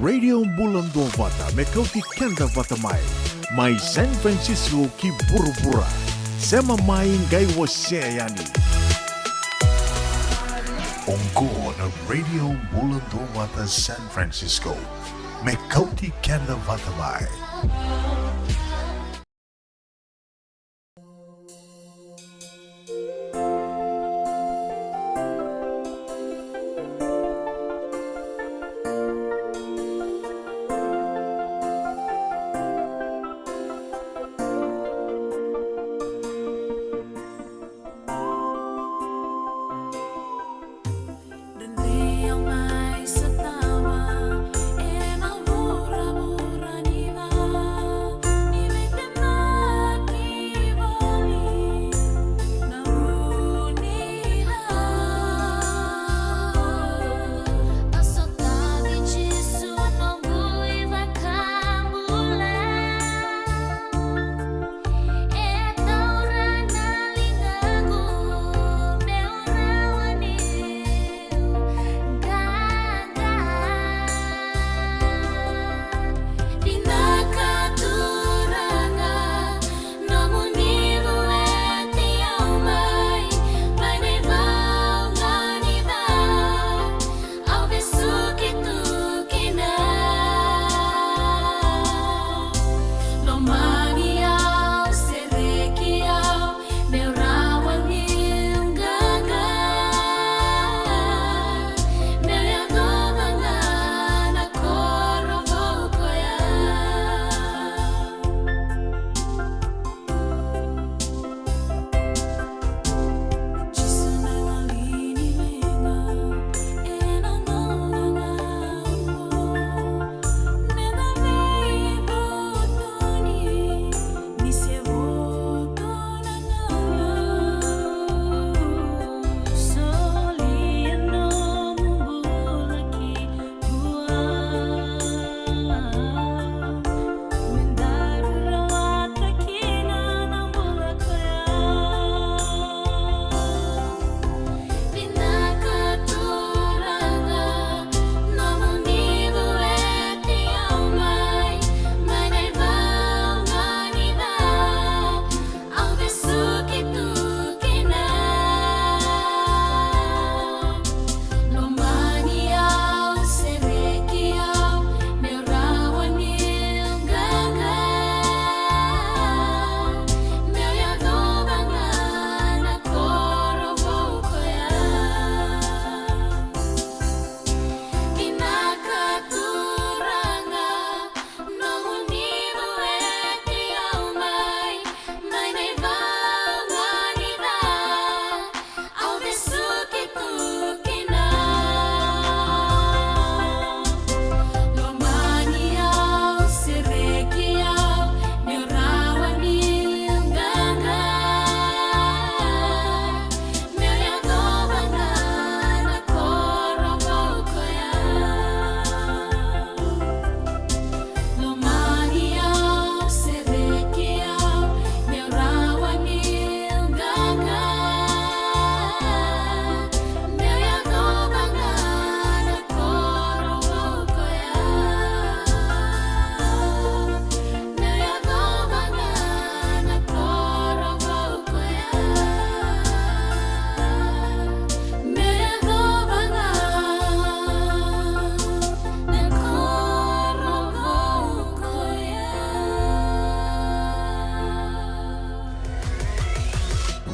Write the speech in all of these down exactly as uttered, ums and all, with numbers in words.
Radio Bula Duavata, me kauti keda vata mai. Mai San Francisco ki vuravura. Sema mai qai wasea yani. Oqo na Radio Bula Duavata San Francisco. Me kauti keda vata mai.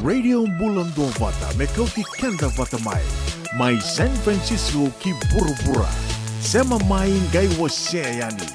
Radio Bula Duavata, me kauti keda vata mai. Mai San Francisco ki vuravura. Sema mai qai wasea yani.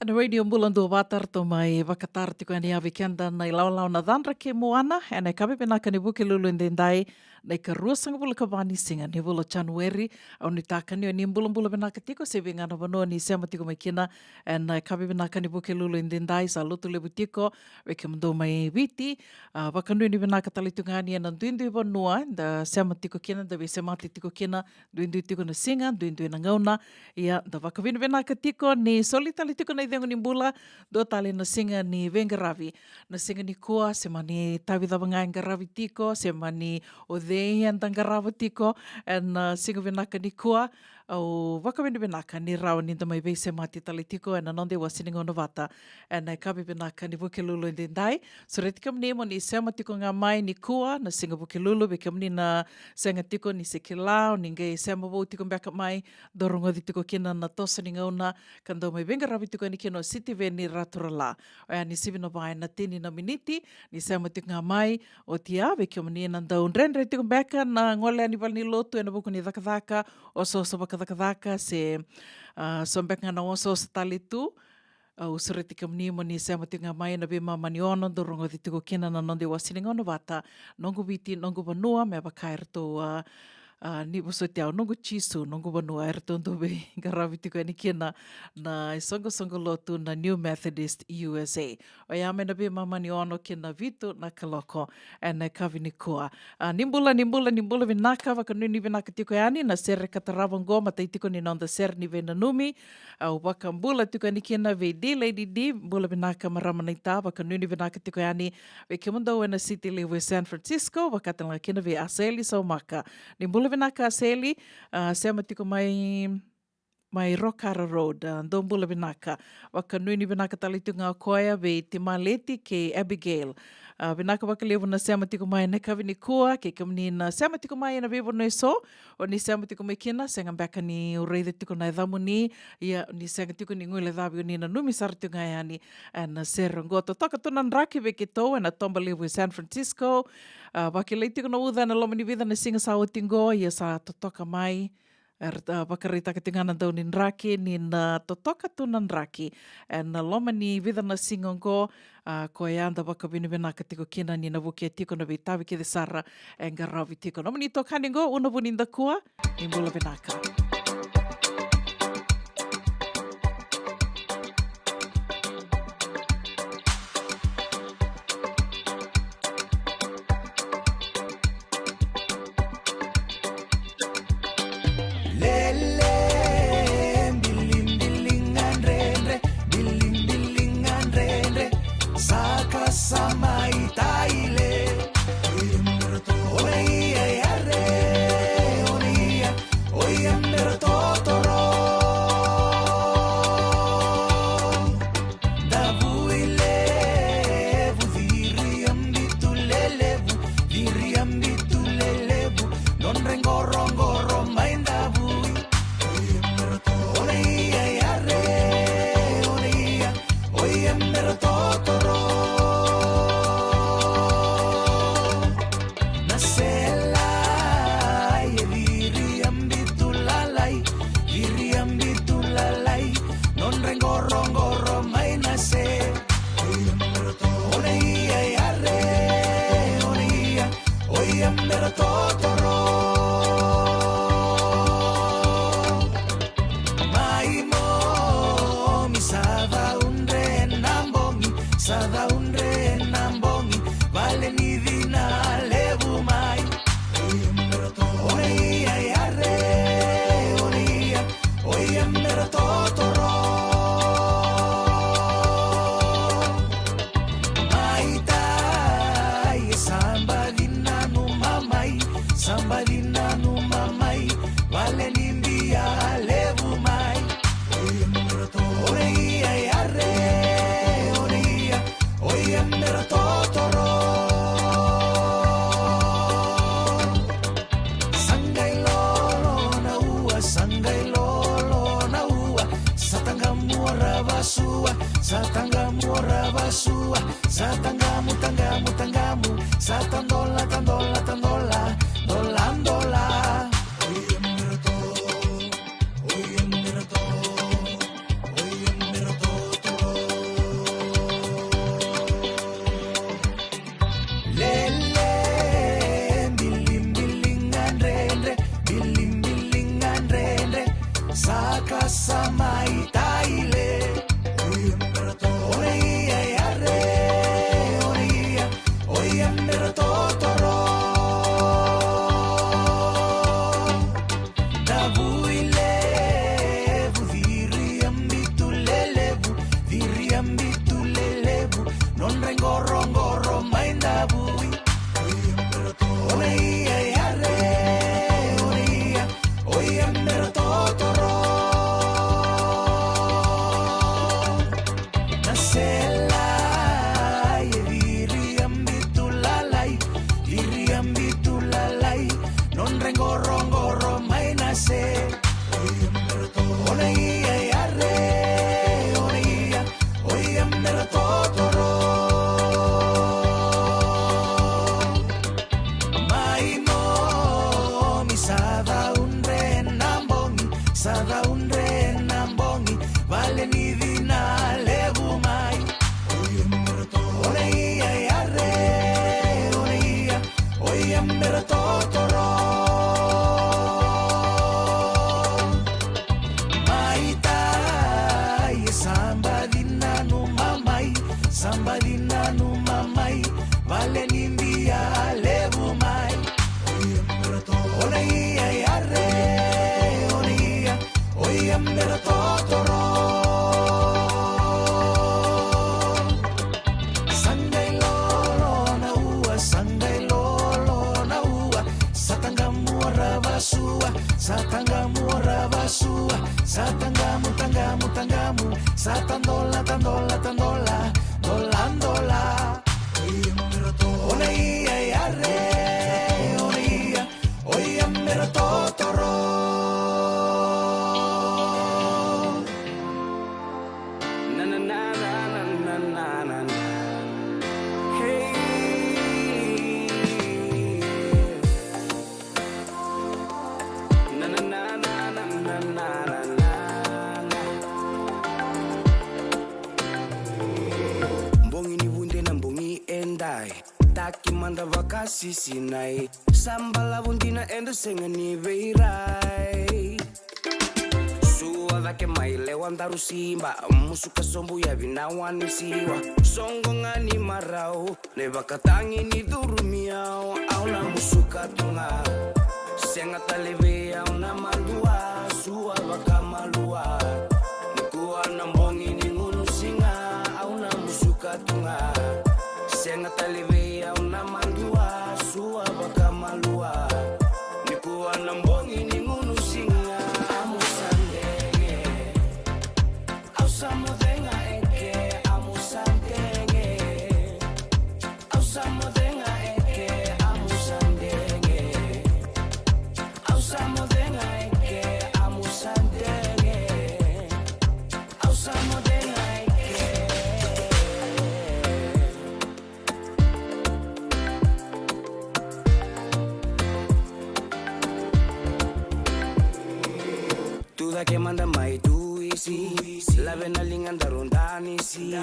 Na Radio Bula Duavata, ratou mai vakatara tiko yani vei keda na ilawalawa na Cadra kei Moana ena yakavi vinaka ni Vukelulu edaidai, na ikaruasagavulu ka va ni siga ni vula o Janueri. Au nuitaka ni o ni bulabula vinaka tiko se vei ga na vanua ni sema tiko mai kina ena yakavi vinaka ni Vukelulu edaidai. Sa lotu levu tiko vei kemudou mai Viti. A, vakanuinui vinaka tale tu ga yani ena duidui vanua da sema tiko kina, da veisemati tiko kina, duidui tiko na siga, duidui na gauna. Ia, da vakavinavinaka tiko ni soli tale tiko na icegu ni bula, dua tale na siga ni veiqaravi. Na siga nikua, se mani tavi cava ga e qaravi tiko, se mani o cei eda qarava tiko ena siga vinaka nikua. Au vakavinavinaka ni rawa ni da mai veisemati tale tiko ena noda iwase ni gauna vata ena yakavi vinaka ni Vukelulu edaidai. Sureti kemuni mo ni sema tiko ga mai nikua na siga Vukelulu, vei kemuni na sega tiko ni se kila o ni qai sema vou tiko beka mai, dou rogoci tiko kina na toso ni gauna ka dau mai veiqaravi tiko yani kina o Sitiveni Raturala. Oya ni sivi na va ena tini na miniti ni sema tiko ga mai. Oti ya, vei kemuni na dau dredre tiko beka na gole yani valenilotu ena vuku ni cakacaka, osooso vakacakacaka se, a, so beka ga na osooso tale tu. Au sureti kemuni mo ni sema tiko ga mai ena veimama ni ono, dou rogoci tiko kina na noda iwase ni gauna vata, Noqu Viti, Noqu Vanua, me vaka eratou, a, a, ni vosoti au, Noqu Jisu, Noqu Vanua, eratou dau veiqaravi tiko yani kina na isoqosoqo lotu na New Methodist U S A. Oya mai na veimama ni ono ki na vitu na kaloko ena yakavi nikua. A, ni bula, ni bula, ni bula vinaka, vakanuinui vinaka tiko yani na sere ka tarava oqo, matai tiko ni noda sere ni veinanumi. Au vakabula tiko yani kina vei D Lady D, bula vinaka marama naita, vakanuinui vinaka tiko yani vei kemudou ena siti levu e San Francisco, vakatalega kina vei Aseli Saumaka. Ni bula vinaka Aseli, a, sema tiko mai, mai Rokara Road, a, dou bula vinaka. Vakanuinui vinaka tale tiko ga o koya vei Timaleti kei Abigail. A, vinaka vakalevu na sema tiko mai ena yakavi nikua, kei kemuni na sema tiko mai ena veivanua eso, o ni sema tiko mai kina, sega beka niu raica tiko na yacamuni, ia ni sega tiko ni guilecavi, o ni nanumi sara tiko ga yani ena sere oqo. Totoka tu na draki vei keitou ena toba levu e San Francisco. A, vakilai tiko na uca ena loma ni vica na siga sa oti oqo, ia sa totoka mai. Era, a, vakaraitaka tiko ga na dau ni draki ni na totoka tu na draki ena loma ni vica na siga oqo. A, koya eda vakavinavinaka tiko kina ni na vukea tiko na veitavi kece sara e qaravi tiko. Nomuni itokani oqo, Una Vunidakua, ni bula vinaka. Lele, bilibiliga dredre, bilibiliga dredre, saka sa mai taile. Ona ia yare, ona ia, oia mera totoro. Davui levu, ciri a bitu lelevu, ciri a bitu lelevu, nodra iqoroqoro mai davui. Ona ia yare, ona ia, oia mera totoro. Na sela e ciri a bitu lalai, ciri a bitu lalai, nodra iqoroqoro mai na se. Ona ia yare, ona ia, oia mera totoro. Mai momi sa caudre na bogi, sa caudre na bogi, vale ni cina levu mai. Ona ia yare, ona ia, oia mera totoro. Mai tai, sa baci nanuma mai, sa baci nanuma mai, vale ni bia levu mai. Ona ia yare, ona ia, oia mera totoro. Sa qai lolo na ua, sa qai lolo na ua, sa taqamu ra vasua, sa taqamu ra vasua, sa taqamu, taqamu, taqamu, sa tadola, tadola, tadola, dola, dola. Oi, e mera to, oi, e mera to, oi, e mera to, to. Sa baci nanuma mai, sa baci nanuma mai, vale ni bia levu mai. Ona ia yare, ona ia, oia mera totoro. Sa qai lolo na ua, sa qai lolo na ua, sa taqamu ora vasua, sa taqamu ora vasua, sa taqamu, taqamu, taqamu, sa tadola, tadola, tadola, dola, dola. Ona ia yare, ona ia, oia mera totoro. Na, na, na. Hey. Na, na, na. Bogi ni vude na bogi edai. Taki mada vakasisinai. Sa balavu dina eda sega ni veirai. Sua cake mai lewa daru siba. Musuka sobu yavi na wani siwa. Soqo ga ni marau. Na ivakatagi ni curumi au, au na musuka tu ga. Sega tale vei au na madua, sua vakamalua. Nikua na bogi ni gunu siga, au na musuka tu ga. Sega tale vei au na madua, sua vakamalua. Nikua na bogi ni gunu siga, amu sa dege. Au sa moce ga eke, amu sa dege. Au sa moce ga eke, amu sa dege. Au sa moce ga eke, amu sa dege. Au sa moce ga eke. Tu cake mada mai tu isi, lave na liga daru danisi.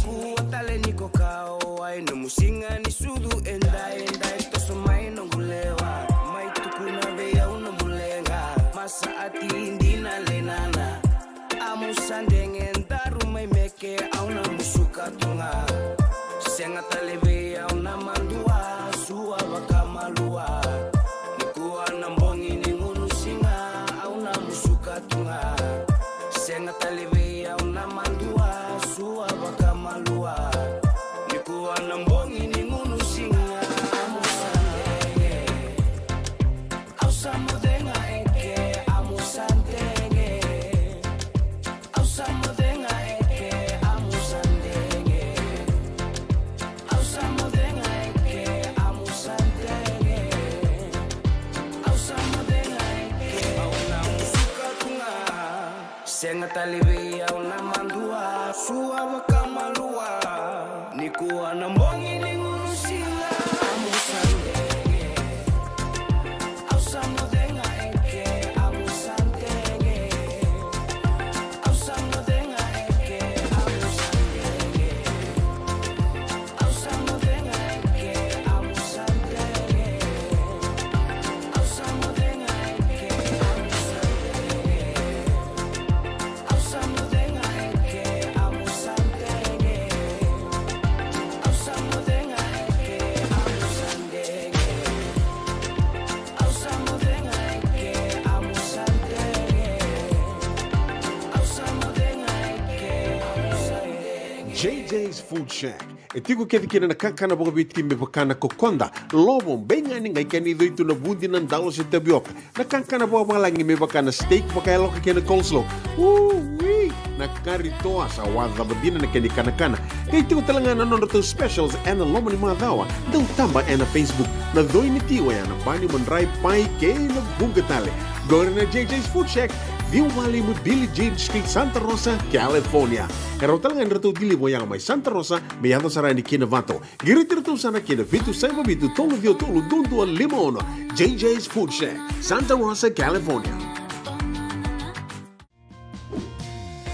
Kua tale ni ko kawai, nomu siga ni sucu edai, edai, toso mai noqu lewa. Mai tukuna vei au nomu leqa, masa ati dina lenana. Amu sa dege daru mai meke, au na musuka tu ga. Sega tale vei au na madua, sua vakamalua. Nikua na bogi ni gunu siga, au na musuka tu ga. Sega tale vei au na madua, sua vakamalua. Nikua na bogi ni gunu siga, amu sa dege. Au sa moce ga eke, amu sa dege. Au sa moce ga eke, amu sa dege. Au sa moce ga eke, amu sa dege. Au sa moce ga eke, au na musuka tu ga. Sega tale vei au na madua, sua vakamalua. Nikua na bogi ni gunu siga, amu sa dege. Au sa moce ga eke, amu sa dege. Au sa moce ga eke, amu sa dege. Au sa moce ga eke, amu sa dege. Au sa moce ga eke, amu sa dege. Au sa moce ga eke, amu sa dege. Au sa moce ga eke, amu sa dege. Au sa moce ga eke, amu sa dege. Au sa moce ga eke, amu sa dege. J J's Food Shack. E tiko kece kina na kakana vakaviti me vaka na kokoda, lovo, beigani, qai kena icoi tu na vudi, na dalo se tavioka. Na kakana vakavalagi me vaka na steak vakayaloka kei na coleslaw. Ui! Na kari toa, sa wacava dina na kena ikanakana. Qai tiko tale ga na nodratou specials ena loma ni macawa. Dau taba ena Facebook. Na coi ni ti oya na bani, madrai, pai kei na vuqa tale. Qori na J J's Food Shack, ciwa walu lima Billie Jean Street, Santa Rosa, California. E rawa tale ga ni ratou deliver oya mai Santa Rosa me yaco sara yani ki Novato. Qiriti iratou sara ki na vitu saiva vitu tolu ciwa tolu dua dua lima ono. J J's Food Shack, Santa Rosa, California.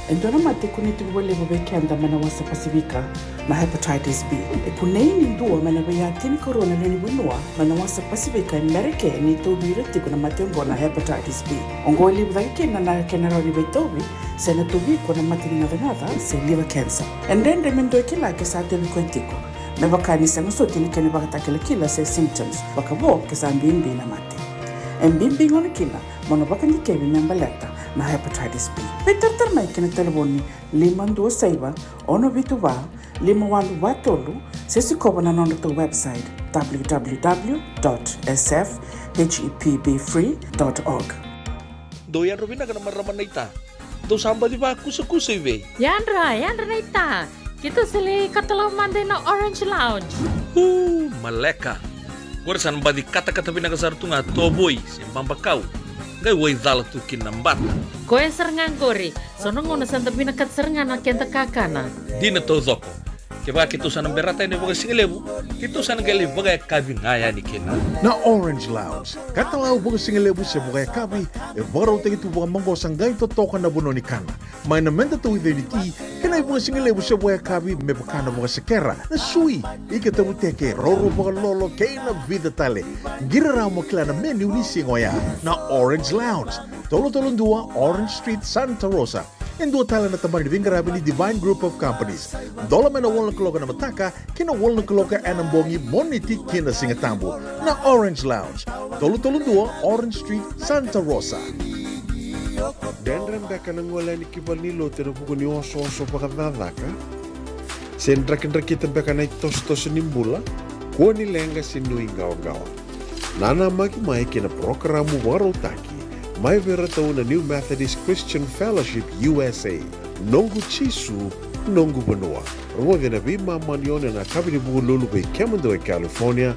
E dua na mate e kunei tiko vakalevu vei keda mai na wasa Pasifika na hepatitis B. E kunei ni dua mai na veiya tinikarua na lewe ni vanua mai na wasa Pasifika e Merika ni tauvi ira tiko na mate oqo na hepatitis B. Oqo e levu cake kina na kena rawa ni veitauvi se na tauvi iko na mate ni gacagaca se liver cancer. E dredre me dua e kila ke sa tauvi koya tiko. Me vaka ni sega soti na kena ivakatakilakila se symptoms vakavo ke sa bibi na mate. E bibi gona kina mo na vakadikevi me baleta na hepatitis B. Veitaratara mai ki na talevoni lima dua saiva, ono vitu va, lima walu va tolu, se sikova na nodratou website w w w dot s f h e p b free dot org. Dou yadra vinaka na marama naita. Dou sa baci vakusakusa i vei? Yadra, yadra naita. Keitou sa lai katalau mada ina Orange Lounge. Uu, maleka. Qori sa na baci katakata vinaka sara tu ga tovoi se babakau. Qai waicala tu kina na bata. Koya sara ga qori. So na gauna sa da vinakata sara ga na keda kakana. Dina taucoko. Kevaka keitou sa na berata yani vakasigalevu, keitou sa na qai lai vakayakavi ga yani kina. Na Orange Lounge, katalau vakasigalevu se vakayakavi, e vakarautaki tu vakamaqosa qai totoka na vanua ni kana. Mai na meda tauica ni ti, kei na ivakasigalevu se vakayakavi me vaka na vakasekera, na sui, ika tavuteke, roro vakalolo, kei na vica tale. Qiri rawa mo kila na menu ni siga oya. Na Orange Lounge, tolu tolu dua Orange Street, Santa Rosa. E dua tale na tabana ni veiqaravi ni Divine Group of Companies. Dola mai na walu na kaloko ena mataka ki na walu na kaloko ena bogi, Moniti ki na Sigatabu. Na Orange Lounge, tolu tolu dua Orange Street, Santa Rosa. Dredre beka na gole yani ki valenilotu ena vuku ni osooso vakacakacaka? Se drakidrakita beka na itosotoso ni bula? Kua ni leqa se nuiqawaqawa. Nanamaki mai ki na parokaramu vakarautaki mai vei iratou na New Methodist Christian Fellowship U S A, Noqu Jisu, Noqu Vanua. Rogoci ena veimama ni ono ena yakavi ni Vukelulu vei kemudou e California,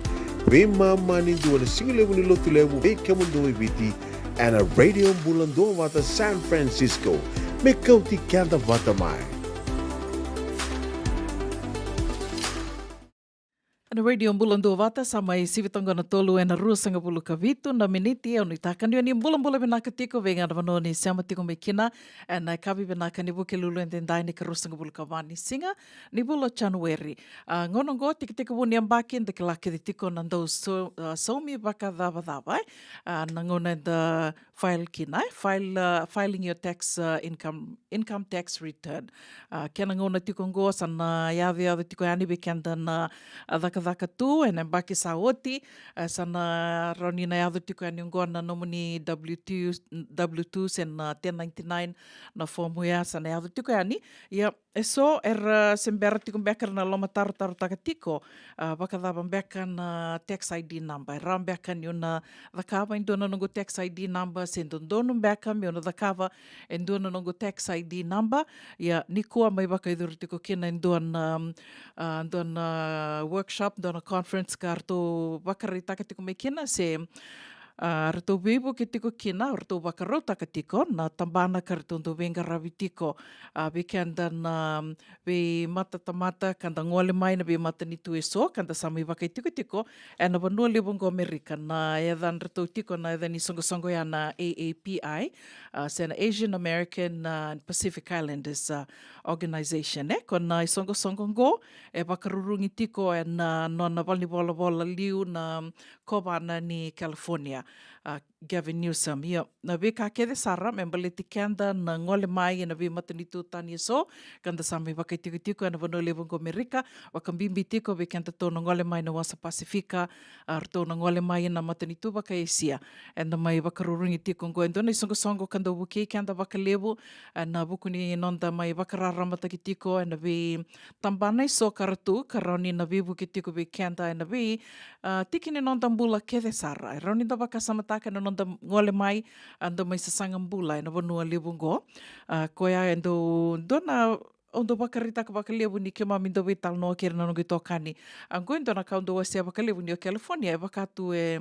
veimama ni dua ena sigalevu ni Lotulevu vei kemudou e Viti, ena Radio Bula Duavata San Francisco. Me kauti keda vata mai. Ena Radio Bula Duavata, sa mai sivi toka na tolu ena ruasagavulu ka vitu na miniti. Au nuitaka ni o ni bulabula vinaka tiko vei ga na vanua ni sema tiko mai kina ena yakavi vinaka ni Vukelulu edaidai, na ikaruasagavulu ka va ni siga ni vula o Janueri. A, gauna oqo, tekitekivu ni yabaki, da kila kece tiko na dau so-, a, saumi vakacavacava, e? A, na gauna eda file kina, e? File, a, filing your tax, a, income, income tax return. A, kena gauna tiko oqo, sa na yacoyaco tiko yani vei keda na, a, cakacaka tu ena yabaki sa oti. A, sa na rawa ni na yaco tiko yani oqo na nomuni W two, W two se na ten ninety-nine na fomu ya, sa na yaco tiko yani. Ia, e so era se bera tiko beka era na lomatarotarotaka tiko, a, vakacava beka na tax I D number. E rawa beka niu na cakava e dua na noqu tax I D number, se dodonu beka meu na cakava e dua na noqu tax I D number. Ia, nikua mai vakayacori tiko kina e dua na, a, dua na workshop, dua na conference ka ratou vakaraitaka tiko mai kina, se a, ratou veivuke tiko kina, ratou vakarautaka tiko na tabana ka ratou dau veiqaravi tiko, a, vei keda na veimatatamata ka da gole mai na veimatanitu e so, ka da sa mai vakaitikotiko ena vanua levu oqo Amerika. Na yacadratou tiko, na yaca ni soqosoqo ya na A A P I, a, se na Asian American, a, Pacific Islanders, a, Organization, e. Ko na isoqosoqo oqo e vakarurugi tiko ena nona valenivolavola liu na kovana ni California, a, Gavin Newsom. Ia, na veika kece sara me baleti keda na gole mai ena veimatanitu tani e so, ka da sa mai vakaitikotiko ena vanua levu oqo Amerika, vakabibi tiko vei kedatou na gole mai na wasa Pasifika, a, ratou na gole mai ena matanitu vaka-Esia. Eda mai vakarurugi tiko oqo e dua na isoqosoqo ka dau vukei keda vakalevu, ena vuku ni noda mai vakararamataki tiko ena veitabana e so ka ra tu, ka rawa ni na veivuke tiko vei keda ena vei, a, tiki ni noda bula kece sara. E rawa ni da vakasamataka na noda gole mai, a, da mai sasaga bula ena vanua levu oqo. A, koya e dau, dua na au dau vakaraitaka vakalevu ni keimami dau veitalanoa kei ira na noqu itokani. A, qo e dua na ka au dau wasea vakalevu ni o California, e vaka tu e,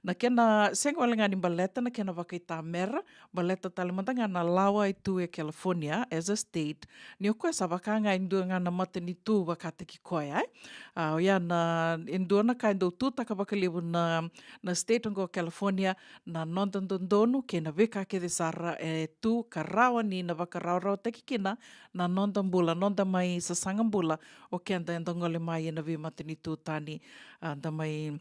na kena sega wale ga ni baleta na kena vakaitamera, baleta tale mada ga na lawa e tu e California as a state, ni o koya sa vaka ga e dua ga na matanitu vakataki koya, e. A, oya na, e dua na ka e dau tutaka vakalevu na, na state oqo o California, na noda dodonu kei na veika kece sara e tu ka rawa ni na vakarawarawataki kina na noda bula, noda mai sasaga bula o keda eda gole mai ena veimatanitu tani, a, da mai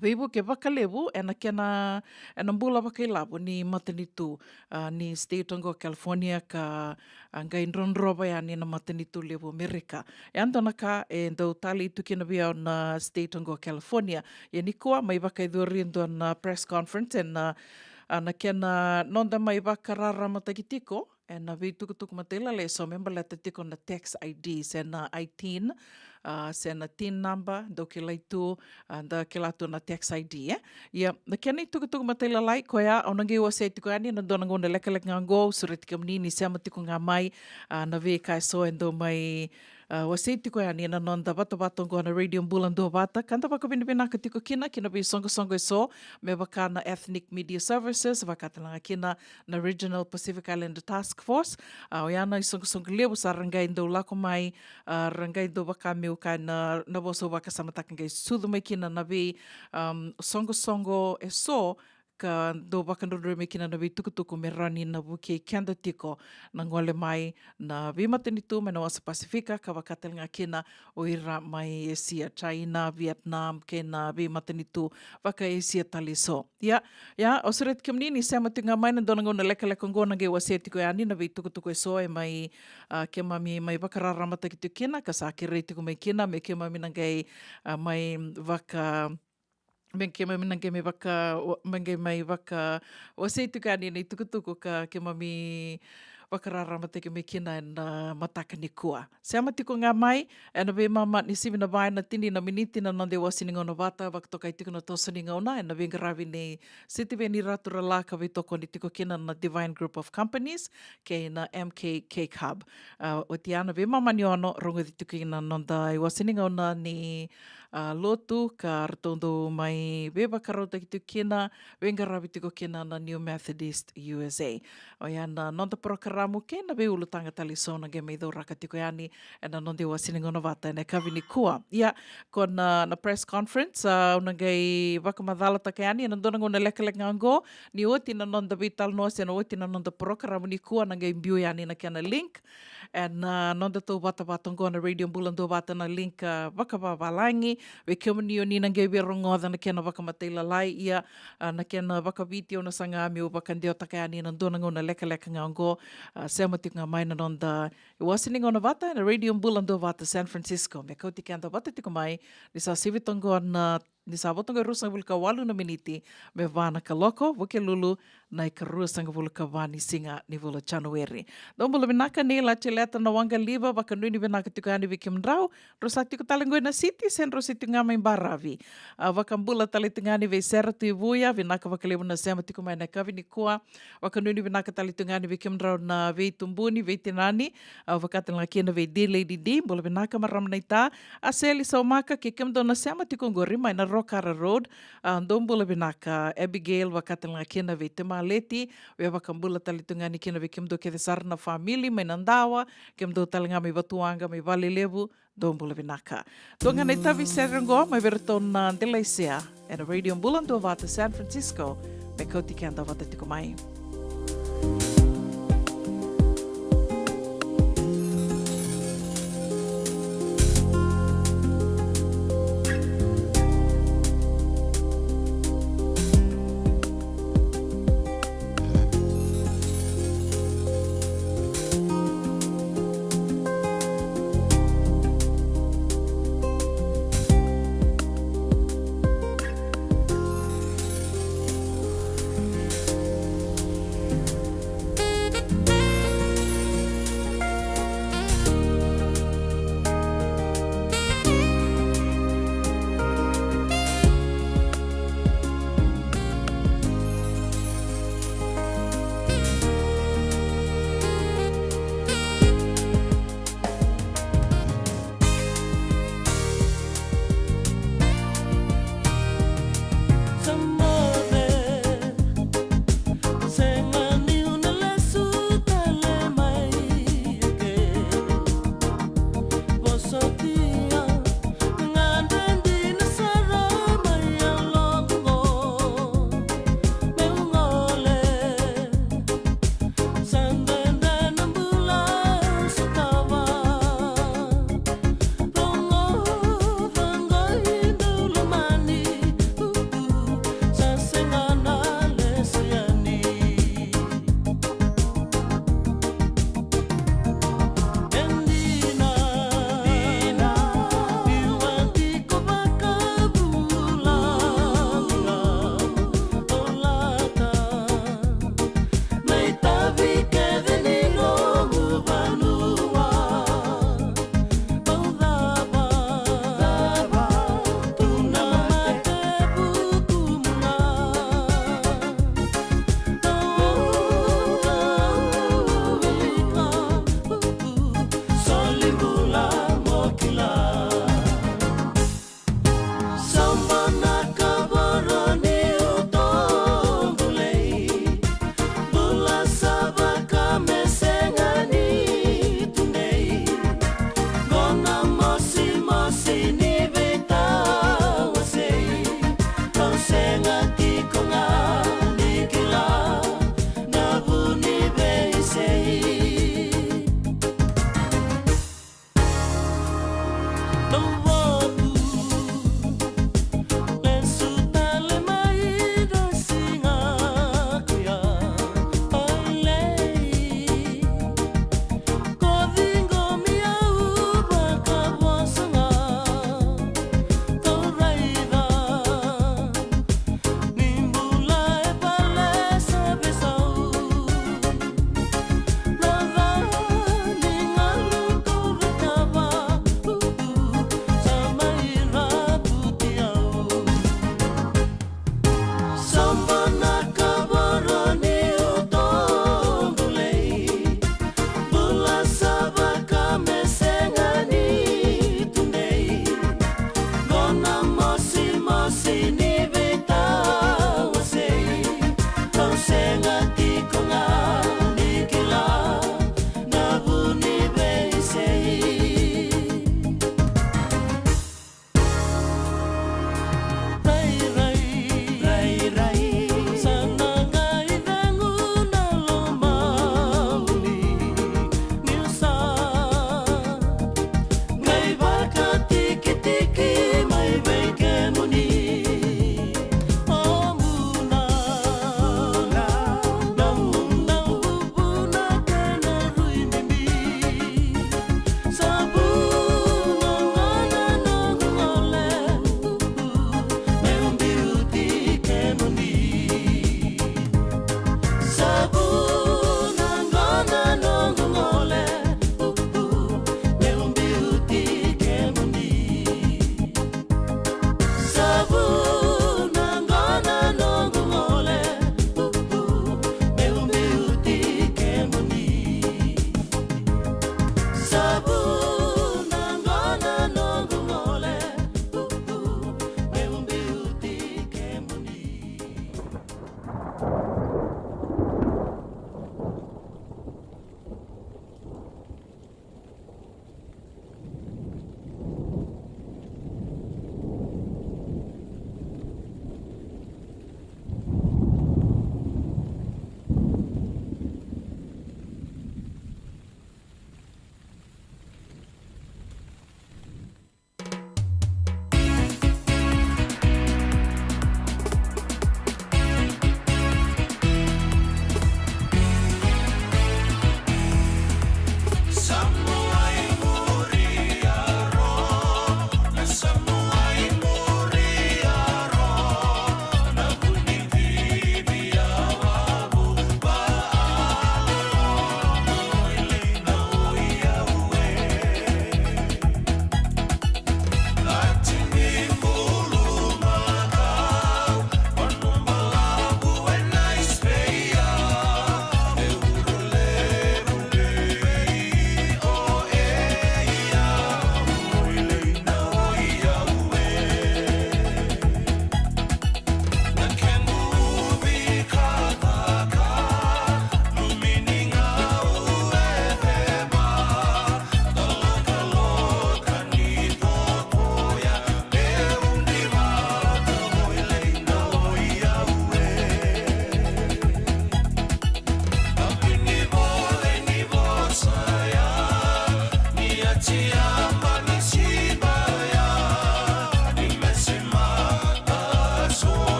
veivuke vakalevu ena kena, ena bula vakailavo ni matanitu, a, ni state oqo o California ka, a, qai drodrova yani na matanitu levu Amerika. E a dua na ka e dau talei tu kina vei au na state oqo o California. Ia nikua mai vakayacori e dua na press conference ena, a, na kena noda mai vakararamataki tiko ena veitukutuku matailalai eso me baleta tiko na tax I D se na I T I N, a, se na T I N number, dau kilai tu, a, da kila tu na tax I D, e. Ia, na kena itukutuku matailalai koya au na qai wasea tiko yani ena dua na gauna lekaleka ga oqo, au sureti kemuni ni sema tiko ga mai, a, na veika eso e dau mai, a, wasei tiko yani ena noda vatavata oqo na Radio Bula Duavata, ka da vakavinavinaka tiko kina ki na veisoqosoqo eso, me vaka na Ethnic Media Services, vaka tale ga kina na Regional Pacific Islander Task Force. A, oya na isoqosoqo levu sa ra qai dau lako mai, a, ra qai dau vaka meu kaya na, na vosa au vakasamataka, qai sucu mai kina na vei, am, soqosoqo eso ka dau vakadrodroi mai kina na veitukutuku me rawa ni na vukei keda tiko na gole mai na veimatanitu mai na wasa Pasifika, ka vaka tale ga kina o ira mai Esia, China, Vietnam, kei na veimatanitu vaka-Esia tale eso. Ia, ia, au sureti kemuni ni sema tiko ga mai ena dua na gauna lekaleka oqo, na qai wasea tiko yani na veitukutuku eso e mai, a, keimami mai vakararamataki tiko kina, ka sa kerei tiko mai kina me keimami na qai, a, mai vaka me keimami na qai mai vaka, wa-, me qai mai vaka, wasei tiko yani na itukutuku ka keimami vakararamataki mai kina ena mataka nikua. Sema tiko ga mai, ena veimama ni sivi na va ena tini na miniti na noda iwase ni gauna vata, vakatokai tiko na toso ni gauna, ena veiqaravi nei Sitiveni Raturala ka veitokoni tiko kina na Divine Group of Companies, kei na M K Cake Hub. A, oti ya na veimama ni ono, rogoci tiko kina na noda iwase ni gauna ni a, lotu, ka ratou dau mai veivakarautaki tiko kina, veiqaravi tiko kina na New Methodist U S A. Oya na noda porokaramu kei na veiulutaga tale eso na qai mai cauraka tiko yani ena noda iwase ni gauna vata ena yakavi nikua. Ia, ko na, na press conference, a, au na qai vakamacalataka yani ena dua na gauna lekaleka ga oqo, ni oti na noda veitalanoa se na oti na noda porokaramu nikua na qai biu yani na kena link. Ena, a, noda tauvatavata oqo na Radio Bula Duavata na link, a, vakavavalagi. Vei kemuni o ni na qai via rogoca na kena vakamatailalai, ia, a, na kena vakaviti au na saga meu vakadewataka yani ena dua na gauna lekaleka ga oqo, a, sema tiko ga mai na noda iwase ni gauna vata ena Radio Bula Duavata San Francisco. Me kauti keda vata tiko mai, ni sa sivi toqo na ni sa vo toqo e ruasagavulu ka walu na miniti me va na kaloko, Vukelulu, na ikaruasagavulu ka va ni siga ni vula Janueri. Dou bula vinaka ni Laceleta na Waqaliva, vakanuinui vinaka tiko yani vei kemudrau. Drau sa tiko tale qo ena siti, se drau sa tiko ga mai baravi. A, vakabula tale tiko yani vei Sera Tuivuya, vinaka vakalevu na sema tiko mai na yakavi nikua. Vakanuinui vinaka tale tiko yani vei kemudrau na veitubuni, veitinani, a, vaka tale ga kina vei D Lady D, bula vinaka marama naita. A Seli Saumaka, kei kemudou na sema tiko qori mai na Rokara Road, a, dou bula vinaka. Abigail, vaka tale ga kina vei Temaleti, via vakabula tale tu ga yani kina vei kemudou kece sara na famili mai na Dawa, kemudou tale ga mai Vatuwaqa, mai Valelevu, dou bula vinaka. Dua ga na itavi sere qo mai vei iratou na Delaisea ena Radio Bula Duavata San Francisco, me kauti keda vata tiko mai.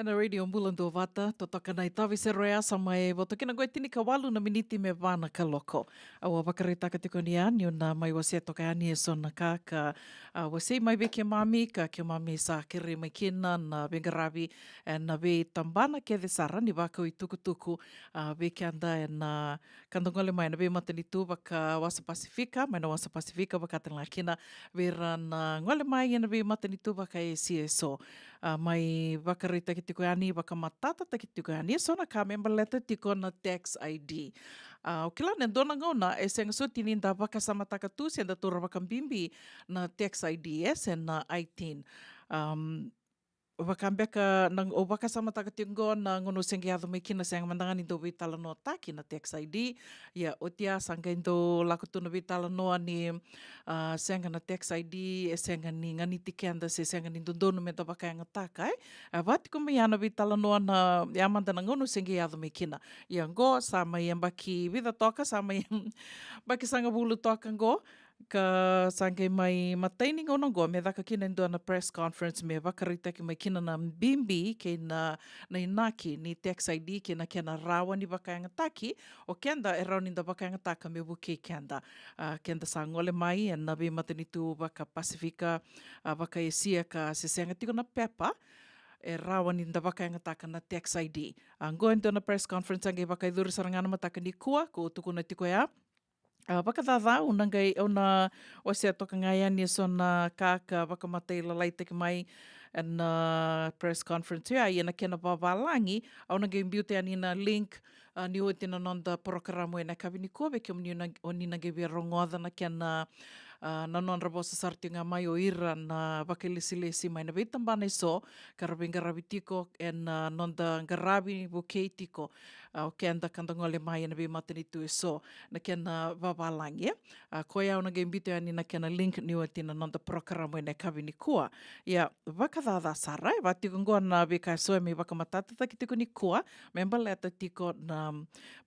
Na Radio Bula Duavata, totoka na itavi sero ya, sa mai voto kina qo e tinikawalu na miniti me va na kaloko. Au a vakaraitaka tiko ni ya, niu na mai wasea toka yani e so na ka ka, a, wasei mai vei keimami, ka keimami sa kerei mai kina na veiqaravi, e, na veitabana kece sara ni vakau itukutuku, a, vei keda e na ka da gole mai na veimatanitu vaka Wasa Pasifika, mai na Wasa Pasifika vaka tale ga kina vei ira na gole mai e na veimatanitu vaka Esia e so. A, mai vakaraitaki tiko yani, vakamatatataki tiko yani e so na ka me baleta tiko na tax I D. A, o kila na dua na gauna e sega soti ni da vakasamataka tu se da taura vakabibi na tax I D, e, se na I T I N. Am, vaka beka na, o vakasamataka tiko qo na gauna o se qai yaco mai kina, sega mada ga ni dau veitalanoataki na tax I D. Ia, oti ya sa qai dau lako tu na veitalanoa ni, a, sega na tax I D, e sega ni ganiti keda, se sega ni dodonu me da vakayagataka, e. A, va tiko mai ya na veitalanoa na, ya mada na gauna o se qai yaco mai kina. Ia qo sa mai yabaki vica toka, sa mai yabaki sagavulu toka qo, ka sa qai mai matai ni gauna qo me caka kina e dua na press conference me vakaraitaki mai kina na bibi kei na, na inaki ni tax I D kei na kena rawa ni vakayagataki. O keda e rawa ni da vakayagataka me vukei keda. A, keda sa gole mai e na veimatanitu vaka Pasifika, a, vaka Esia ka se sega tiko na pepa e rawa ni da vakayagataka na tax I D. A, qo e dua na press conference a qai vakayacori sara ga na mataka nikua, ko tukuna tiko ya. A, vakacaca, au na qai, au na wasea toka ga yani e so na ka ka vakamatai lalaitaki mai e na press conference ya, ia na kena vavalagi, au na qai biuta yani na link, a, ni oti na noda porokaramu e na yakavi nikua, vei kemuni na, o ni na qai via rogoca na kena, a, na nodra vosa sara tiko ga mai o ira na vakailesilesi mai na veitabana e so, ka ra veiqaravi tiko e na, a, noda qaravi vukei tiko, a, o keda ka da gole mai e na veimatanitu e so, na kena vavalagi, e. A, koya au na qai biuta yani na kena link ni oti na noda porokaramu e na yakavi nikua. Ia, vakacaca sara, e, va tiko qo na veika e so e mai vakamatatataki tiko nikua, me baleta tiko na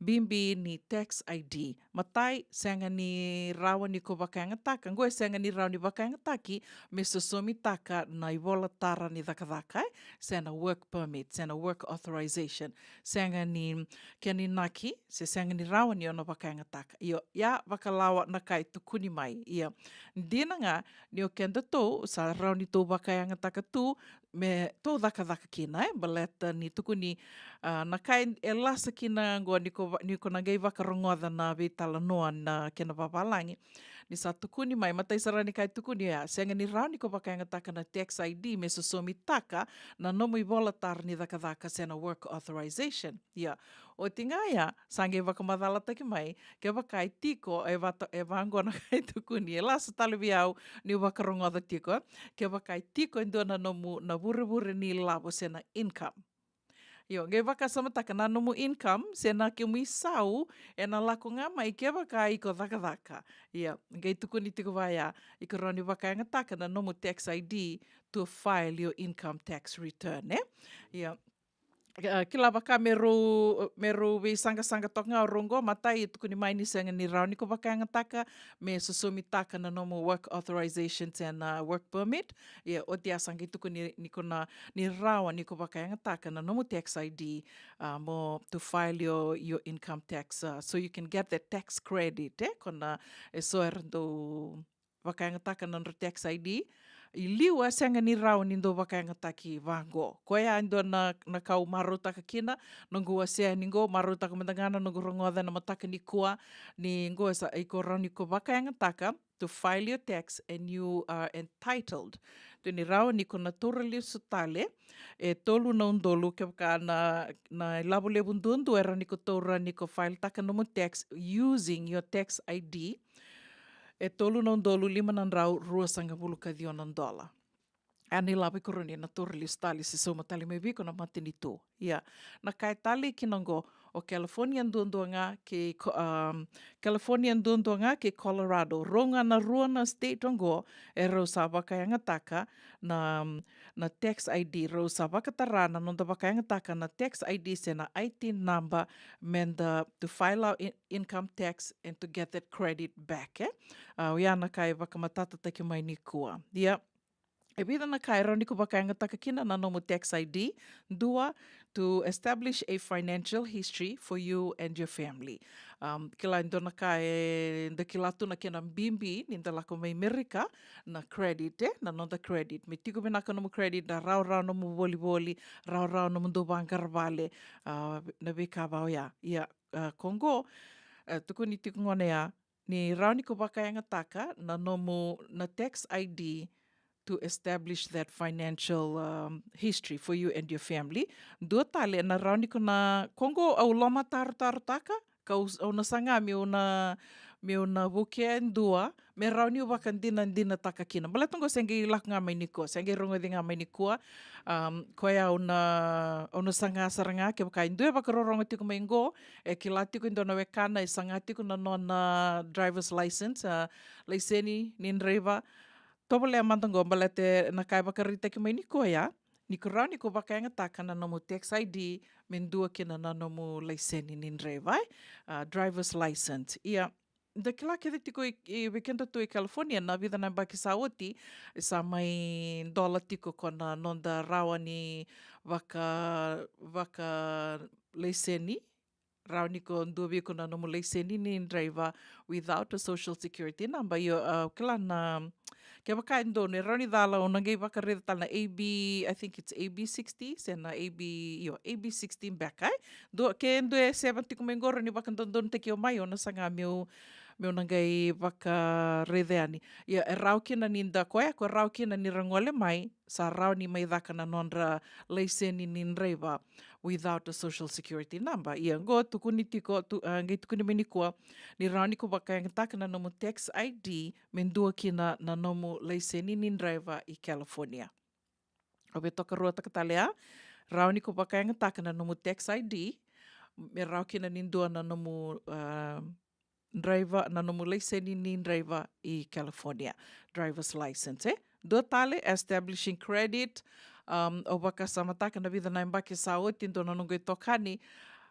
bibi ni tax I D. Matai, sega ni rawa ni ko vakayagataka, qo e sega ni rawa ni vakayagataki me sosomitaka na ivola tara ni cakacaka, e, se na work permit, se na work authorization. Sega ni kena inaki, se sega ni rawa ni o na vakayagataka. Io, ia vakalawa na ka e tukuni mai. Ia, dina ga ni o kedatou sa rawa ni tou vakayagataka tu me tou cakacaka kina, e, baleta ni tukuni, a, na ka e, e lasa kina qo ni ko va-, ni ko na qai vakarogoca na veitalanoa na kena vavalagi. Ni sa tukuni mai, matai sara ni ka e tukuni ya, sega ni rawa ni ko vakayagataka na tax I D me sosomitaka na nomu ivola tara ni cakacaka se na work authorization. Ia, oti ga ya, sa qai vakamacalataki mai, kevaka e tiko, e vata, e vaqo na ka e tukuni, e lasa tale vei au niu vakarogoca tiko, kevaka e tiko e dua na nomu, na vurevure ni lavo se na income. Io, qai vakasamataka na nomu income, se na kemu isau, e na lako ga mai kevaka iko cakacaka. Ia, qai tukuni tiko vaya, iko rawa ni vakayagataka na nomu tax I D to file your income tax return, e? Ia, a, kila vaka me rau, me rau veisaqasaqa toka ga o rau qo, matai e tukuni mai ni sega ni rawa ni ko vakayagataka me sosomitaka na nomu work authorization se na work permit. Ia, oti ya sa qai tukuni ni ko na, ni rawa ni ko vakayagataka na nomu tax I D, a, mo to file your, your income tax, a, so you can get the tax credit, e? Ko na, e so era dau vakayagataka na nodra tax I D. I liu a sega ni rawa ni dau vakayagataki vaqo. Koya e dua na, na ka au marautaka kina, noqu wasea ni qo, marautaka mada ga na noqu rogoca na mataka nikua, ni qo e sa, iko rawa ni ko vakayagataka to file your tax and you are entitled. Tu ni rawa ni ko na taura lesu tale e tolu na udolu, kevaka na, na ilavo levu duadua e rawa ni ko taura ni ko file taka nomu tax using your tax I D. E tolu na udolu lima na drau ruasagavulu ka ciwa na dola. A ni lavo iko rawa ni na taura lesu tale se sauma tale mai vei iko na matanitu. Ia, na ka e talei kina qo, o California duadua ga kei Co-, um, California duadua ga kei Colorado. Rau ga na rua na state oqo e rau sa vakayagataka na, na tax I D, rau sa vakatara na noda vakayagataka na tax I D se na I T number me da to file our in-, income tax and to get that credit back, e? A, oya na ka e vakamatatataki mai nikua. Ia, E vica na ka e rawa ni ko vakayagataka kina na nomu tax I D. Dua, to establish a financial history for you and your family. Um, kila e dua na ka e da kila tu na kena bibi ni da lako mai Merika, na credit, e, na noda credit. Me tiko vinaka nomu credit, da rawarawa nomu volivoli, rawarawa nomu dau vaqara vale, a, na veika va oya. Ia, a, ko qo, a, tukuni tiko gona ya, ni rawa ni ko vakayagataka na nomu, na tax I D to establish that financial, um, history for you and your family. Dua tale, na rawa ni ko na, ko qo au lomatarotarotaka, kau, au na saga meu na, meu na vukea e dua, me rawa niu vakadinadinataka kina. Baleta qo se qai lako ga mai nikua, se qai rogoci ga mai nikua. Um, koya au na, au na saga sara ga, kevaka e dua e vakarorogo tiko mai qo, e kila tiko e dua na wekana, e saga tiko na nona driver's license, a, laiseni ni draiva. Tovolea mada qo, baleta na ka e vakaraitaki mai nikua ya, ni ko rawa ni ko vakayagataka na nomu tax I D me dua kina na nomu laiseni ni draiva, e? A, driver's license. Ia, da kila kece tiko i, i vei keda tu i California, na vica na yabaki sa oti, sa mai dola tiko ko na noda rawa ni vaka, vaka laiseni, rawa ni ko dua vei iko na nomu laiseni ni draiva without a social security number. Io, a, kila na, kevaka e donu, e rawa ni cala, au na qai vakaraica tale na A B, I think it's A B sixty, se na A B, io, A B sixty beka, e? Dua, ke dua e seven tiko mai qo, rawa ni vakadodonutaki au mai, au na saga meu, meu na qai vakaraica yani. Ia, e rawa kina ni da koya, ko rawa kina ni ra gole mai, sa rawa ni mai caka na nodra laiseni ni draiva without a social security number. Ia, qo tukuni tiko, tu, a, qai tukuni mai nikua, ni rawa ni ko vakayagataka na nomu tax I D me dua kina na nomu laiseni ni draiva i California. Au via tokaruataka tale ya, rawa ni ko vakayagataka na nomu tax I D me rawa kina ni dua na nomu, a, draiva, na nomu laiseni ni draiva i California, driver's license, e? Dua tale, establishing credit. Um, au vakasamataka na vica na yabaki sa oti, dua na noqu itokani,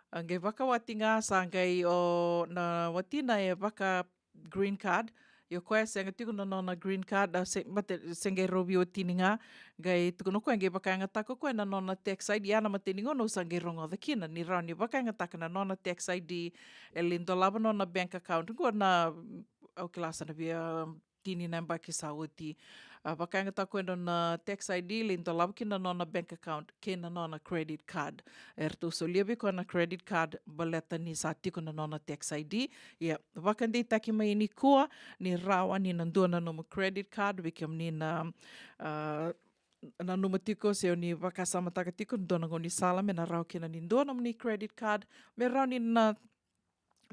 a, qai vakawati ga, sa qai o na watina e vaka green card. Io, koya sega tiko na nona green card, a, se, mate, se qai rau veiwatini ga, qai tukuna o koya qai vakayagataka o koya na nona tax I D, ia na imatai ni gauna au sa qai rogoca kina ni rawa ni vakayagataka na nona tax I D, e lai dolava nona bank account. Qo na, au kila sa na via, um, tini na yabaki sa oti. A, vakayagataka o koya na nona tax I D, lai dolava kina na nona bank account kei na nona credit card. Eratou solia vei koya na credit card baleta ni sa tiko na nona tax I D. Ia, vakadeitaki mai nikua ni rawa ni na dua na nomu credit card, vei kemuni na, a, nanuma tiko se o ni vakasamataka tiko dua na gaunisala me na rawa kina ni dua nomuni credit card, me rawa ni na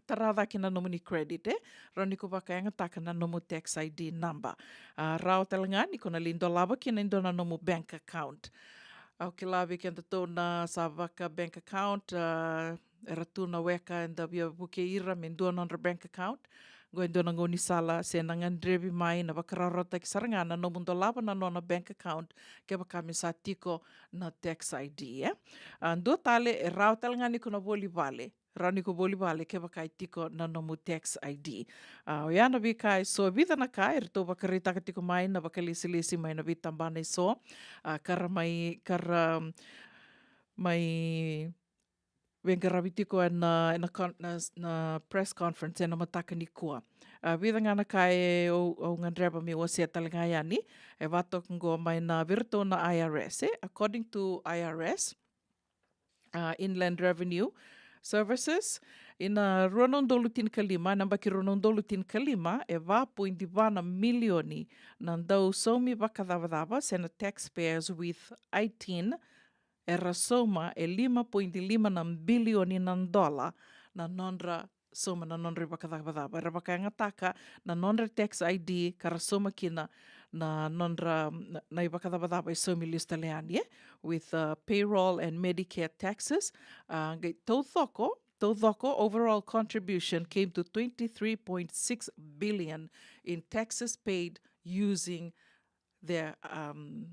tara cake na nomuni credit, e? Rawa ni ko vakayagataka na nomu tax I D number. A, rawa tale ga ni ko na lai dolava kina e dua na nomu bank account. Au kila vei kedatou na sa vaka bank account, a, era tu na weka eda via vukei ira me dua nodra bank account. Qo e dua na gaunisala se na gadrevi mai na vakarautaki sara ga na nomu dolava na nona bank account kevaka me sa tiko na tax I D, e? A, dua tale, e rawa tale ga ni ko na voli vale. Rawa ni ko voli vale kevaka e tiko na nomu tax I D. A, oya na veika eso, vica na ka eratou vakaraitaka tiko mai na vakalesilesi mai na veitabana eso. A, ka ra mai, ka ra mai veiqaravi tiko ena, ena con-, na, na press conference ena mataka nikua. A, vica ga na ka e au, au gadreva meu wasea tale ga yani, e vatoka qo mai na vei iratou na I R S, e? According to I R S, a, Inland Revenue Services, ina rua na udolu tinikalima, na yabaki rua na udolu tinikalima, e va poidi va na milioni na dau saumi vakacavacava se na taxpayers with ITIN, era sauma e lima poidi lima na bilioni na dola na nodra sauma na nodra ivakacavacava. Era vakayagataka na nodra tax I D ka ra sauma kina na nodra, na, na ivakacavacava e saumi lesu tale yani, e? With, uh, payroll and Medicare taxes. A, qai taucoko, taucoko, overall contribution came to twenty-three point six billion in taxes paid using their, um,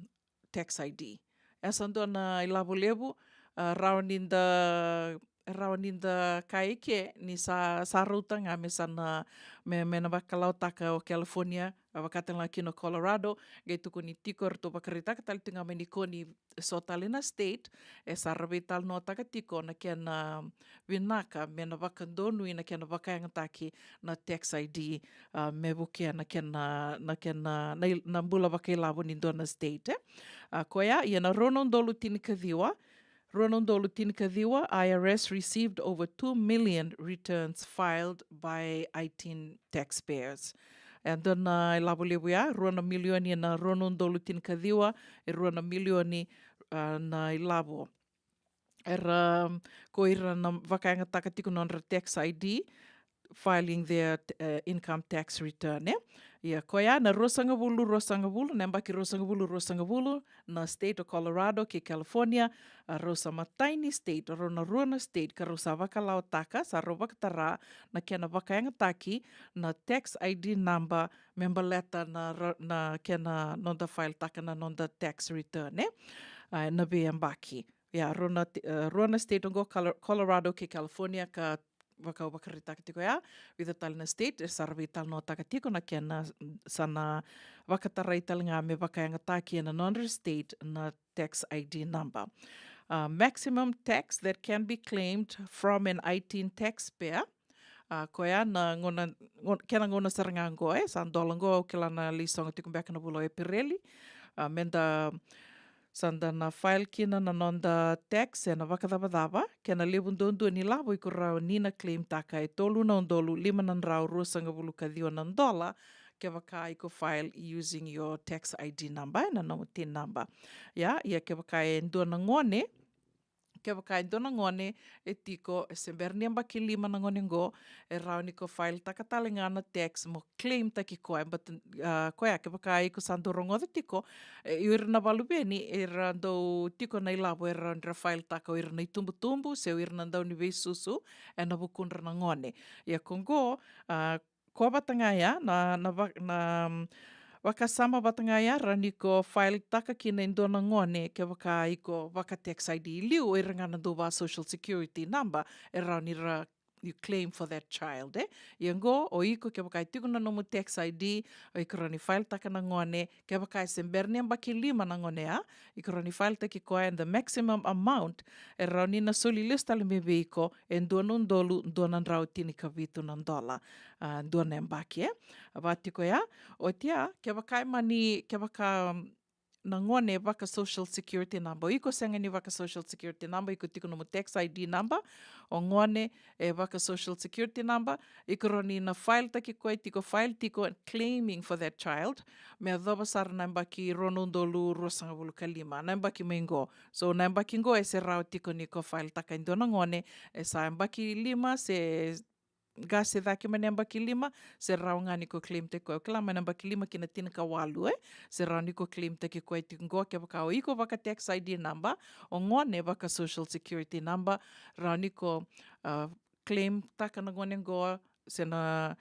tax I D. E sa dua na ilavo levu, a, rawa ni da, rawa ni da kaya i ke ni sa, sa rauta ga me sa na, me, me na vakalawataka o California, a vaka tale ga kina o Colorado, qai tukuni tiko, ratou vakaraitaka tale tiko ga mai ni kua ni so tale na state e sa ra veitalanoataka tiko na kena vinaka me na vakadonui na kena vakayagataki na tax I D, a, me vukea na kena, na kena, na il-, na bula vakailavo ni dua na state, e. A, koya, ia na rua na udolu tinikaciwa, rua na udolu tinikaciwa, I R S received over two million returns filed by eighteen taxpayers. E dua na ilavo levu ya, rua na milioni ena rua na udolu tinikaciwa, e rua na milioni, a, na ilavo era, um, ko ira na vakayagataka tiko nodra tax I D, filing their, uh, income tax return, e. Ia koya na ruasagavulu, ruasagavulu, na yabaki ruasagavulu, ruasagavulu, na state o Colorado kei California, a, rau sa matai ni state, rau na rua na state ka rau sa vakalawataka, sa rau vakatara na kena vakayagataki na tax I D number me baleta na ra-, na kena noda file taka na noda tax return, e. A, na veiyabaki. Ia, rua na ti-, e, rua na state oqo, Colo-, Colorado kei California, ka vaka au vakaraitaka tiko ya, vica tale na state, e sa ra veitalanoataka tiko na kena, mm, sa na vakatarai tale ga me vakayagataki ena nodra state na tax I D number. A, maximum tax that can be claimed from an eighteen taxpayer. A, koya na gauna, gauna, kena gauna sara ga oqo, e, sa dola oqo, au kila na lai sogo tiko beka na vula o Epereli. A, meda, sa da na file kina na noda tax ena vakacavacava, kena levu duadua ni lavo iko rawa ni na claim taka e tolu na udolu lima na drau ruasagavulu ka ciwa na dola, kevaka iko file using your tax I D number, ena nomu tin number. Ia, ia kevaka e dua na gone, kevaka e dua na gone e tiko, e se bera ni yabaki lima na gone oqo, e rawa ni ko file taka tale ga na tax mo claim taki koya, but, a, koya kevaka iko sa dau rogoca tiko, e, o ira na valuveni, era dau tiko na ilavo, era rawa ni ra file taka o ira na itubutubu, se o ira na dauniveisusu, ena vukudra na gone. Ia ko oqo, a, koya vata ga ya, na, na va-, na, mm, vakasama vata ga ya, rawa ni ko file taka kina e dua na gone, kevaka iko vaka tax I D i liu, o ira ga na dau va social security number, e rawa ni ra, you claim for that child, e. Ia oqo, o iko kevaka e tiko na nomu tax I D, o iko rawa ni file taka na gone, kevaka e se bera ni yabaki lima na gone ya, iko rawa ni file taki koya, and the maximum amount e rawa ni na soli lesu tale mai vei iko e dua na udolu dua na drau tinikavitu na dola, a, dua na yabaki, e. A, vaka tiko ya, oti ya, kevaka e mani, kevaka, mm, na gone e vaka social security number, o iko sega ni vaka social security number, iko tiko nomu tax I D number, o gone e vaka social security number, iko rawa ni na file taki koya, tiko file tiko claiming for that child, me yacova sara na yabaki rua na udolu ruasagavulu ka lima, na yabaki mai qo. So, na yabaki qo e se rawa tiko ni ko file taka e dua na gone, e sa yabaki lima, se qase cake mai na yabaki lima, se rawa ga ni ko claim taki koya. Au kila mai na yabaki lima ki na tinikawalu, e, se rawa ni ko claim taki koya tiko qo, kevaka o iko vaka tax I D number, o gone vaka social security number, rawa ni ko, a, claim taka na gone qo, se na,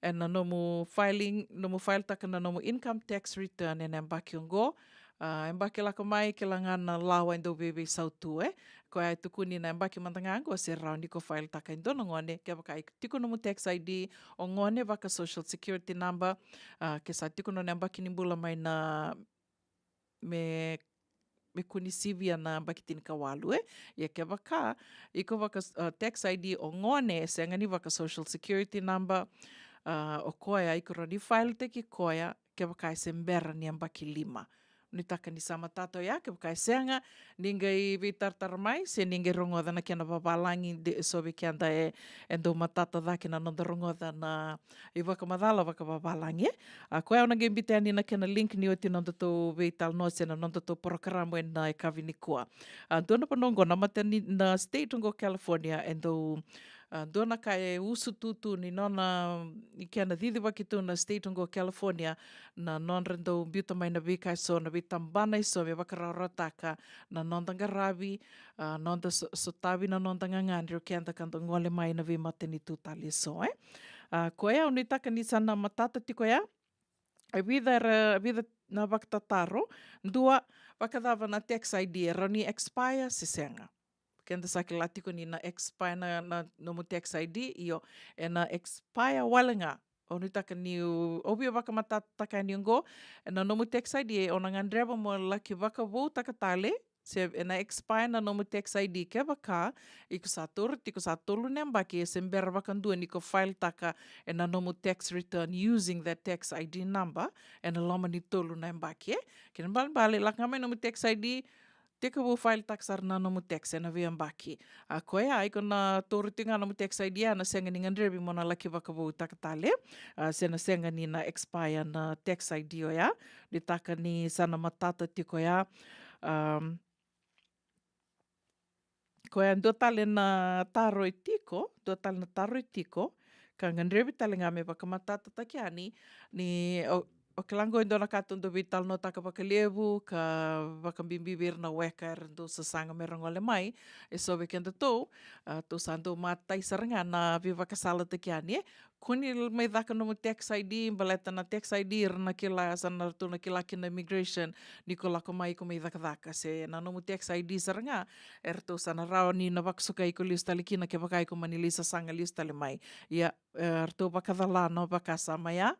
ena nomu filing, nomu file taka na nomu income tax return ena yabaki oqo, a, yabaki lako mai, kila ga na lawa e dau veiveisau tu, e. Koya e tukuni na yabaki mada ga oqo se rawa ni ko file taka e dua na gone, kevaka e tiko nomu tax I D, o gone vaka social security number, a, ke sa tiko nona yabaki ni bula mai na me, me kua ni sivia na yabaki tinikawalu, e. Ia kevaka iko vaka, a, tax I D o gone, e sega ni vaka social security number, a, o koya iko rawa ni file taki koya kevaka e se bera ni yabaki lima. Nuitaka ni sa matata oya, kevaka e sega, ni qai veitaratara mai, se ni qai rogoca na kena vavalagi, de, so vei keda e, e dau matata cake na noda rogoca na ivakamacala vakavavalagi, e. A, koya au na qai biuta yani na kena link ni oti nodatou veitalanoa se na nodatou porokaramu ena yakavi nikua. A, dua na vanua oqo na matani, na state oqo California, e dau, a, dua na ka e usutu tu ni nona, ni kena cicivaki tu na state oqo California, na nodra dau biuta mai na veika eso, na veitabana eso me vakarawarawataka na noda qaravi, a, noda so-, sotavi na noda gagadre o keda ka da gole mai na veimatanitu tale eso, e. A, koya au nuitaka ni sa na matata tiko ya. E vica era, vica na vakatataro, dua, vakacava na tax I D, e rawa ni expire se sega. keda sa kila tiko ni na expire na, na nomu tax I D, io, e na expire wale ga. Au nuitaka ni au via vakamatatataka yani oqo, e na nomu tax I D, e o na gadreva mo laki vakavoutaka tale, se e na expire na nomu tax I D kevaka iko sa taura tiko sa tolu na yabaki, e se bera vakadua ni ko filetaka e na nomu tax return using that tax I D number e na loma ni tolu na yabaki, e. Kena ibalebale, lako ga mai nomu tax I D, tekivu filetaka sara na nomu tax e na veiyabaki. A koya, iko na taura tiko ga nomu tax I D, a na sega ni gadrevi mo na laki vakavoutaka tale, a, se na sega ni na expire na tax I D oya. Nuitaka ni sa na matata tiko ya. Am, koya dua tale na taro e tiko, dua tale na taro e tiko, ka gadrevi tale ga me vakamatatataki yani, ni o, o kila qo e dua na ka tou dau veitalanoataka vakalevu, ka vakabibi vei ira na weka era dau sasaga me ra gole mai, e so vei kedatou, a, tou sa dau matai sara ga na veivakasalataki yani, e. Kua ni mai caka nomu tax I D, baleta na tax I D, ira na kila, sa na ratou na kila kina immigration, ni ko lako mai ko mai cakacaka, se na nomu tax I D sara ga, e ratou sa na rawa ni na vakasukai iko lesu tale kina kevaka iko mani lai sasaga lesu tale mai. Ia, e, ratou vakacala na vakasama ya,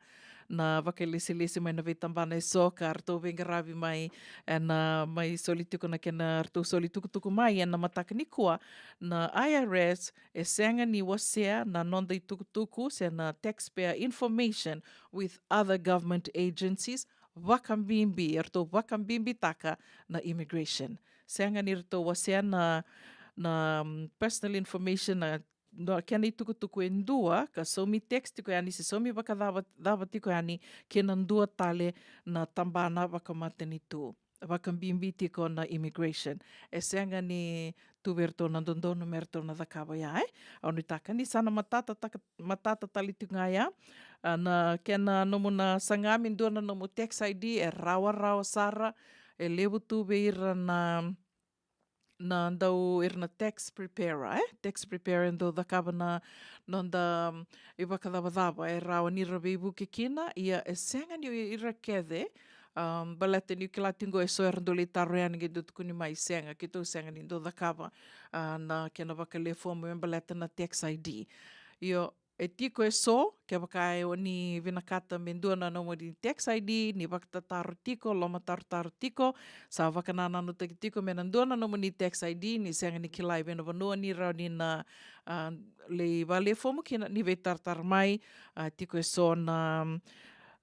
na vakailesilesi mai na veitabana e so, ka ratou veiqaravi mai, e na mai soli tiko na kena ratou soli tukutuku mai e na mataka nikua, na I R S e sega ni wasea na noda itukutuku se na taxpayer information with other government agencies, vakabibi, e ratou vakabibitaka na immigration. Sega ni ratou wasea na, na, mm, personal information, na, na kena itukutuku e dua, ka saumi tax tiko yani, se saumi vakacava, cava tiko yani, kei na dua tale na tabana vakamatanitu. Vakabibi tiko na immigration. E sega ni tu vei ratou na dodonu me ratou na cakava ya, e. Au nuitaka ni sa na matata taka, matata tale tiko ga ya. A, na kena nomu na saga me dua na nomu tax I D, e rawarawa sara, e levu tu vei ira na, na dau ira na tax preparer, e. Tax preparer e dau cakava na noda, mm, ivakacavacava, e rawa ni ra veivuke kina, ia e sega ni ira kece, um, baleta niu kila tiko e so era dau lai taro yani qai dau tukuni mai sega, keitou sega ni dau cakava, a, na kena vakalewe fomu me baleta na tax I D. Io, e tiko e so, kevaka e o ni vinakata me dua na nomuni tax I D, ni vakatataro tiko, lomatarotaro tiko, sa vakanananutaki tiko me na dua na nomuni tax I D, ni sega ni kila e vei na vanua ni rawa ni na, a, lai vakalewe fomu kina, ni veitaratara mai, a, tiko e so na,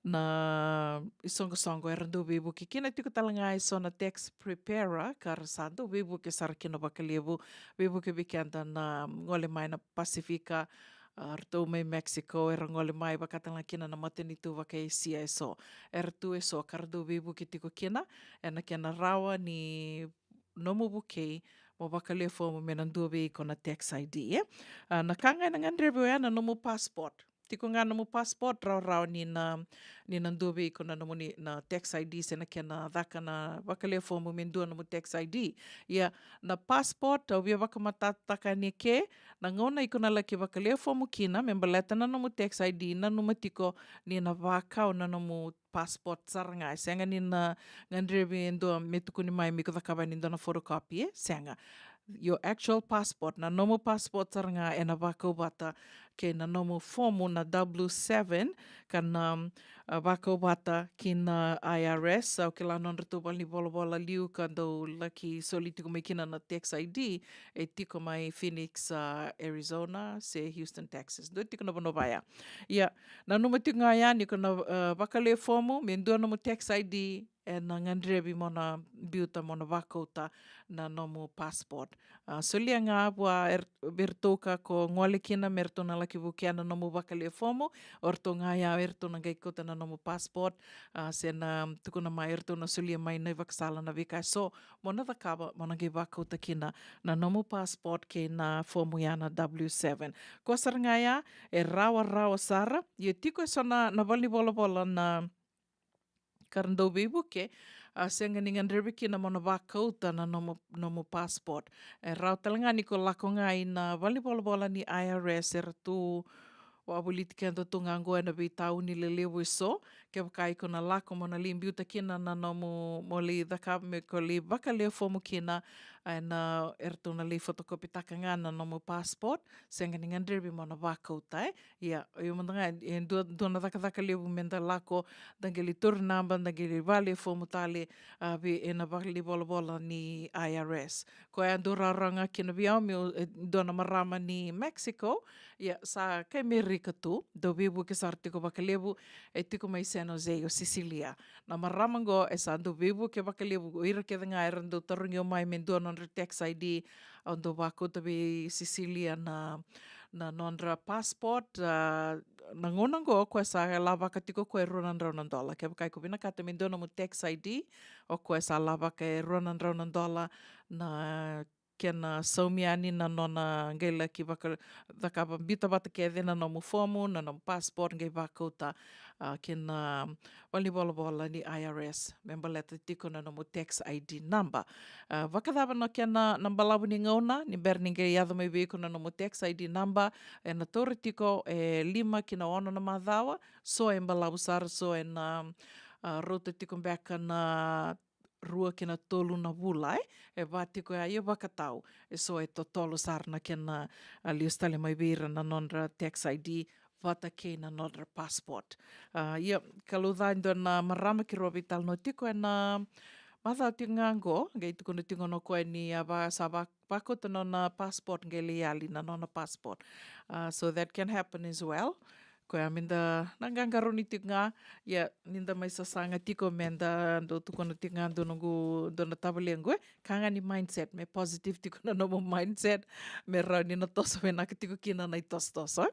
na isoqosoqo era dau veivuke kina, tiko tale ga e so na tax preparer, ka ra sa dau veivuke sara kina vakalevu, veivuke vei keda na gole mai na Pasifika, a, ratou mai Mexico, era gole mai vaka tale ga kina na matanitu vaka-Esia e so. Era tu e so, ka ra dau veivuke tiko kina, e na kena rawa ni nomu vukei, mo vakalewe fomu me na dua vei iko na tax I D, e. A, na ka ga e na gadrevi oya na nomu passport. Tiko ga nomu passport, rawarawa ni na, ni na dua vei iko na nomuni na tax I D, se na kena caka na vakalewe fomu me dua nomu tax I D. Ia, na passport, au via vakamatatataka yani ke, na gauna iko na laki vakalewe fomu kina, me baleta na nomu tax I D, nanuma tiko ni na vakau na nomu passport sara ga, e sega ni na gadrevi e dua me tukuni mai me ko cakava yani e dua na photocopy, e sega. Your actual passport, na nomu passport sara ga e na vakau vata kei na nomu fomu na W seven, ka na, a, vakau vata ki na I R S, au kila nodratou valenivolavola liu ka dau laki soli tiko mai kina na tax I D, e tiko mai Phoenix, a, Arizona, se Houston, Texas. Dua tiko na vanua vaya. Ia, nanuma tiko ga yani ko na, e, vakalewe fomu me dua nomu tax I D, e na gadrevi mo na biuta mo na vakauta na nomu passport. A, solia ga vua er-, vei ratou ka ko gole kina me ratou na laki vukea na nomu vakalewe fomu, o ratou ga ya e ratou na qai kauta na nomu passport, a, se na tukuna mai e ratou na solia mai na ivakasala na veika e so mo na cakava mo na qai vakauta kina na nomu passport kei na fomu ya na W seven. Ko sara ga ya, e rawarawa sara, ia tiko e so na, na valenivolavola na ka ra dau veivuke, a, sega ni gadrevi kina mo na vakauta na nomu, nomu passport. E rawa tale ga ni ko lako ga i na valenivolavola ni I R S, era tu wavoliti keda tu ga qo e na veitauni lelevu e so, Kevaka iko na lako mo na lai biuta kina na nomu, mo lai cakava, me ko lai vakalewe fomu kina, ena, eratou na lai fotokopitaka ga na nomu passport, sega ni gadrevi mo na vakauta, e. Ia, io mada ga, e dua, dua na cakacaka levu me da lako, da qai lai tauri naba, da qai lai vakalewe fomu tale, a, vei, ena valenivolavola ni I R S. Koya dau rawarawa ga kina vei au, meu, e, dua na marama ni Mexico, ia, sa kai Merika tu, dau veivuke sara tiko vakalevu, e tiko mai San Jose, o Cecilia. Na marama qo, e sa dau veivuke vakalevu, o ira kece ga era dau tarogi au mai me dua nodra tax I D, au dau vakauta vei Cecilia na, na nodra passport, a, na gauna qo, o koya sa lavaka tiko o koya e rua na drau na dola. Kevaka iko vinakata me dua nomu tax I D, o koya sa lavaka e rua na drau na dola na kena saumi yani na nona qai laki vaka, cakava, biuta vata kece na nomu fomu, na nomu passport, qai vakauta, a, kina valenivolavola ni I R S, me baleta tiko na nomu tax I D number. A, vakacava na kena, na balavu ni gauna, ni bera ni qai yaco mai vei iko na nomu tax I D number, ena taura tiko e lima ki na ono na macawa, so e balavu sara, so ena, a, rauta tiko beka na rua ki na tolu na vula, e, e va tiko ya, ia vakatau, e so e totolo sara na kena, a, lesu tale mai vei ira na nodra tax I D vata kei na nodra passport. A, ia, Kalou ca, e dua na marama keirau veitalanoa tiko ena macawa tiko ga qo, qai tukuna tiko o koya ni a va, sa va, vakauta na nona passport, qai lai yali na nona passport. A, so that can happen as well. Koya me da na qaqarauni tiko ga, ia, ni da mai sasaga tiko me da dau tukuna tiko ga dua noqu, dua na tavalequ, e, ka ga ni mindset, me positive tiko na nomu mindset, me rawa ni na toso vinaka tiko kina na itosotoso, e.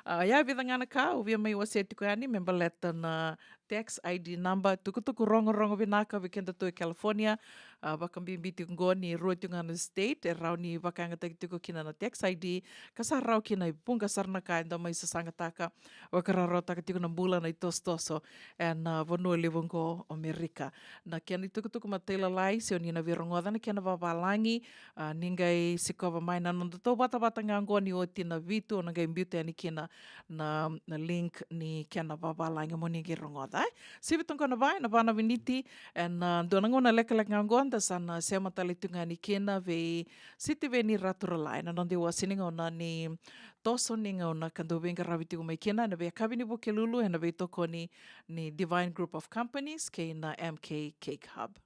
A, ia, vica ga na ka au via mai wasea tiko yani me baleta na tax I D number, tukutuku rogorogo vinaka vei kedatou e California, a, vakabibi tiko qo ni rua tiko ga na state e rawa ni vakayagataki tiko kina na tax I D, ka sa rawa kina e vuqa sara na ka eda mai sasagataka, vakarawarawataka tiko na bula na itosotoso ena, a, vanua levu qo o Amerika. Na kena itukutuku matailalai, se o ni na veirogoca na kena vavalagi, a, ni qai sikova mai na nodatou vatavata ga qo ni oti na vitu, o na qai biuta yani kina na, na link ni kena vavalagi mo ni qai rogoca, e. Sivi toqo na va, ena va na miniti, ena, a, dua na gauna lekaleka ga qo da sa na sema tale tu ga yani kina vei Sitiveni Raturala ena noda iwase ni gauna ni toso ni gauna ka dau veiqaravi tiko mai kina ena veiyakavi ni Vukelulu ena veitokoni ni Divine Group of Companies kei na M K Cake Hub.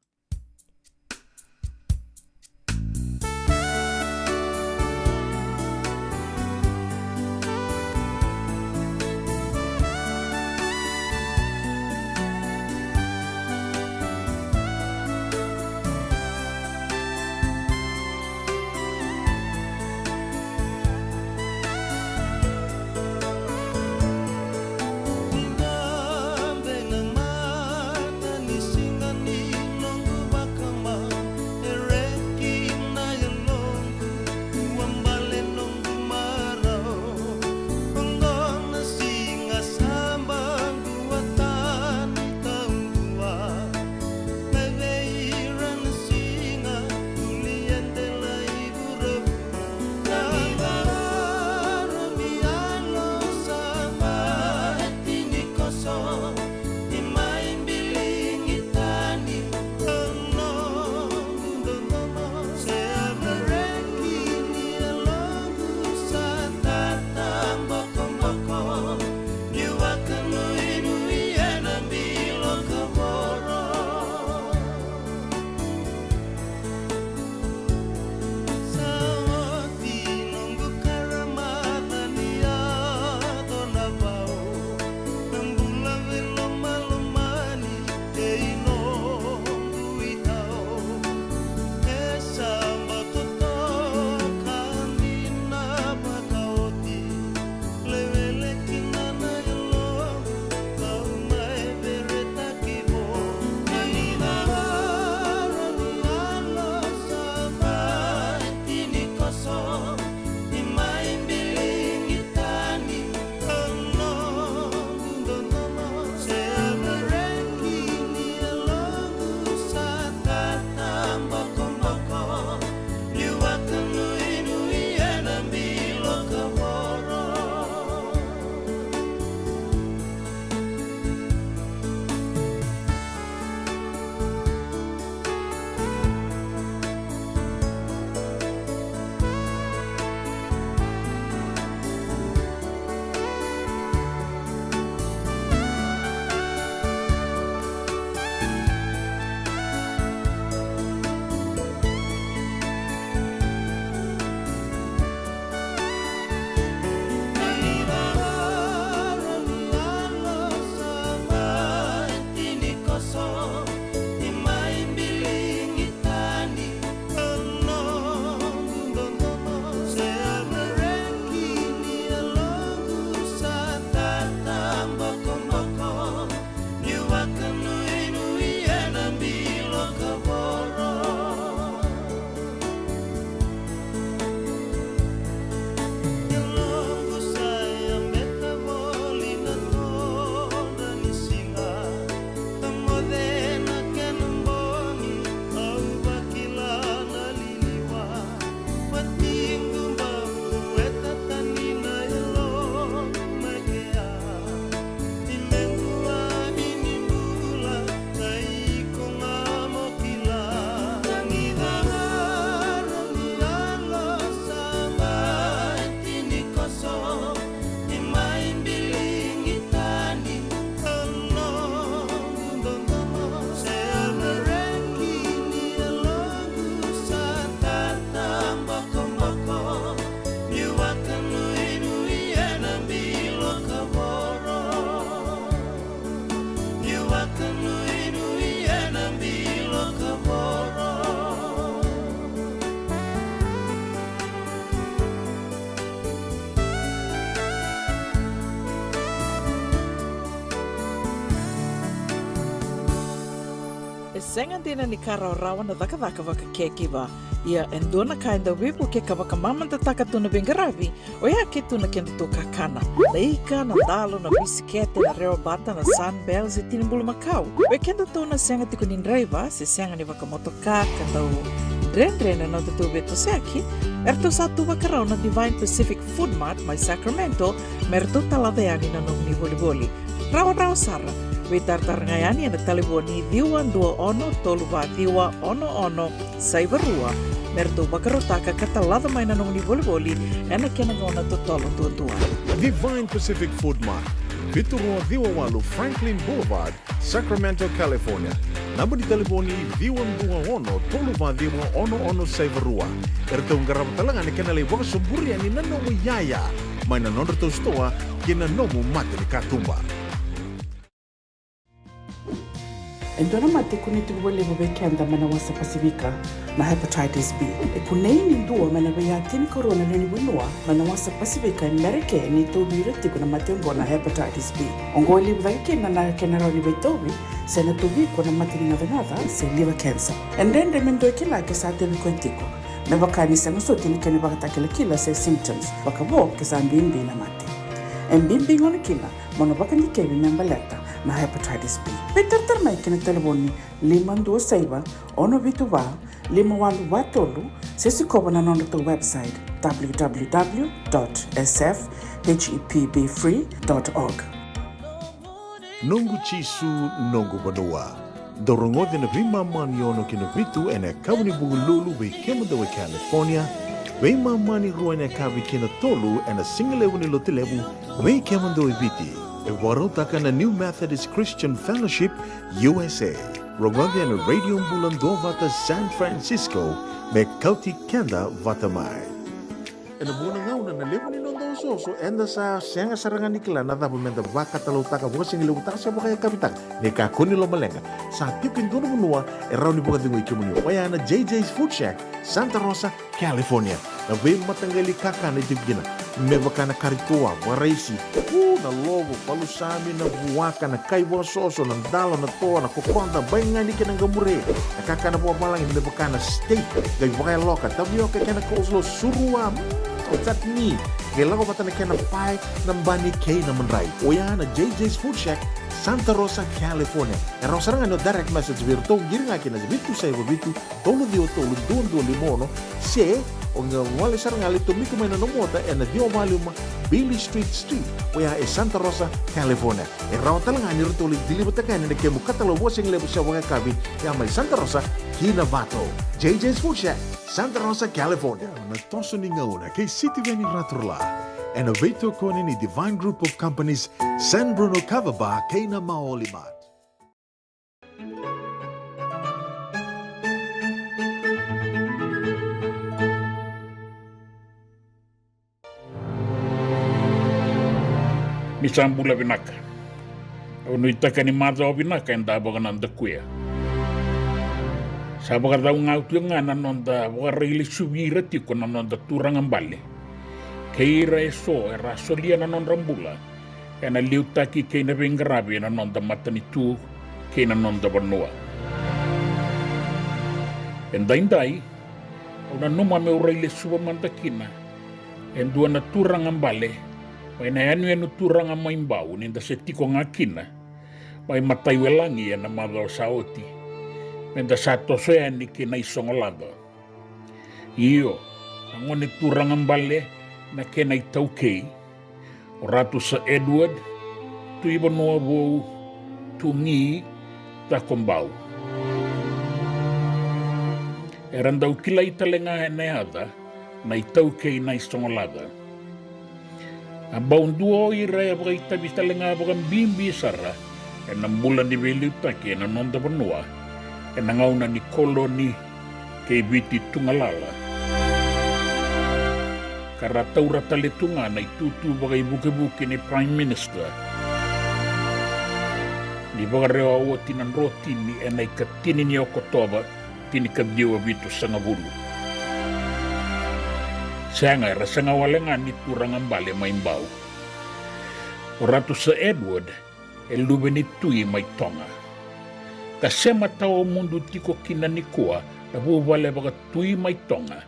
Sega dina ni ka rawarawa na cakacaka vakacaregiver. Ia e dua na ka e dau veivuke ka vakamamadataka tu na veiqaravi, oya e tu na kedatou kakana. Na ika, na dalo, na bisikete, na rewa bata, na Sunbell se tini bulumakau. Vei kedatou na sega tiko ni draiva se sega ni vakamotoka ka dau dredre na nodatou veitosoyaki, eratou sa tu vakarau na Divine Pacific Food Mart mai Sacramento me ratou talaca yani na nomuni volivoli. Rawarawa sara. Veitaratara ga yani ena talevoni ciwa dua ono tolu va ciwa ono ono saiva rua me ratou vakarautaka ka talaca mai na nomuni volivoli ena kena gauna totolo duadua. Divine Pacific Food Mart, vitu rua ciwa walu Franklin Boulevard, Sacramento, California. Naba ni talevoni ciwa dua ono tolu va ciwa ono ono saiva rua. Eratou qarava tale ga na kena lai vakasoburi yani na nomu iyaya mai na nodratou sitoa ki na nomu mata ni katuba. E dua na mate e kunei tiko vakalevu vei keda mai na wasa Pasifika, na hepatitis B. E kunei ni dua mai na veiyatini karua na lewe ni vanua mai na wasa Pasifika e Merika ni tauvi ira tiko na mate oqo na hepatitis B. Oqo e levu cake kina na kena rawa ni veitauvi se na tauvi iko na mate ni gacagaca se liver cancer. E dredre me dua e kila ke sa tauvi koya tiko, me vaka ni sega soti na kena ivakatakilakila se symptoms, vakavo ke sa bibi na mate. E bibi gona kina mo na vakadikevi me baleta na hepatitis B. Veitaratara mai ki na talevoni lima dua saiva ono vitu va lima walu va tolu se sikova na nodratou website w w w dot s f h e p b free dot org. Noqu Jisu, noqu vanua. Dou rogoca na veimama ni ono ki na vitu ena yakavi ni Vukelulu vei kemudou e California, veimama ni rua ena yakavi ki na tolu ena sigalevu ni Lotulevu vei kemudou e Viti. E vakarautaka na New Methodist Christian Fellowship U S A. Rogoca ena Radio Bula Duavata San Francisco me kauti keda vata mai. Ena vuqa na gauna na levu ni noda osooso eda sa sega sara ga ni kila na cava meda vakatalautaka, vakasigalevu taka se vakayakavi taka. Ni kakua ni lomaleqa, sa tiko e dua na vanua e rawa ni vakacegui kemuni, oya na J J's Food Shack, Santa Rosa, California. Na veimataqali kakana e tiko kina me vaka na kari toa, vakaraisi, u, na lovo, palusami, na vuaka, na kai vakasoso, na dalo, na toa, na kokoda, baigani kei na qamure. Na kakana vakavalagi me vaka na steak, qai vakayaloka, tavioka kei na coleslaw, surua, mm, o chutney, qai lako vata na kena pae, na bani kei na madrai. Oya na J J's Food Shack, Santa Rosa, California. E rawa sara ga ni o direct message vei iratou, qiri ga kina vitu saiva vitu, tolu ciwa tolu dua dua lima ono, se o qai gole sara ga lai tomika mai na nomu ota ena ciwa va lima Beale Street Suite, oya e Santa Rosa, California. E rawa tale ga ni ratou lai deliver-taka yani na kemu katalau vakasigalevu se vakayakavi, ya mai Santa Rosa ki Novato. J J's Food Shack, Santa Rosa, California. Na toso ni gauna kei Sitiveni Raturala ena veitokoni ni Divine Group of Companies, San Bruno Kava Bar kei na Maoli Mart. Ni sa bula vinaka. Au nuitaka ni macawa vinaka eda vakanadakuya. Sa vakacau ga tu ga na noda vakarailesuvi ira tiko na noda turaga bale kei ira eso era a solia na nodra bula ena liutaki kei na veiqaravi ena noda matanitu kei na noda vanua. Edaidai, au nanuma meu railesuva mada kina e dua na turaga bale mai na yanuyanu turaga mai Bau, ni da se tiko ga kina mai Mataiwelagi ena macawa sa oti, me da sa toso yani ki Naisogolaca. Io, na gone turaga bale na kena itaukei, o Ratu Sir Edward Tuivanua Vou Tugi Takobau. Era dau kilai tale ga ena yaca na itaukei Naisogolaca. A bau dua o ira e vakaitavi tale ga vakabibi sara ena bula ni veiliutaki ena noda vanua ena gauna ni koloni kei Viti tugalala, ka ra taura tale tu ga na itutu vakaivukevuke ni Prime Minister ni Vakare-o-Oti na Drotini ena ikatini ni Okotova, tinikaciwa vitusagavulu. Sega, era sega wale ga ni turaga bale mai Bau. O Ratu Sir Edward e luve ni tui mai Toga. Ka sema tawamudu tiko kina nikua na vuvale vakatui mai Toga,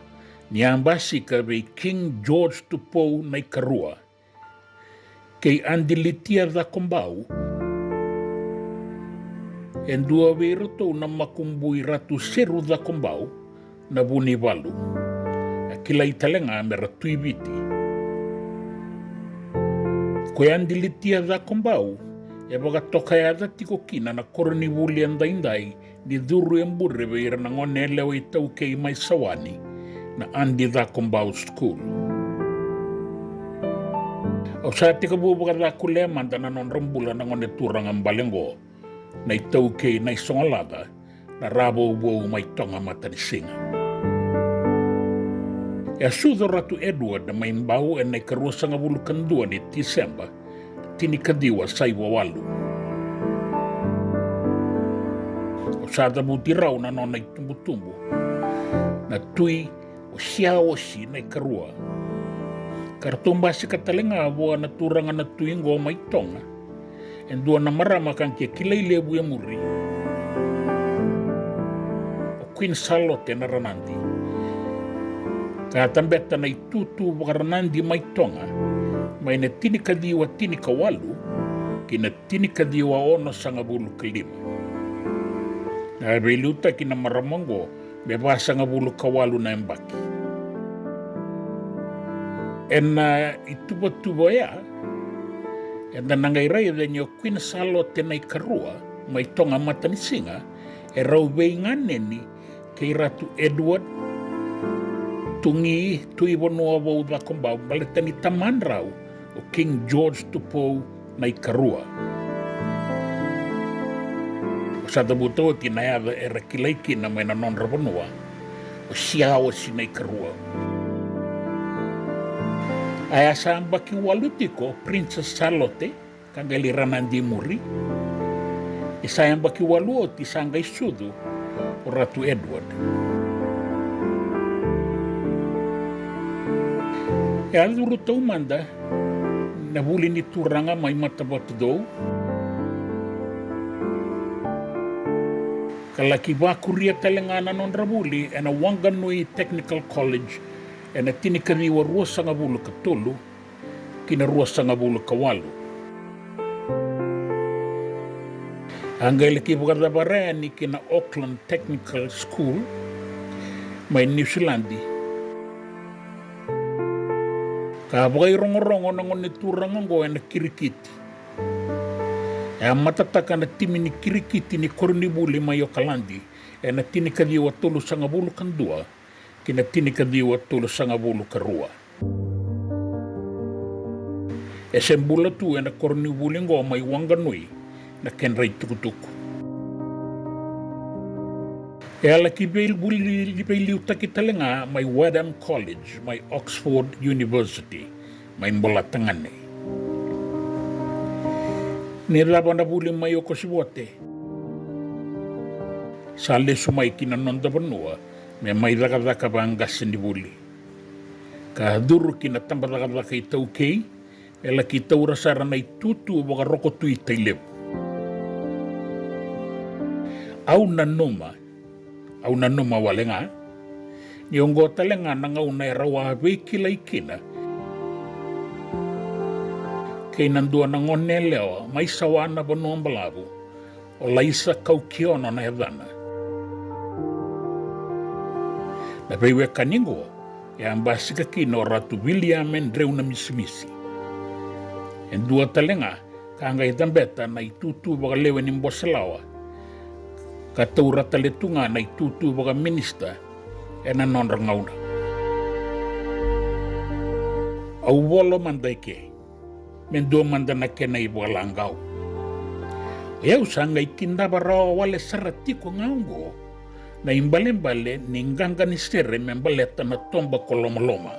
ni a basika vei King George Tupou na iKarua kei Adi Litia Cakobau, e dua vei iratou na makubui Ratu Seru Cakobau na Vunivalu. E kilai tale ga me ra Tui Viti. Ko Adi Litia Cakobau e vakatokayaca tiko kina na koronivuli edaidai ni curu e bure vei ira na gone yalewa iTaukei mai Sawani, na Adi Cakobau School. Au sa tekivu vakacakulea mada na nodra bula na gone turaga bale oqo, na iTaukei Naisogolaca, na Ravouvou mai Toga Matanisiga. E a sucu o Ratu Edward mai Bau ena ikaruasagavulu ka dua ni Tiseba, tinikaciwa saiva walu. Au sa cavuti rau na nona itubutubu, na Tui o Siaosi na iKarua. Ka ratou basika tale ga vua na turaga na tui oqo mai Toga e dua na marama ka qai kilai levu e muri, o Queen Salote na Ranadi. Ka tabeta na itutu vakaranadi mai Toga mai na tinikaciwa tinikawalu ki na tinikaciwa onosagavulu ka lima. Na veiliutaki na marama oqo me vasagavulu ka walu na yabaki. Ena ituvatuva oya, eda na qai raica ni o Queen Salote na iKarua mai Toga Matanisiga e rau veiganeni kei Ratu Edward Tugi Tuivanua Vou Cakobau, baleta ni tamadrau o King George Tupou na iKarua. Au sa cavuta oti na yaca era kilai kina mai na nodra vanua, o Siaosi na iKarua. A ya sa yabaki walu tiko o Princess Salote, ka qai lai ranadi i muri. Ni sa yabaki walu oti sa qai sucu o Ratu Edward. E a curu taumada na vuli ni turaga mai Matavatudou, ka laki vakuria tale ga na nodra vuli ena Wanganui Technical College ena tinikaciwa ruasagavulu ka tolu ki na ruasagavulu ka walu. A qai laki vakacavara yani ki na Auckland Technical School mai Niusiladi, ka vakairogorogo na gone turaga oqo ena kirikiti. E a matataka na timi ni kirikiti ni koronivuli mai Okaladi ena tinikaciwa tolusagavulu ka dua ki na tinikaciwa tolusagavulu ka rua. E se bula tu ena koronivuli oqo mai Wanganui na kedra itukutuku. E a laki veivuli veiliutaki tale ga mai Wadham College mai Oxford University mai Bolatagane. Ni cava na vuli mai Okosivote, sa lesu mai ki na noda vanua me mai cakacaka vaqasenivuli. Ka curu ki na tabacakacaka iTaukei, e laki taura sara na itutu vakarokotui tailevu. Au nanuma, au nanuma wale ga ni oqo tale ga na gauna e rau a veikilai kina kei na dua na gone yalewa mai Sawa na Vanua Balavu, o Laisa Kaukiono na yacana. Na veiwekani oqo e a basika kina o Ratu Viliame Dreu na Misimisi. E dua tale ga ka qai cabeta na itutu vakalewe ni Boselawa, ka taura tale tu ga na itutu vakaminisita ena nodra gauna. Au volo mada eke me dua mada na kena ivakalaqau. O yau sa qai kidava rawa wale sara tiko ga oqo na ibalebale ni qaqa ni sere me baleta na toba ko Lomaloma.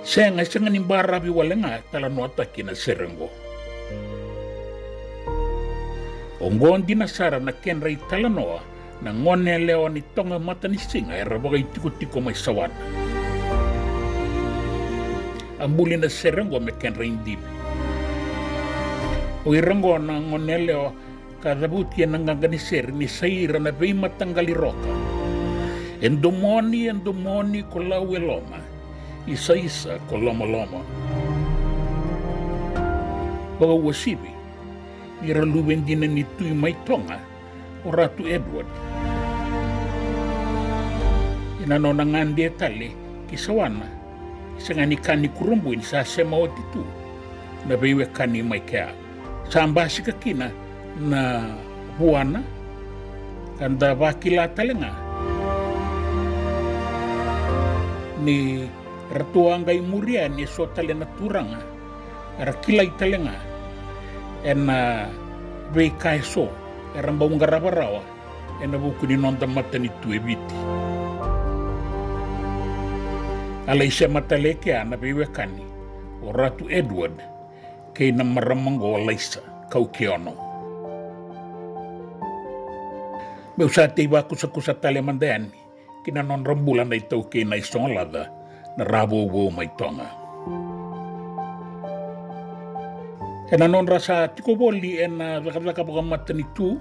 Sega, sega ni baravi wale ga e talanoataki na sere oqo. Oqo dina sara na kedra italanoa na gone yalewa ni Toga Matanisiga era vakaitikotiko mai Sawana. A buli na sere oqo me kedra idivi. O ira oqo na gone yalewa ka cavuti ena qaqa ni sere ni sa ira na veimataqali roka. E domoni, e domoni ko Laueloma, isaisa ko Lomaloma. Vakauasivi, ni ra luve dina ni tui mai Toga o Ratu Edward. Ena nona gade tale ki Sawana, sega ni ka ni kurabui ni sa sema oti tu na veiwekani mai kea. Sa basika kina na vuana, ka da vakila tale ga ni ratou a qai muri yani eso tale na turaga era kilai tale ga ena veika eso era bau qarava rawa ena vuku ni noda matanitu e Viti. A lai sema tale e kea na veiwekani o Ratu Edward kei na marama oqo Laisa Kaukeono. Meu sa tei vakusakusa tale mada yani ki na nodra bula na iTaukei Naisogolaca na Ravouvou mai Toga. Ena nodra sa tiko voli ena cakacaka vakamatanitu,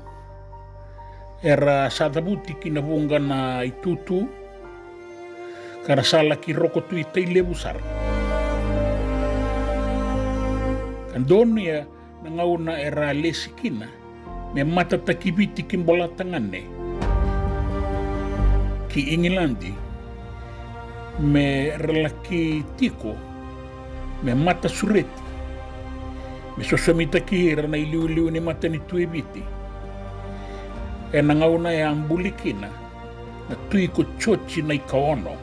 era sa cavuti ki na vuqa na itutu, ka ra sa laki roko tu i Tailevu sara. Ka donuya na gauna era lesi kina me matataki Viti ki Bolatagane, ki Igiladi, me ra laki tiko me matasureti, me sosomitaki ira na iliuliu ni matanitu e Viti. Ena gauna e a buli kina na tui ko Joji Naikaono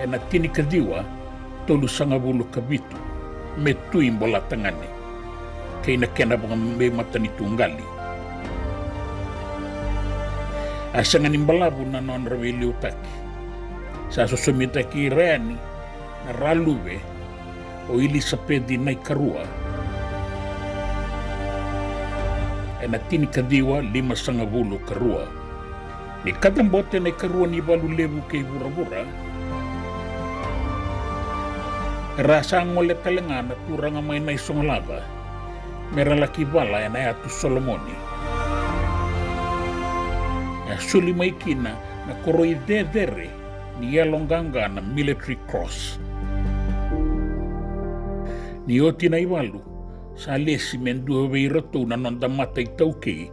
ena tinikaciwa tolusagavulu ka vitu, me tui Bolatagane kei na kena vakamatanitu qali. A sega ni balavu na nodra veiliutaki. Sa sosomitaki ira yani na raluve o Ilisapeci Naikarua ena tinikaciwa limasagavulu ka rua. Ni kacabote na ikarua ni valu levu kei vuravura, era sa gole tale ga na turaga mai Naisogolaca me ra laki vala ena Yatu Solomoni. E a soli mai kina na koroi cecere ni yaloqaqa na Military Cross. Ni oti na ivalu, sa lesi me dua vei iratou na noda mata iTaukei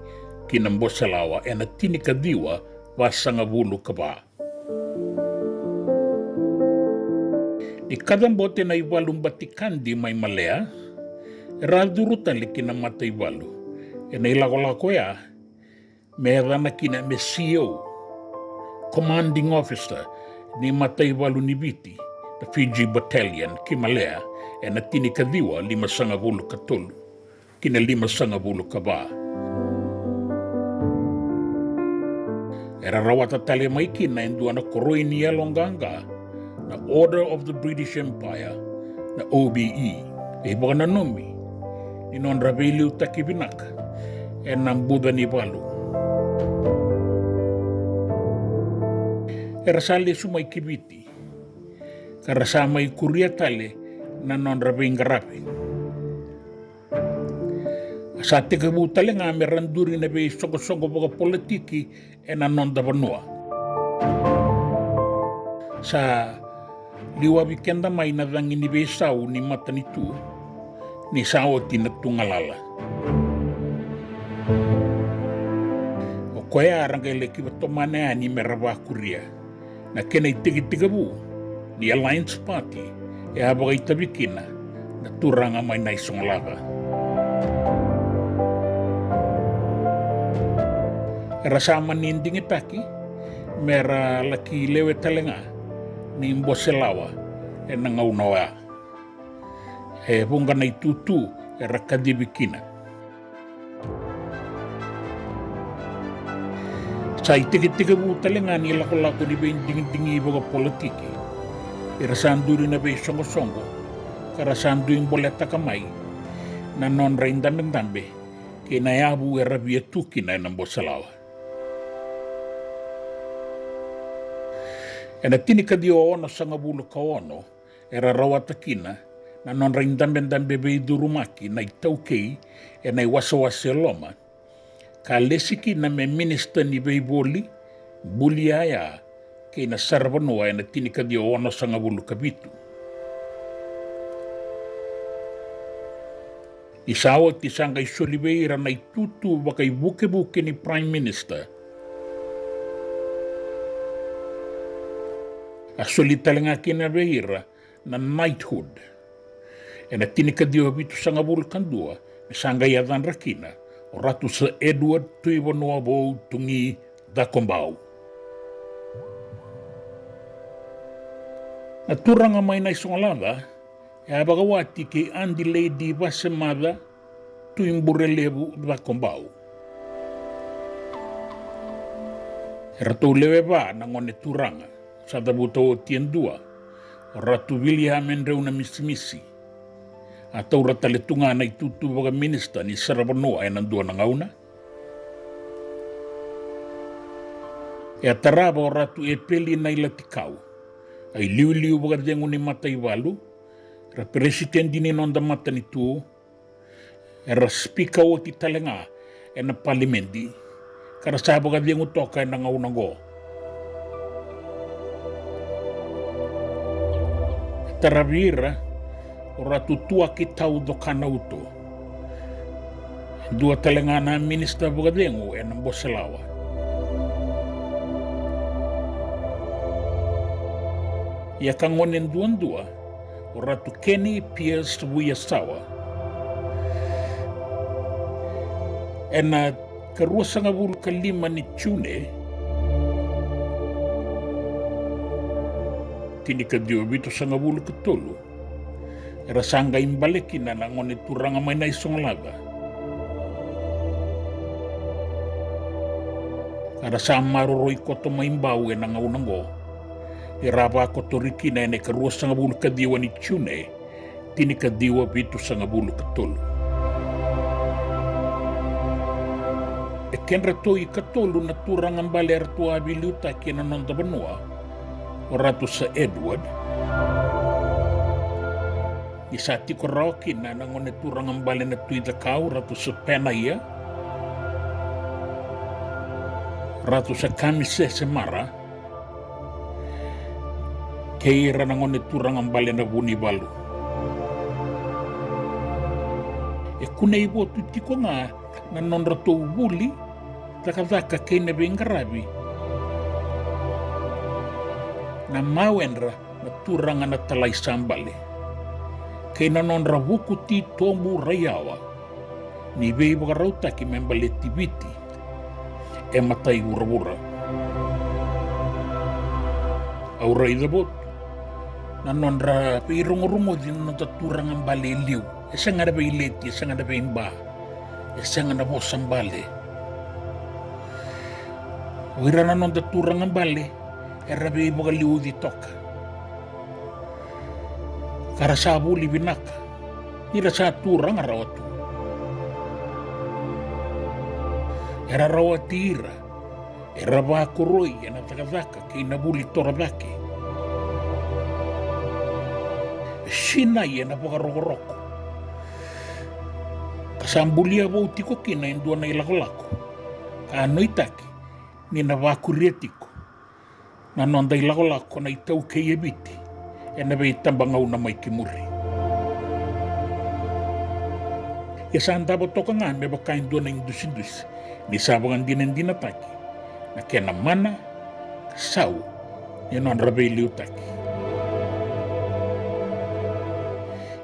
ki na Boselawa ena tinikaciwa vasagavulu ka va. Ni kacabote na ivalu Batikadi mai Malea, era a curu tale ki na mataivalu. Ena ilakolako oya, me yacana kina me C O, Commanding Officer ni mataivalu ni Viti, na Fiji Battalion, ki Malea, ena tinikaciwa limasagavulu ka tolu ki na limasagavulu ka va. Era rawata tale mai kina e dua na koroi ni yaloqaqa, na Order of the British Empire, na O B E, e vakananumi ni nodra veiliutaki vinaka ena buca ni valu. Era sa lesu mai ki Viti, ka ra sa mai kuria tale na nodra veiqaravi. Sa tekivu tale ga me ra duri na veisoqosoqo vakapolitiki ena noda vanua. Sa liwavi keda mai na cagi ni veisau ni matanitu ni sa oti na tugalala. O koya era qai laki vatomana yani me ra vakuria. Na kena itekitekivu ni Alliance Party e a vakaitavi kina na turaga mai Naisogolaca. Era sa mani digitaki me ra laki lewe tale ga ni Boselawa ena gauna oya. E vuqa na itutu era kacivi kina. Sa itekitekivu tale ga ni lakolako ni veidigidigi vakapolitiki. Era sa duri na veisoqosoqo ka ra sa dui boletaka mai na nodra idabedabe kei na yavu era via tu kina ena Boselawa. Ena tinikaciwa onosagavulu ka ono, era rawata kina na nodra idabedabe veicurumaki na iTaukei ena iwasewase e loma, ka lesi kina me minisita ni veivoli, buli yaya kei na saravanua ena tinikaciwa onosagavulu ka vitu. Ni sa oti sa qai soli vei ira na itutu vakaivukevuke ni Prime Minister. A soli tale ga kina vei ira na knighthood ena tinikaciwa vitusagavulu ka dua, me sa qai yacadra kina o Ratu Sir Edward Tuivanua Vou Tugi Cakobau. Na turaga mai Naisogolaca e a vakawati kei Adelaide Vasemaca Tuiburelevu Cakobau. Eratou lewe va na gone turaga, sa cavuta oti e dua o Ratu Viliame Dreunamisimisi. A taura tale tu ga na itutu vakaminisita ni saravanua ena dua na gauna. E a tarava o Ratu Epeli Nailatikau, a iliuliu vakacegu ni mataivalu, era peresitedi ni noda matanitu, era sipika oti tale ga ena palimedi, ka ra sa vakacegu toka ena gauna oqo. E taravi ira o Ratu Tuakitau Cokanauto, e dua tale ga na minisita vakacegu ena bose lawa. Ia ka gone duadua o Ratu Kenny Pierce Vuyasawa. Ena ka ruasagavulu ka lima ni June, tinikaciwa vitusagavulu ka tolu, era sa qai bale kina na gone turaga mai Naisogolaca. Era sa maroroi koto mai Bau ena gauna oqo, era a vakotori kina ena ka ruasagavulu ka ciwa ni June, tinikaciwa vitusagavulu ka tolu. E kedratou i katolu na turaga bale eratou a veiliutaki ena noda vanua, o Ratu Sir Edward. Ni sa tiko rawa kina na gone turaga bale na Tui Cakau, Ratu Sir Penaia, Ratu Sir Kamisese Mara, kei ira na gone turaga bale na Vunivalu. E kunei votu tiko ga na nodratou vuli, cakacaka kei na veiqaravi na mawedra na turaga na talai sa bale, kei na nodra vuku titobu raiyawa ni veivakarautaki me baleti Viti e matai vuravura. Au raica votu na nodra veirogorogoci na noda turaga bale e liu. E sega na veileti, e sega na veiba, e sega na vosa bale. O ira na noda turaga bale era veivakaliuci toka, ka ra sa vuli vinaka ni ra sa turaga rawa tu. Era rawati ira era vakoroi ena cakacaka kei na vuli torocake. E sinai ena vakarokoroko, ka sa bulia vou tiko kina e dua na ilakolako ka nuitaki ni na vakuria tiko na noda ilakolako na iTaukei e Viti ena veitabagauna mai ki muri. Ia sa davo toka ga me vaka e dua na idusidusi ni sa vakadinadinataki na kena mana ka sau ni nodra veiliutaki.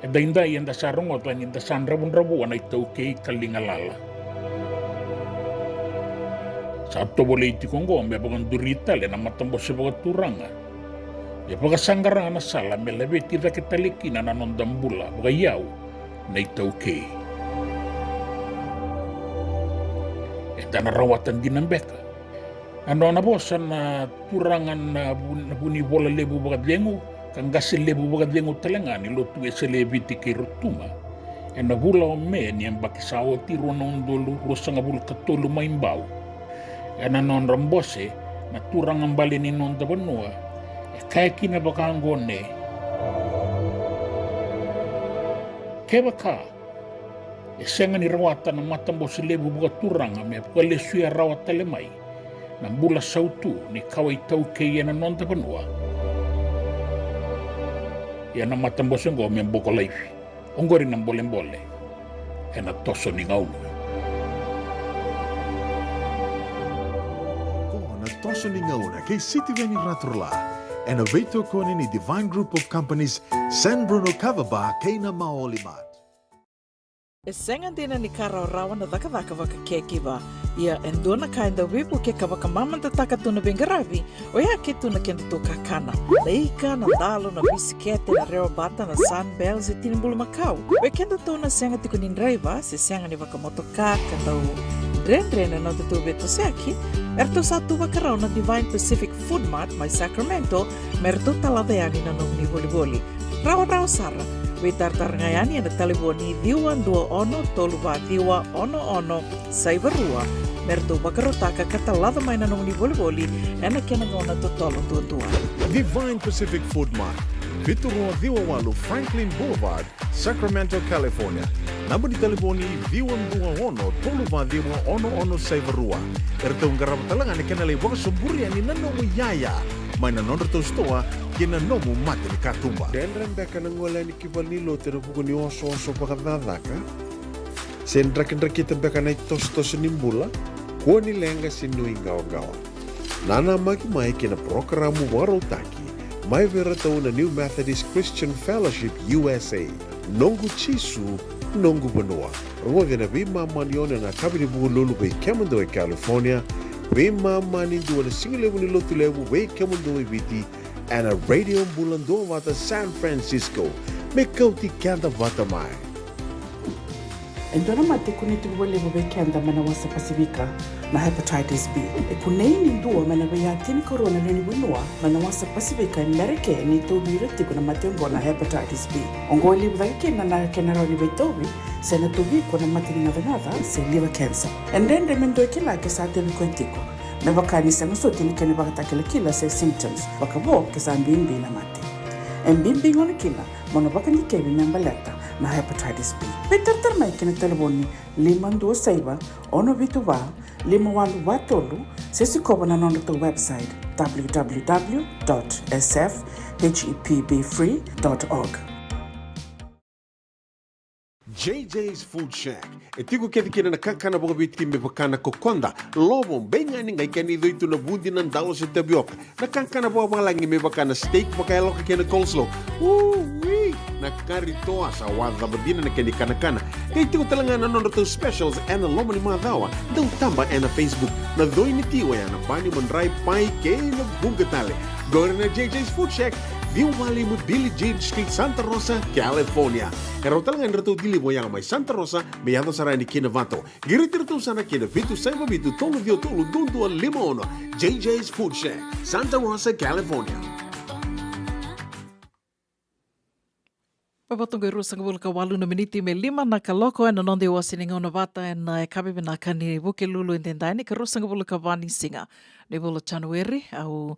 Edaidai eda sa rogoca ni da sa dravudravua na iTaukei ka liga lala. Sa tovolei tiko oqo me vakaduri tale na matabose vakaturaga me vakasaqara na sala me laveti cake tale kina na noda bula vakaiyau na iTaukei. Eda na rawata dina beka na nona vosa na turaga na vu-, na vunivola levu vakacegu ka qase levu vakacegu tale ga ni lotu Wesele e Viti kei Rotuma ena vula o Me ni yabaki sa oti, rua na udolu ruasagavulu ka tolu, mai Bau. Ena nodra bose na turaga bale ni noda vanua e kaya kina vaka oqo: Ne Kevaka e sega ni rawata na matabose levu vakaturaga me vakalesuya rawa tale mai na bula sautu ni kawa iTaukei ena noda vanua, ia na matabose oqo me boko laivi. Oqori na bolebole ena toso ni gauna. Ko na toso ni gauna kei Sitiveni Raturala, ena veitokoni ni Divine Group of Companies, San Bruno Kava Bar kei na Maoli Mart. E sega dina ni ka rawarawa na cakacaka vaka caregiver. Ia e dua na ka e dau veivuke ka vakamamadataka tu na veiqaravi, oya ke tu na kedatou kakana. Na ika, na dalo, na bisikete, na rewa bata, na Sunbell, se tini bulumakau. Vei kedatou na sega tiko ni draiva se sega ni vakamotoka ka dau dredre na nodatou veitosoyaki, eratou sa tu vakarau na Divine Pacific Food Mart mai Sacramento me ratou talaca yani na nomuni volivoli. Rawarawa sara. Veitaratara ga yani ena talevoni ciwa dua ono tolu va ciwa ono ono saiva rua me ratou vakarautaka ka talaca mai na nomuni volivoli ena kena gauna totolo duadua. Divine Pacific Food Mart, vitu rua ciwa walu Franklin Boulevard, Sacramento, California. Naba ni talevoni ciwa dua ono tolu va ciwa ono ono saiva rua. Eratou qarava tale ga na kena lai vakasoburi yani na nomu iyaya mai na nodratou sitoa ki na nomu mata ni katuba. Dredre beka na gole yani ki valenilotu ena vuku ni osooso vakacakacaka? Se drakidrakita beka na itosotoso ni bula? Kua ni leqa se nuiqawaqawa. Nanamaki mai ki na parokaramu vakarautaki mai vei iratou na New Methodist Christian Fellowship U S A, Noqu Jisu, Noqu Vanua. Rogoci ena veimama ni ono ena yakavi ni Vukelulu vei kemudou e California, veimama ni dua na sigalevu ni Lotulevu vei kemudou e Viti, ena Radio Bula Duavata San Francisco. Me kauti keda vata mai. E dua na mate e kunei tiko vakalevu vei keda mai na wasa Pasifika, na hepatitis B. E kunei ni dua mai na veiya tinikarua na lewe ni vanua mai na wasa Pasifika e Merika e tauvi ira tiko na mate oqo na hepatitis B. Oqo e levu cake kina na kena rawa ni veitauvi se na tauvi iko na mate ni gacagaca se liver cancer. E dredre me dua e kila ke sa tauvi koya tiko, me vaka ni sega soti na kena ivakatakilakila se symptoms, vakavo ke sa bibi na mate. E bibi gona kina mo na vakadikevi me baleta na hepatitis B. Veitaratara mai ki na talevoni lima dua saiva ono vitu va lima walu va tolu, se sikova na nodratou website w w w dot s f h e p b free dot org. J J's Food Shack. E tiko kece kina na kakana vakaviti me vaka na kokoda, lovo, beigani, qai kena icoi tu na vudi, na dalo se tavioka. Na kakana vakavalagi me vaka na steak vakayaloka kei na coleslaw. Ui! Na kari toa sa wacava dina na kena ikanakana. Qai tiko tale ga na nodratou specials ena loma ni macawa. Dau taba ena Facebook. Na coi ni ti oya na bani, madrai, pai kei na vuqa tale. Qori na J J's Food Shack, ciwa walu lima Billie Jean Street, Santa Rosa, California. E rawa tale ga ni ratou deliver oya mai Santa Rosa me yaco sara yani ki Novato. Qiriti iratou sara ki na vitu saiva vitu tolu ciwa tolu dua dua lima ono. J J's Food Shack, Santa Rosa, California. Vavatoga e ruasagavulu ka walu na miniti me lima na kaloko ena noda iwase ni gauna vata ena yakavi vinaka ni Vukelulu edaidai, ni ka ruasagavulu ka va ni siga ni vula o Janueri. Au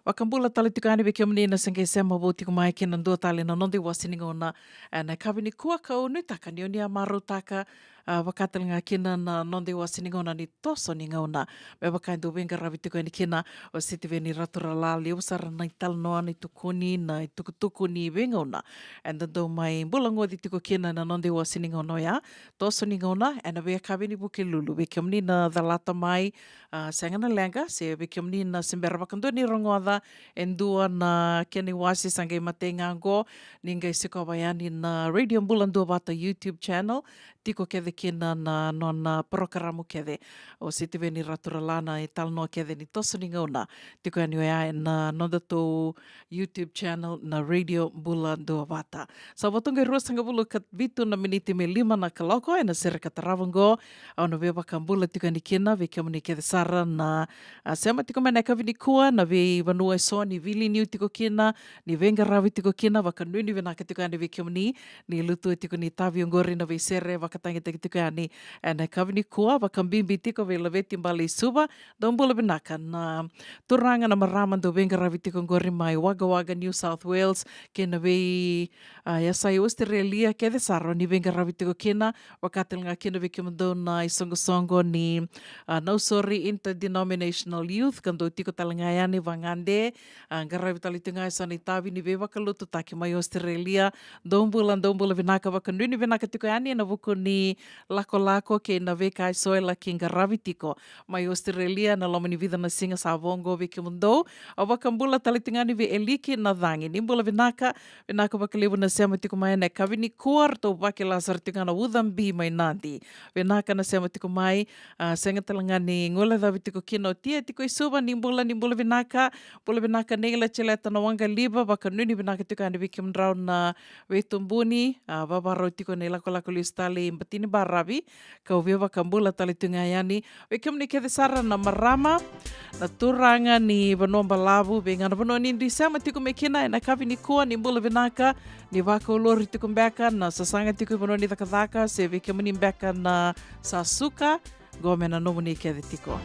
vakabula tale tiko yani vei kemuni na se qai sema vou tiko mai ki na dua tale na noda iwase ni gauna ena yakavi nikua, kau nuitaka ni oni a marautaka, a, vaka tale ga kina na noda iwase ni gauna ni toso ni gauna. Me vaka e dau veiqaravi tiko yani kina o Sitiveni Raturala, levu sara na italanoa, na itukuni, na itukutuku ni veigauna eda dau mai bulagoci tiko kina ena noda iwase ni gauna oya. Toso ni gauna ena veiyakavi ni Vukelulu. Vei kemuni na calata mai, a, sega na leqa, se vei kemuni na se bera vakadua ni rogoca e dua na kena iwase, sa qai matei ga oqo, ni qai sikova yani na Radio Bula Duavata YouTube channel. Tiko kece kina na nona parokaramu kece o Sitiveni Raturala, na italanoa kece ni toso ni gauna. Tiko yani oya ena nodatou YouTube channel na Radio Bula Duavata. Sa vatoga e ruasagavulu ka vitu na miniti me lima na kaloko ena sere ka tarava oqo. Au na via vakabula tiko yani kina vei kemuni kece sara na, a, sema tiko mai na yakavi nikua, na veivanua eso ni vili niu tiko kina, ni veiqaravi tiko kina, vakanuinui vinaka tiko yani vei kemuni ni lutu tiko ni tavi oqori na veisere vakatagitaki tiko yani ena yakavi nikua, vakabibi tiko vei Laveti Bale i Suva. Dou bula vinaka na turaga, na marama dou veiqaravi tiko qori mai Wagga Wagga, New South Wales, kei na vei, a, yasai Australia kece sara ni veiqaravi tiko kina, vaka tale ga kina vei kemudou na isoqosoqo ni, a, Nausori Interdenominational Youth, ka dou tiko tale ga yani vagade, a, qaravi tale tiko ga eso na itavi ni veivakalotutaki mai Australia. Dou bula, dou bula vinaka, vakanuinui vinaka tiko yani ena vuku ni lakolako kei na veika eso e laki qaravi tiko mai Australia ena loma ni vica na siga sa vo oqo vei kemudou. Au vakabula tale tiko ga yani vei Eliki Nacagi, ni bula vinaka, vinaka vakalevu na sema tiko mai ena yakavi nikua. Ratou vakila sara tiko ga na uca bi mai Nadi. Vinaka na sema tiko mai, a, sega tale ga ni guilecavi tiko kina o Tia tiko i Suva, ni bula, ni bula vinaka. Bula vinaka nei Laceleta na Waqaliva, vakanuinui vinaka tiko yani vei kemudrau na veitubuni, a, vavarau tiko na ilakolako lesu tale i Batini Baravi. Kau via vakabula tale tiko ga yani vei kemuni kece sara na marama, na turaga ni Vanua Balavu, vei ga na vanua ni dui sema tiko mai kina ena yakavi nikua, ni bula vinaka. Ni vakaulori tiko beka na sasaga tiko i vanua ni cakacaka, se vei kemuni beka na sa suka, qo me na nomuni kece tiko.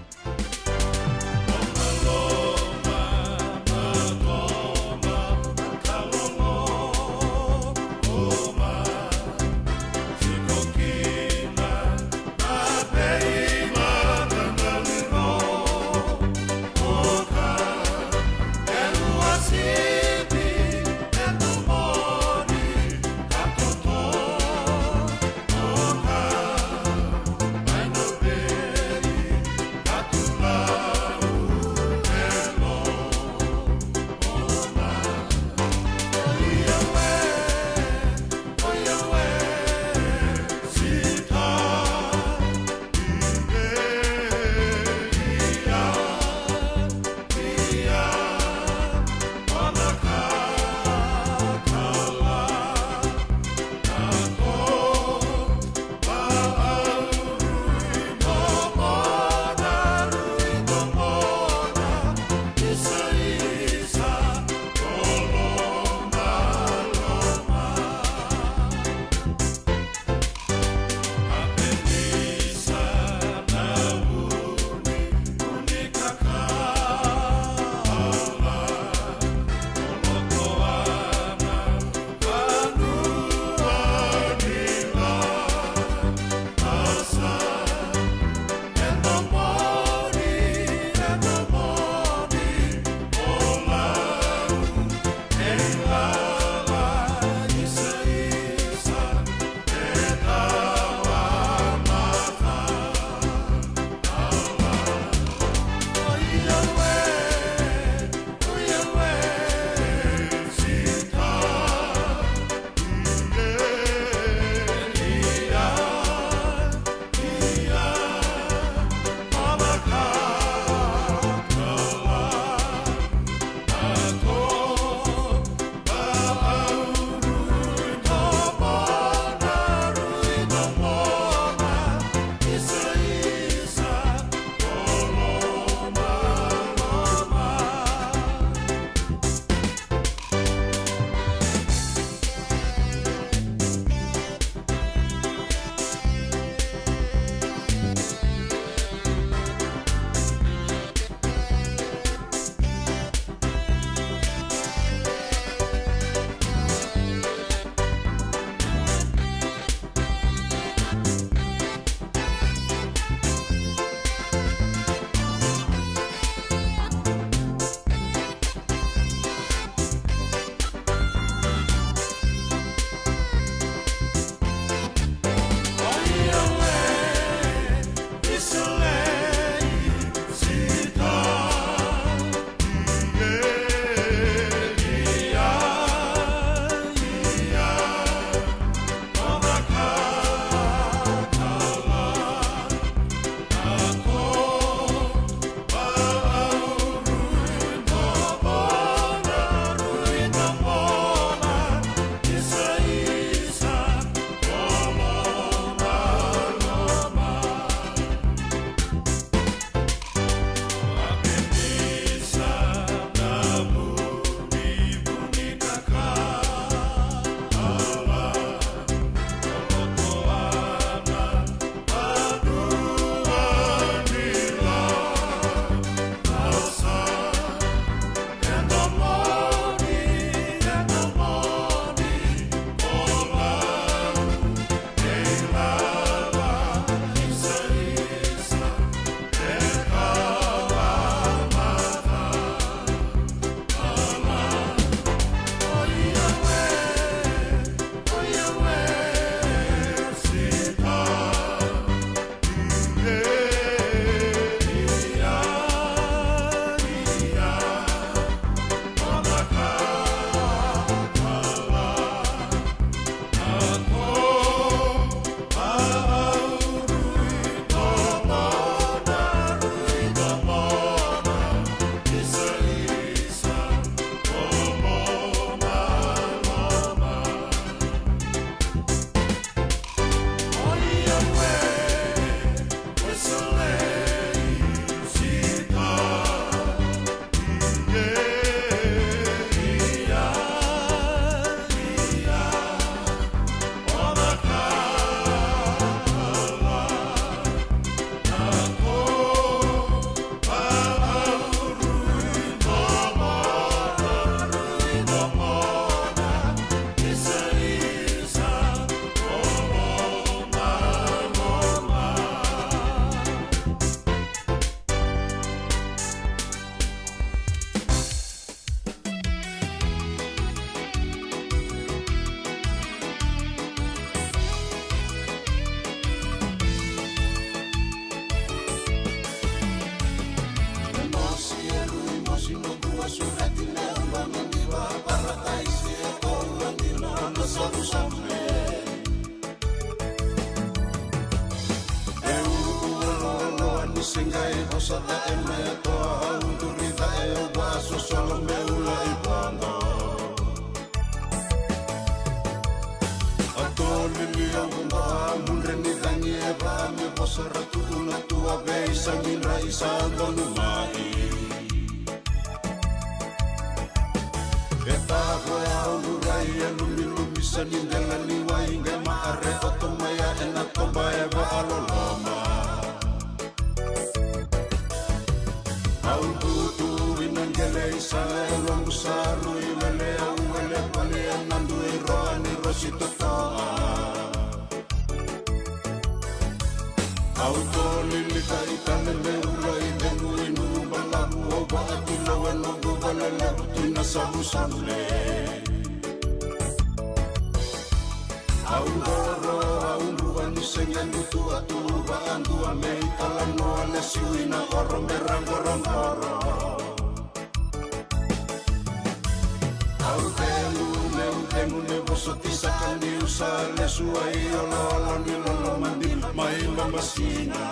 Sa cae mai a toa, au duri cae, au va'asosolo me ula i vodo. A to lili au vodo, a mudre ni cagi e va'a me vosa ra tu'u na tua vei sa midra i sa donu mai. E tavo e au lurai e lumilumi sa ni dela ni wai qai ma'are oto mai a e na toba e va'aloloma. Au butu i na qele i sala e lobu sa rui wele au wele vali e na dui roa ni rosi toto'a. Au to lilika i tale me ula i cegu i nu'u balavu au va'akilau e noqu vale levu tu i na savusavu le. Au qoro, au drua ni se qedu tu a tu va'adua me i talanoa lesiu i na oro me ra qorogoro. Au cegu, meu cegu, me vosoti saka niu sa lesu ai oloolo ni lolo madina mai Babasina.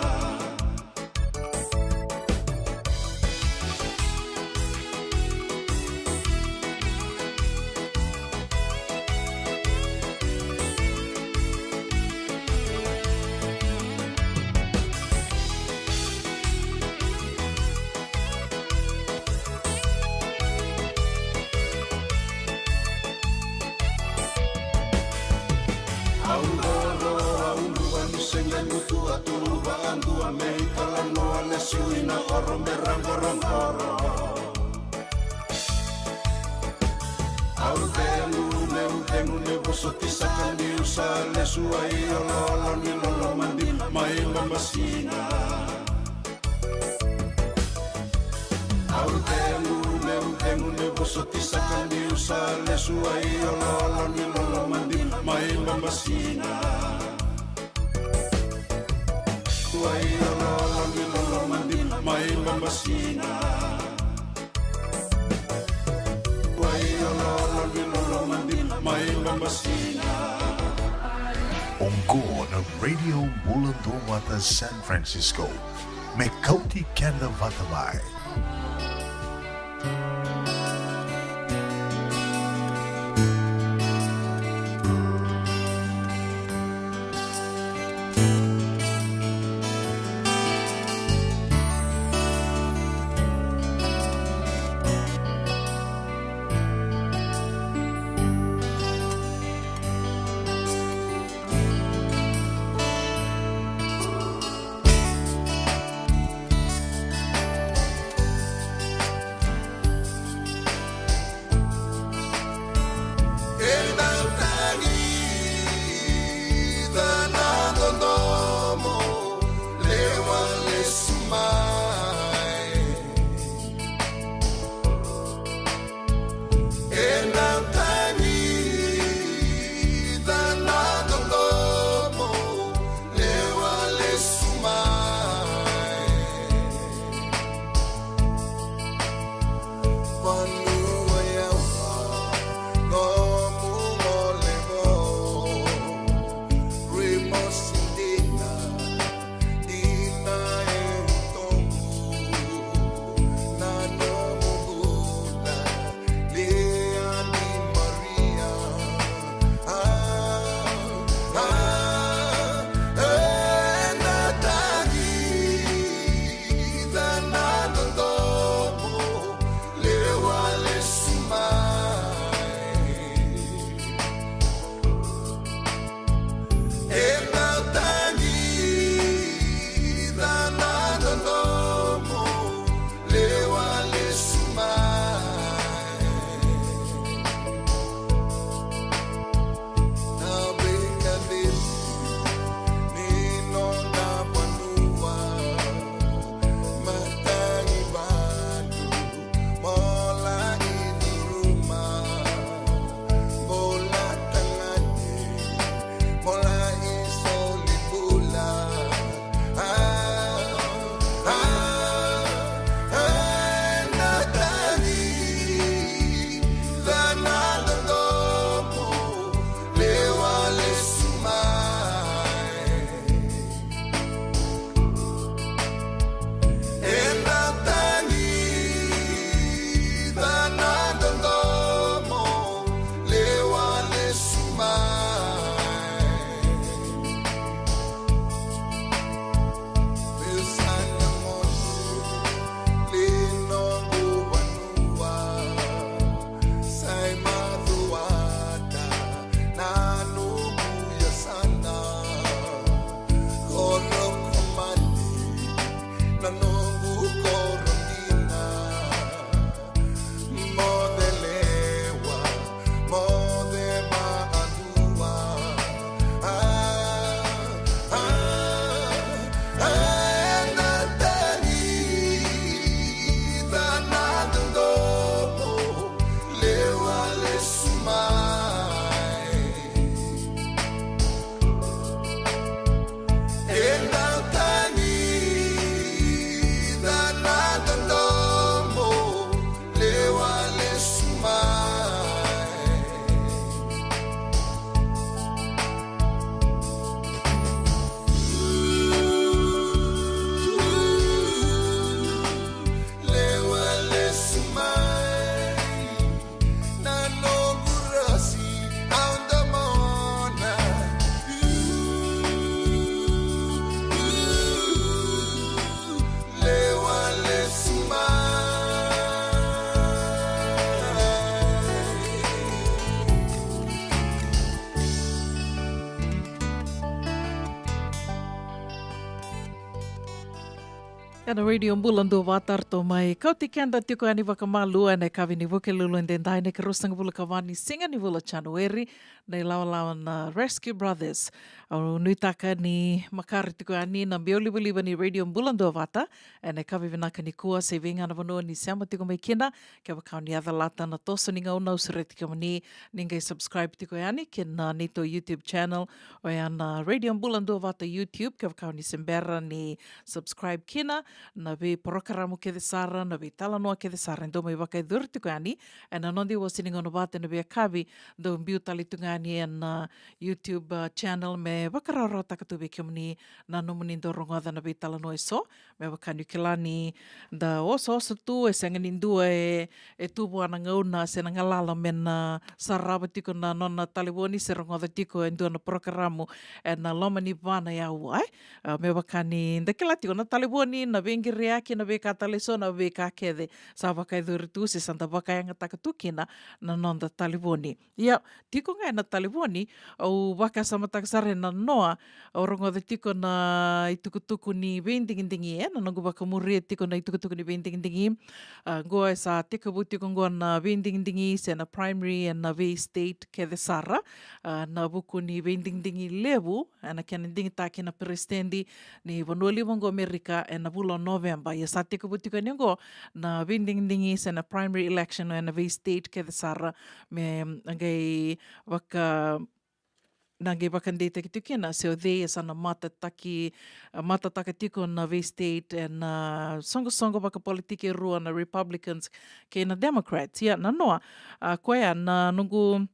Au qoro, au drua ni se qedu tu a tu va'adua me i talanoa lesiu i na oro me ra qorogoro. Au cegu, meu cegu, me vosoti saka niu sa lesu ai oloolo ni lolo madina mai Babasina. Au cegu, meu cegu, me vosoti saka niu sa lesu ai oloolo ni lolo madina mai Babasina. Ai oloolo ni lolo madina mai Babasina. Ai oloolo ni lolo madina mai Babasina. Oqo na Radio Bula Duavata San Francisco. Me kauti keda vata mai. Ena Radio Bula Duavata eratou mai kauti keda tiko yani vakamalua ena yakavi ni Vukelulu edaidai, na ikaruasagavulu ka va ni siga ni vula Janueri, na ilawalawa na Rescue Brothers. Au nuitaka ni makare tiko yani na biau livaliva ni Radio Bula Duavata ena yakavi vinaka nikua, se vei ga na vanua ni sema tiko mai kina. Kevaka o ni a calata na toso ni gauna, au sureti kemuni ni qai subscribe tiko yani kina neitou YouTube channel, oya na Radio Bula Duavata YouTube. Kevaka o ni se bera ni subscribe kina, na veiporokaramu kece sara, na veitalanoa kece sara e dau mai vakayacori tiko yani ena noda iwase ni gauna vata ena veiyakavi, dau biu tale tu ga yani ena YouTube, uh, channel, me vakarawarawataka tu vei kemuni na nomuni dau rogoca na veitalanoa eso. Me vaka niu kila ni da osooso tu, e sega ni dua e, e tu vua na gauna se na galala me na sarava tiko na nona talevoni se rogoca tiko e dua na porokaramu ena loma ni va na aua, e. A, me vaka ni da kila tiko na talevoni, na veiqiriyaki, na veika tale eso, na veika kece sa vakayacori tu se sa da vakayagataka tu kina na noda talevoni. Ia, tiko ga ena talevoni, au vakasamataka sara ena noa, au rogoca tiko na itukutuku ni veidigidigi, e, na noqu vakamuria tiko na itukutuku ni veidigidigi. A, qo e sa tekivu tiko qo na veidigidigi se na primary ena vei state kece sara. A, na vuku ni veidigidigi levu ena kena digitaki na peresitedi ni vanua levu oqo Amerika ena vula o Noveba. Ia sa tekivu tiko yani oqo na veidigidigi se na primary election ena vei state kece sara, me, mm, qai vaka, na qai vakadeitaki tiko kina se o cei e sa na matataki, matataka tiko na vei state ena soqosoqo vakapolitiki e rua, na Republicans kei na Democrats. Ia, na noa, a, koya na noqu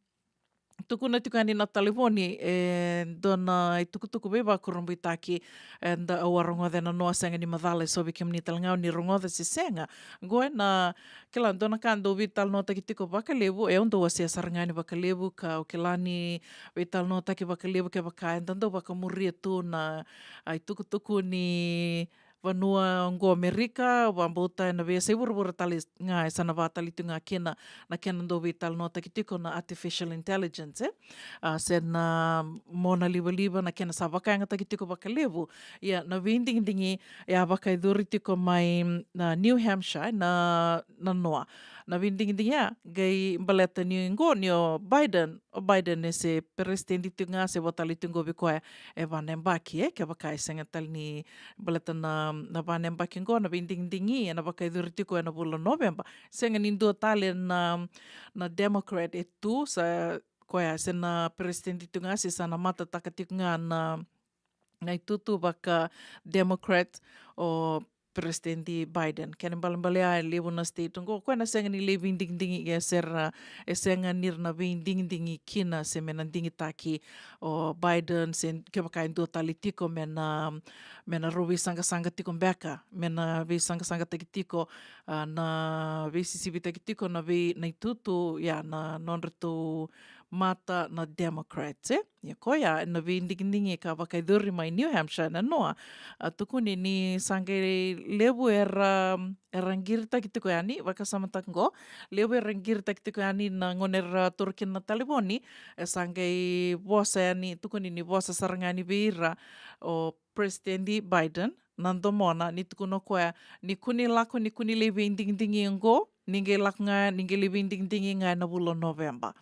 tukuna tiko yani na talevoni, e dua na itukutuku veivakurabuitaki, e, da au a rogoca ena noa, sega ni macala eso vei kemuni tale ga o ni rogoca se sega. Qo ena, kila, dua na ka dau veitalanoataki tiko vakalevu, e, au dau wasea sara ga yani vakalevu, ka au kila ni veitalanoataki vakalevu kevaka eda dau vakamuria tu na, a, itukutuku ni vanua oqo Amerika, vakabauta ena veiyasai vuravura tale ga e sa na vakatali tu ga kina na kena dau veitalanoataki tiko na artificial intelligence, e? A, se na mona livaliva, na kena sa vakayagataki tiko vakalevu. Ia, na veidigidigi e a vakayacori tiko mai na New Hampshire, na, na noa. Na veidigidigi ya qai baleta ni qo ni o Biden, o Biden e se peresitedi tu ga se vakatali tu qo vei koya e va na yabaki, e, kevaka e sega tale ni baleta na, na va na yabaki qo, na veidigidigi ena vakayacori tiko ena vula o Noveba. Sega ni dua tale na, na Democrat e tu, sa koya se na peresitedi tu ga se sa na matataka tiko ga na, na itutu vaka Democrat o Peresitedi Biden. Kena ibalebale ya, e levu na state oqo koya na sega ni lai veidigidigi, e sera, e sega ni ra na veidigidigi kina se me na digitaki o Biden, se kevaka e dua tale tiko me na, me na rau veisaqasaqa tiko beka, me na veisaqasaqa taki tiko, a, na veisisivitaki tiko na vei, na itutu ya na nodratou mata na Democrats, e? Ia koya na veidigidigi ka vakayacori mai New Hampshire na noa. A, tukuni ni sa qai levu era, era qiritaki tiko yani, vakasamataka qo, levu era qiritaki tiko yani na gauna era taura kina na talevoni, e sa qai vosa yani, tukuni ni vosa sara ga yani vei ira o Peresitedi Biden, na domona ni tukuna o koya ni kua ni lako, ni kua ni lai veidigidigi qo, ni qai lako ga, ni qai lai veidigidigi ga ena vula o Noveba.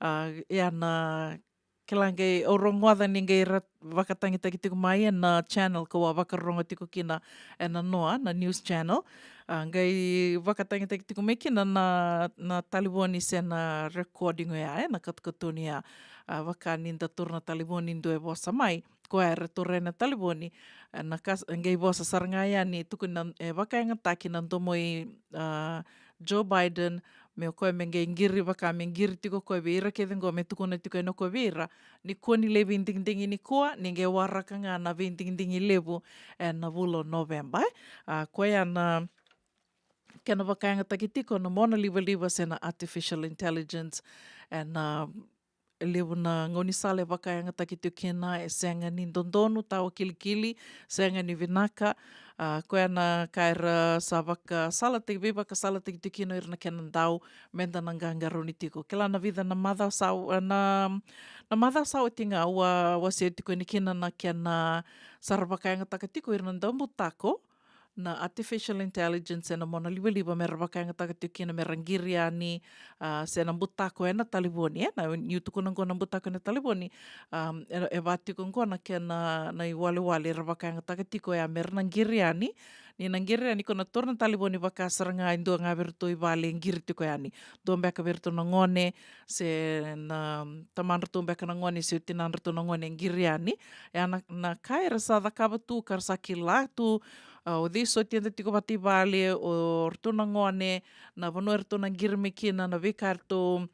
A, ia na kila qai au rogoca ni qai ra vakatagitaki tiko mai ena channel kau a vakarorogo tiko kina ena noa, na news channel. A, qai vakatagitaki tiko mai kina na, na talevoni se na recording oya, e, na katukatuni ya. A, vaka ni da taura na talevoni dua e vosa mai. Koya era taura na talevoni, e, na ka, e qai vosa sara ga yani, tukuni na, e vakayagataki na domo i, a, Joe Biden, me o koya me qai qiri vaka, me qiri tiko o koya vei ira kece qo, me tukuna tiko yani o koya vei ira ni kua ni lai veidigidigi nikua, ni qai waraka ga na veidigidigi levu ena vula o Noveba, e. A, koya na kena vakayagataki tiko na mona livaliva se na artificial intelligence, ena, a, levu na gaunisala e vakayagataki tiko kina, e sega ni dodonu, tawa kilikili, sega ni vinaka. A, koya na ka era sa vakasalataki, veivakasalataki tiko kina o ira na kena dau, me da na qaqarauni tiko. Kila na vica na macawa sa, a, na, na macawa sa oti ga au a wasea tiko yani kina na kena sa ra vakayagataka tiko o ira na daubutako na artificial intelligence ena mona livaliva me ra vakayagataka tiko kina me ra qiri yani, a, se na butako ena talevoni, e, na, niu tukuna oqo na butako ena talevoni, a, e, e va tiko oqo na kena, na iwalewale era vakayagataka tiko ya me ra na qiri yani, ni na qiri yani ko na taura na talevoni vaka sara ga e dua ga vei ratou i vale e qiri tiko yani. Dua beka vei ratou na gone, se na tamadratou beka na gone, se o tinadratou na gone e qiri yani. Ya na, na ka era sa cakava tu, ka ra sa kila tu, a, o cei soti eda tiko vata i vale, o ratou na gone, na vanua eratou na qiri mai kina, na veika eratou,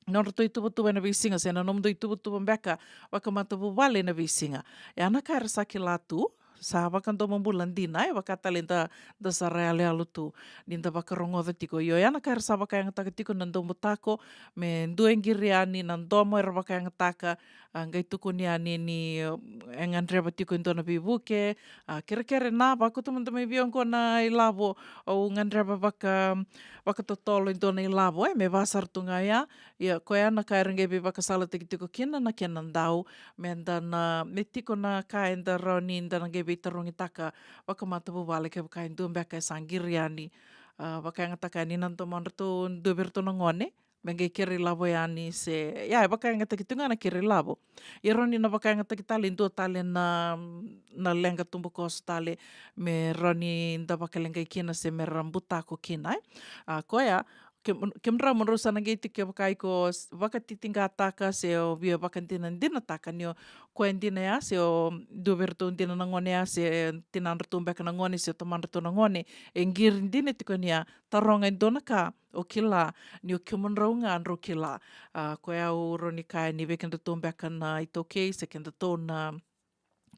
nodratou ituvatuva ena veisiga, se na nomudou ituvatuva beka vakamatavuvale ena veisiga. Ya na ka era sa kila tu, sa vakadomobula dina, e vaka tale da, da sa ra yaloyalo tu, ni da vakarogoca tiko. Io, ya na ka era sa vakayagataka tiko na daubutako, me dua e qiri yani, na domo era vakayagataka, a, qai tukuni yani ni, e, e gadreva tiko e dua na veivuke, a, kerekere na, vakuta mada mai vei au oqo na ilavo, au gadreva vaka, vakatotolo e dua na ilavo, e, me va sara tu ga ya. Ia, koya na ka era qai veivakasalataki tiko kina na kena dau, me da na, me tiko na ka eda rawa ni da na qai veitarogitaka vakamatavuvale kevaka e dua beka e sa qiri yani, a, vakayagataka yani na domodratou, dua vei ratou na gone, me qai kere ilavo yani se, ia, e vakayagataki tu ga na kere ilavo. Ia rawa ni na vakayagataki tale e dua tale na, na leqa tubukoso tale, me rawa ni da vakaleqai kina se me ra butako kina, e. A, koya, ke, kemudrau mo drau sa na qai tiko kevaka iko s-, vakatitiqataka se o via vakadinadinataka ni o koya dina ya, se o dua vei ratou dina na gone ya, se tinadratou beka na gone, se o tamadratou na gone, e qiri dina tiko ni ya, taroga e dua na ka, o kila, ni o kemudrau ga drau kila. A, koya au rawa ni kaya ni vei kedatou beka na iTaukei, se kedatou na,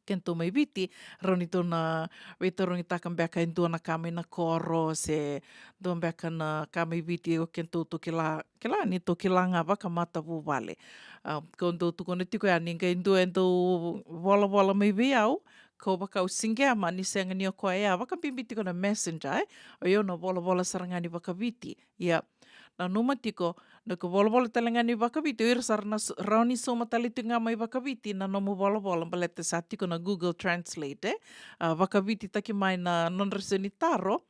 kedatou mai Viti, rawa ni tou na veitarogitaka beka e dua na ka mai na koro, se dua beka na ka mai Viti, o kedatou tou kila, kila ni tou kila ga vakamatavuvale. A, kau dau tukuna tiko ya ni qai dua e dau volavola mai vei au, kau vaka au siqema ni sega ni o koya ya, vakabibi tiko na messenger, e? O yau na volavola sara ga ni vakaViti. Ia, nanuma tiko, na ko volavola tale ga ni vakaViti, o ira sara na s-, rawa ni sauma tale tiko ga mai vakaViti na nomu volavola, baleta sa tiko na Google Translate, e? A, vakavititaki mai na nodra se ni taro,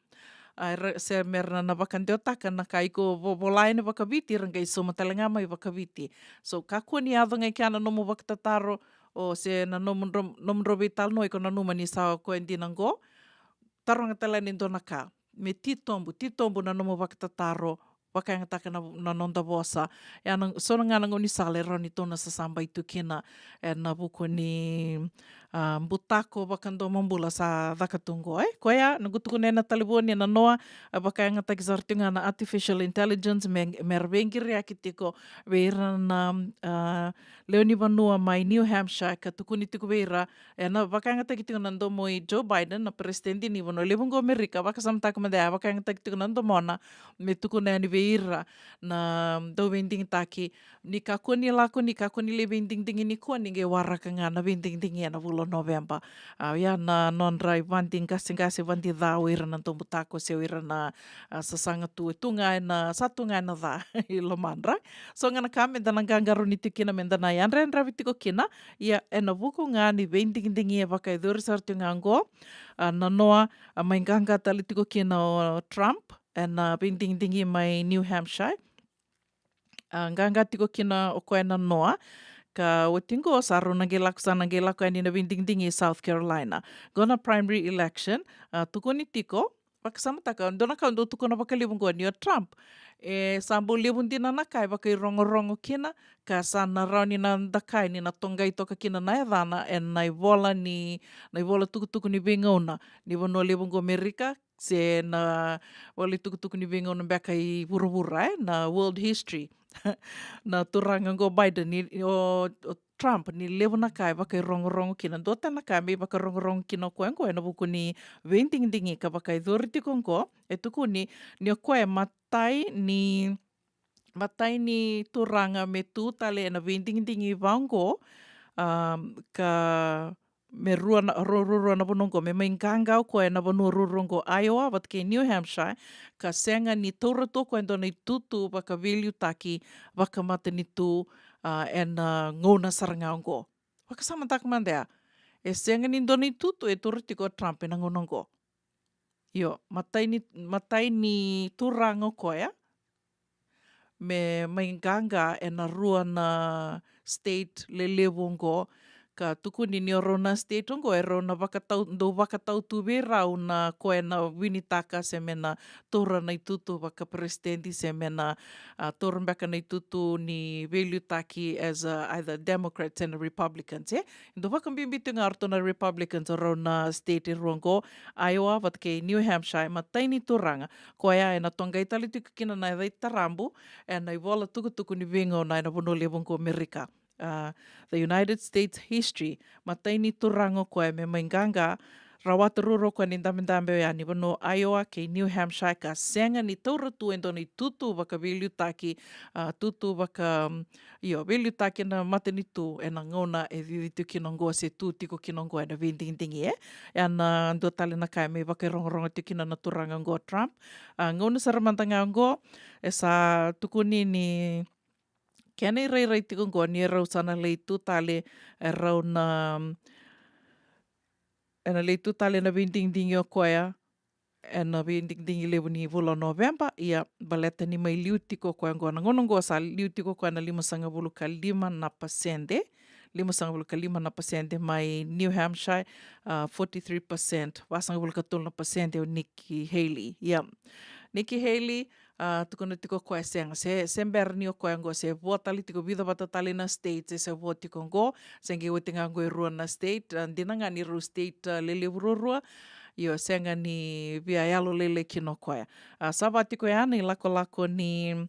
a, ra-, se me ra na vakadewataka na ka iko vo-, vola yani vakaViti, ra qai sauma tale ga mai vakaViti. So, kakua ni yaco ga i kea na nomu vakatataro, o se na nomudrau, nomudrau veitalanoa iko nanuma ni sa o koya dina qo, taroga tale yani e dua na ka. Me titobu, titobu na nomu vakatataro, vakayagataka na, na noda vosa. Ia na, so na ga na gaunisala e rawa ni tou na sasabai tu kina, e, ena vuku ni, a, butako vakadomobula sa caka tu qo, e. Koya, noqu tukuna ena talevoni, e nanoa, a, vakayagataki sara tu ga na artificial intelligence, me, me ra veiqiriyaki tiko vei ira na, a, lewe ni vanua mai New Hampshire, ka tukuni tiko vei ira, e, na vakayagataki tiko na domo i Joe Biden, na peresitedi ni vanua levu qo Amerika, vakasamataka mada ya, vakayagataki tiko na domona, me tukuna yani vei ira na dauveidigitaki, ni kakua ni lako, ni kakua ni lai veidigidigi nikua, ni qai waraka ga na veidigidigi ena vula o Noveba. A, ia na nodra ivakaqaseqase, vakacaca o ira na daubutako, se o ira na, a, sasaga tu, e tu ga ena, sa tu ga ena ca i lomadra. So ga na ka me da na qaqarauni tiko kina, me da na yadrayadravi tiko kina, ia ena vuku ga ni veidigidigi e vakayacori sara tiko ga qo, a, nanoa, a, mai qaqa tale tiko kina o Trump ena veidigidigi mai New Hampshire. A, qaqa tiko kina o koya nanoa, ka oti qo sa rau na qai lako, sa na qai lako yani na veidigidigi i South Carolina. Qo na primary election, a, tukuni tiko, vakasamataka, dua na ka au dau tukuna vakalevu qo ni o Trump, e, sa bau levu dina na ka e vakairogorogo kina, ka sa na rawa ni na dakai ni na toqai toka kina na yacana ena ivola ni, na ivola tukutuku ni veigauna ni vanua levu qo Amerika, se na ivola tukutuku ni veigauna beka i vuravura, e, na world history. Na turaga qo Biden, ni, o, o Trump, ni levu na ka e vakairogorogo kina. Dua tale na ka me ivakarogorogo kina o koya qo ena vuku ni veidigidigi ka vakayacori tiko qo, e tukuni ni o koya e matai ni, matai ni turaga me tu tale ena veidigidigi vaqo, a, ka me rua na, ru-, ru-, rua na vanua qo, me mai qaqa o koya ena vanua ruarua qo, Iowa vata kei New Hampshire, ka sega ni taura tu o koya e dua na itutu vakaveiliutaki vakamatanitu, a, ena gauna sara ga qo. Vakasamataka mada ya. E sega ni dua na itutu e taura tiko o Trump ena gauna qo. Io, matai ni, matai ni turaga o koya me mai qaqa ena rua na state lelevu oqo, ka tukuni ni o rau na state oqo e rau na vakatau, dau vakatau tu vei rau na koya na winitaka se me na taura na itutu vakaperesitedi se me na, a, taura beka na itutu ni veiliutaki as a, either Democrats and Republicans, e? Dau vakabibi tu ga o ratou na Republicans o rau na state e rua oqo, Iowa vata kei New Hampshire, matai ni turaga. Koya ena toqai tale tiko kina na yaca i tarabu ena ivola tukutuku ni veigauna ena vanua levu oqo Amerika. A, The United States History, matai ni turaga o koya me mai qaqa, rawata ruarua o koya na idabedabe oya ni vanua o Iowa kei New Hampshire ka sega ni taura tu e dua na itutu vakaveiliutaki, a, tutu vaka, io, veiliutaki na matanitu ena gauna e cici tiko kina oqo se tu tiko kina oqo ena veidigidigi, e. Ia na dua tale na ka e mai vakairogorogo tiko kina na turaga oqo Trump. A, gauna sara mada ga oqo e sa tukuni ni kena irairai tiko oqo ni e rau sa na lai tu tale, e rau na, ena lai tu tale na veidigidigi o koya ena veidigidigi levu ni vula o Noveba, ia baleta ni mai liu tiko o koya oqo. Na gauna oqo sa liu tiko o koya na limasagavulu ka lima na pasede, limasagavulu ka lima na pasede mai New Hampshire, a, forty-three percent, vasagavulu ka tolu na pasede o Nikki Haley. Ia, Nikki Haley, a, tukuna tiko o koya sega, se, se bera ni o koya oqo se vo tale tiko, vica vata tale na states e se vo tiko oqo, se qai oti ga oqo e rua na state, a, dina ga ni rau state, a, lelevu ruarua, io, sega ni via yalolailai kina o koya. A, sa va tiko ya na ilakolako ni,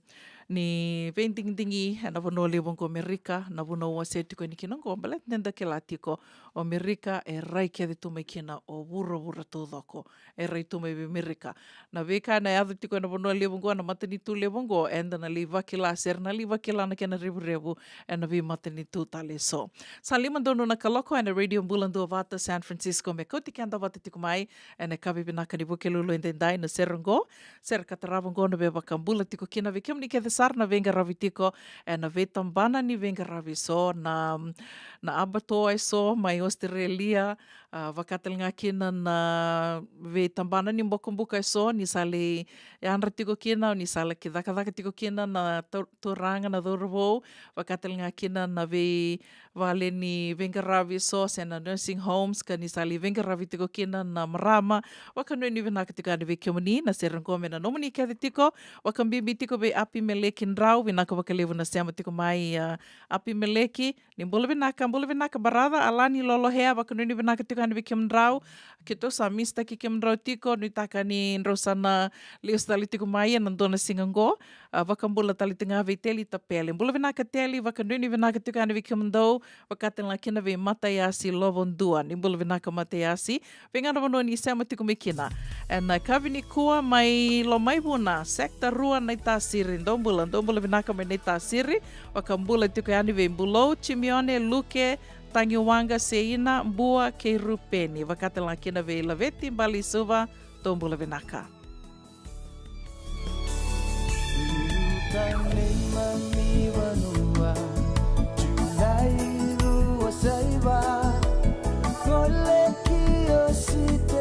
ni veidigidigi ena vanua levu oqo Amerika, na vanua au wasea tiko yani kina oqo, baleta ni da kila tiko o Amerika e rai kece tu mai kina o vuravura taucoko. E rai tu mai vei Amerika. Na veika ena yaco tiko ena vanua levu oqo, na matanitu levu oqo, eda na lai vakila, se ra na lai vakila na kena revurevu ena veimatanitu tale eso. Sa lima donu na kaloko ena Radio Bula Duavata San Francisco, me kauti keda vata tiko mai ena yakavi vinaka ni Vukelulu edaidai na sere oqo. Sere ka tarava oqo na veivakabula tiko kina vei kemuni kece sara na veiqaravi tiko ena veitabana ni veiqaravi eso, na, na abattoir eso mai Australia, a, vaka tale ga kina na veitabana ni bokobuka eso, ni sa lai yadra tiko kina, ni sa lai cakacaka tiko kina na tau-, turaga, na cauravou, vaka tale ga kina na veivale ni veiqaravi eso se na nursing homes, ka ni sa lai veiqaravi tiko kina na marama. Vakanuinui vinaka tiko yani vei kemuni na sere oqo me na nomuni kece tiko, vakabibi tiko vei Apimeleki Drau, vinaka vakalevu na sema tiko mai, a, Apimeleki, ni bula vinaka, bula vinaka brother, Alani Lolohea, vakanuinui vinaka tiko yani vei kemudrau. Keitou sa misstaki kemudrau tiko, nuitaka ni drau sa na lesu tale tiko mai ena dua na siga oqo. A, vakabula tale tiko ga vei Teli Tapele. Bula vinaka Teli, vakanuinui vinaka tiko yani vei kemudou, vaka tale ga kina vei Mataiasi Lovodua. Ni bula vinaka Mataiasi. Vei ga na vanua ni sema tiko mai kina. Ena yakavi nikua mai Lomaivuna, sector rua Naitasiri. Dou bula, dou bula vinaka mai Naitasiri. Vakabula tiko yani vei Bulou, Timione, Luke, Tagiwaqa, Seina, Bua kei Rupeni. Vaka tale ga kina vei Laveti Baleisuva, dou bula vinaka. Tane mami vanua, Julai rua saiva, kole ki Ositerelia.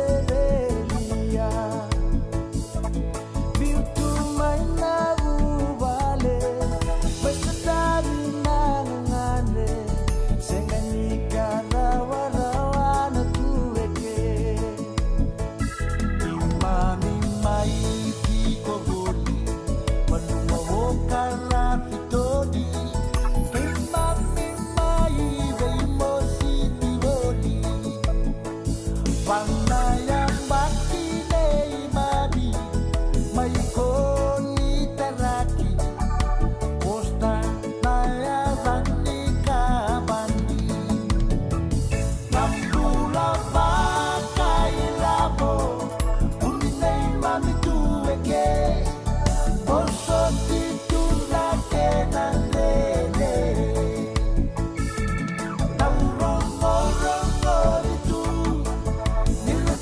Viu tu mai na vuvale, mai sotavi na gagane, sega ni ka rawarawa na tu eke. Keimami mai tiko voli, vanua o Karafitoni. Keimami mai veimositi voli. Vana yabaki neimami mai Konitaraki. Kosta na yaca ni kabani. Na bula vakailavo, vuni neimami tu eke. Vosoti tu na kena dredre. Dau rogorogovi tu, ni ra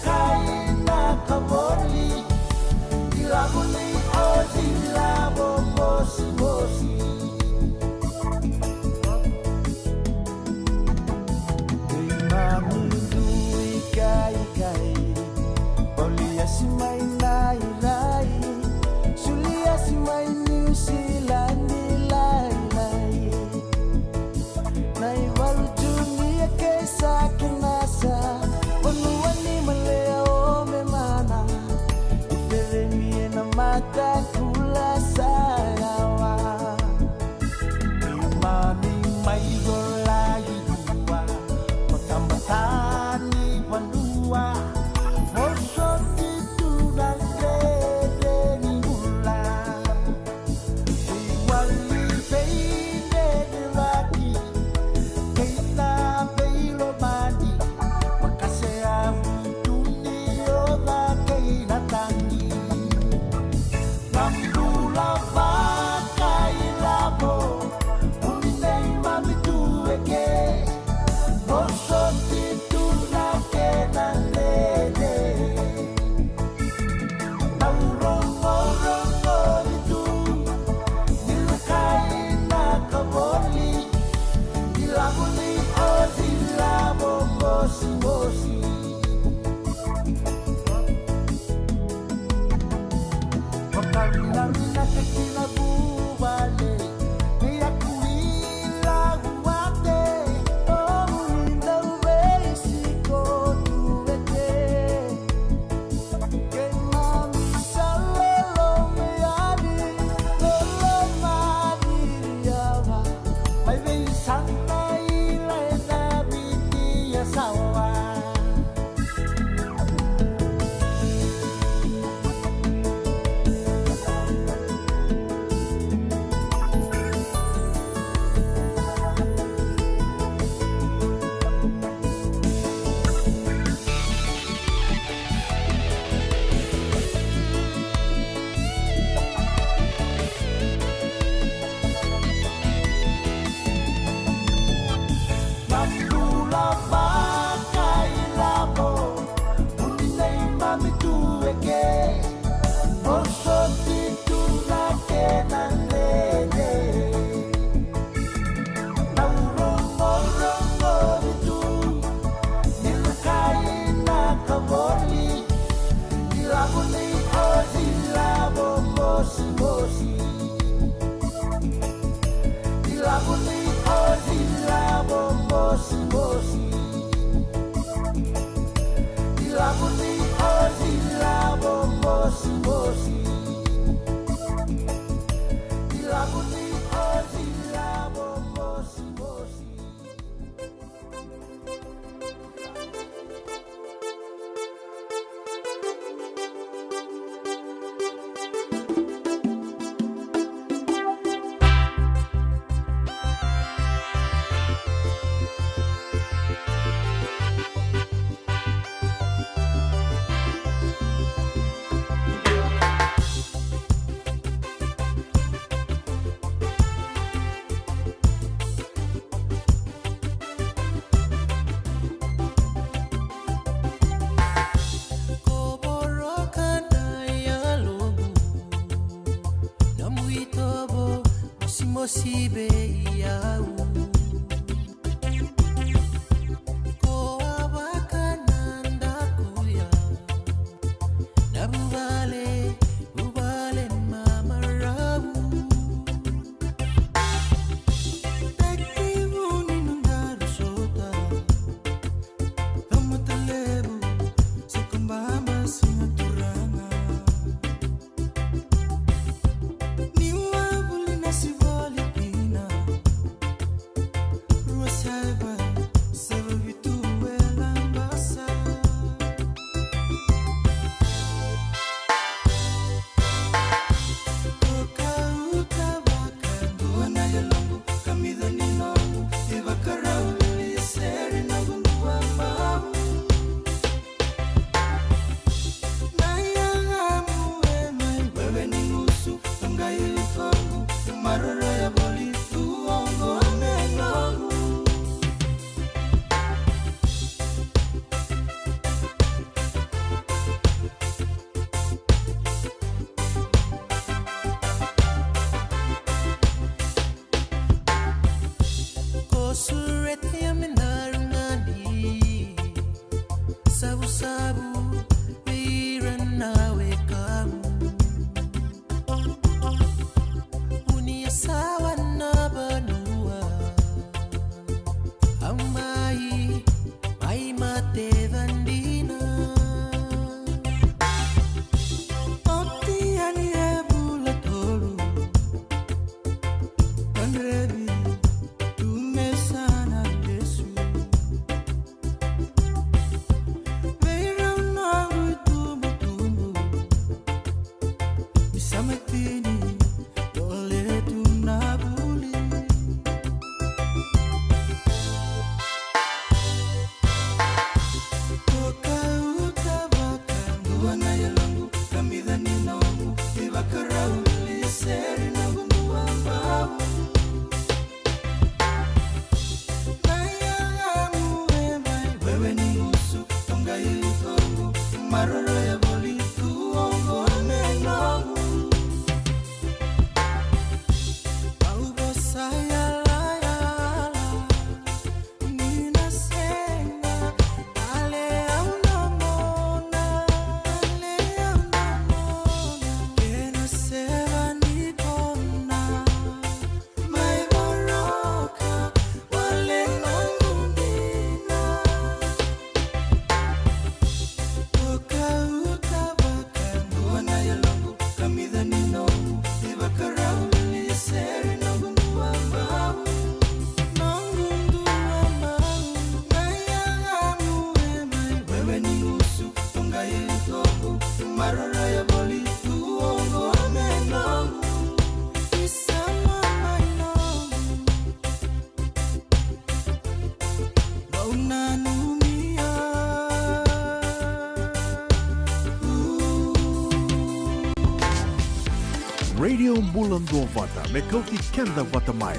Bula Duavata me kauti keda vata mai,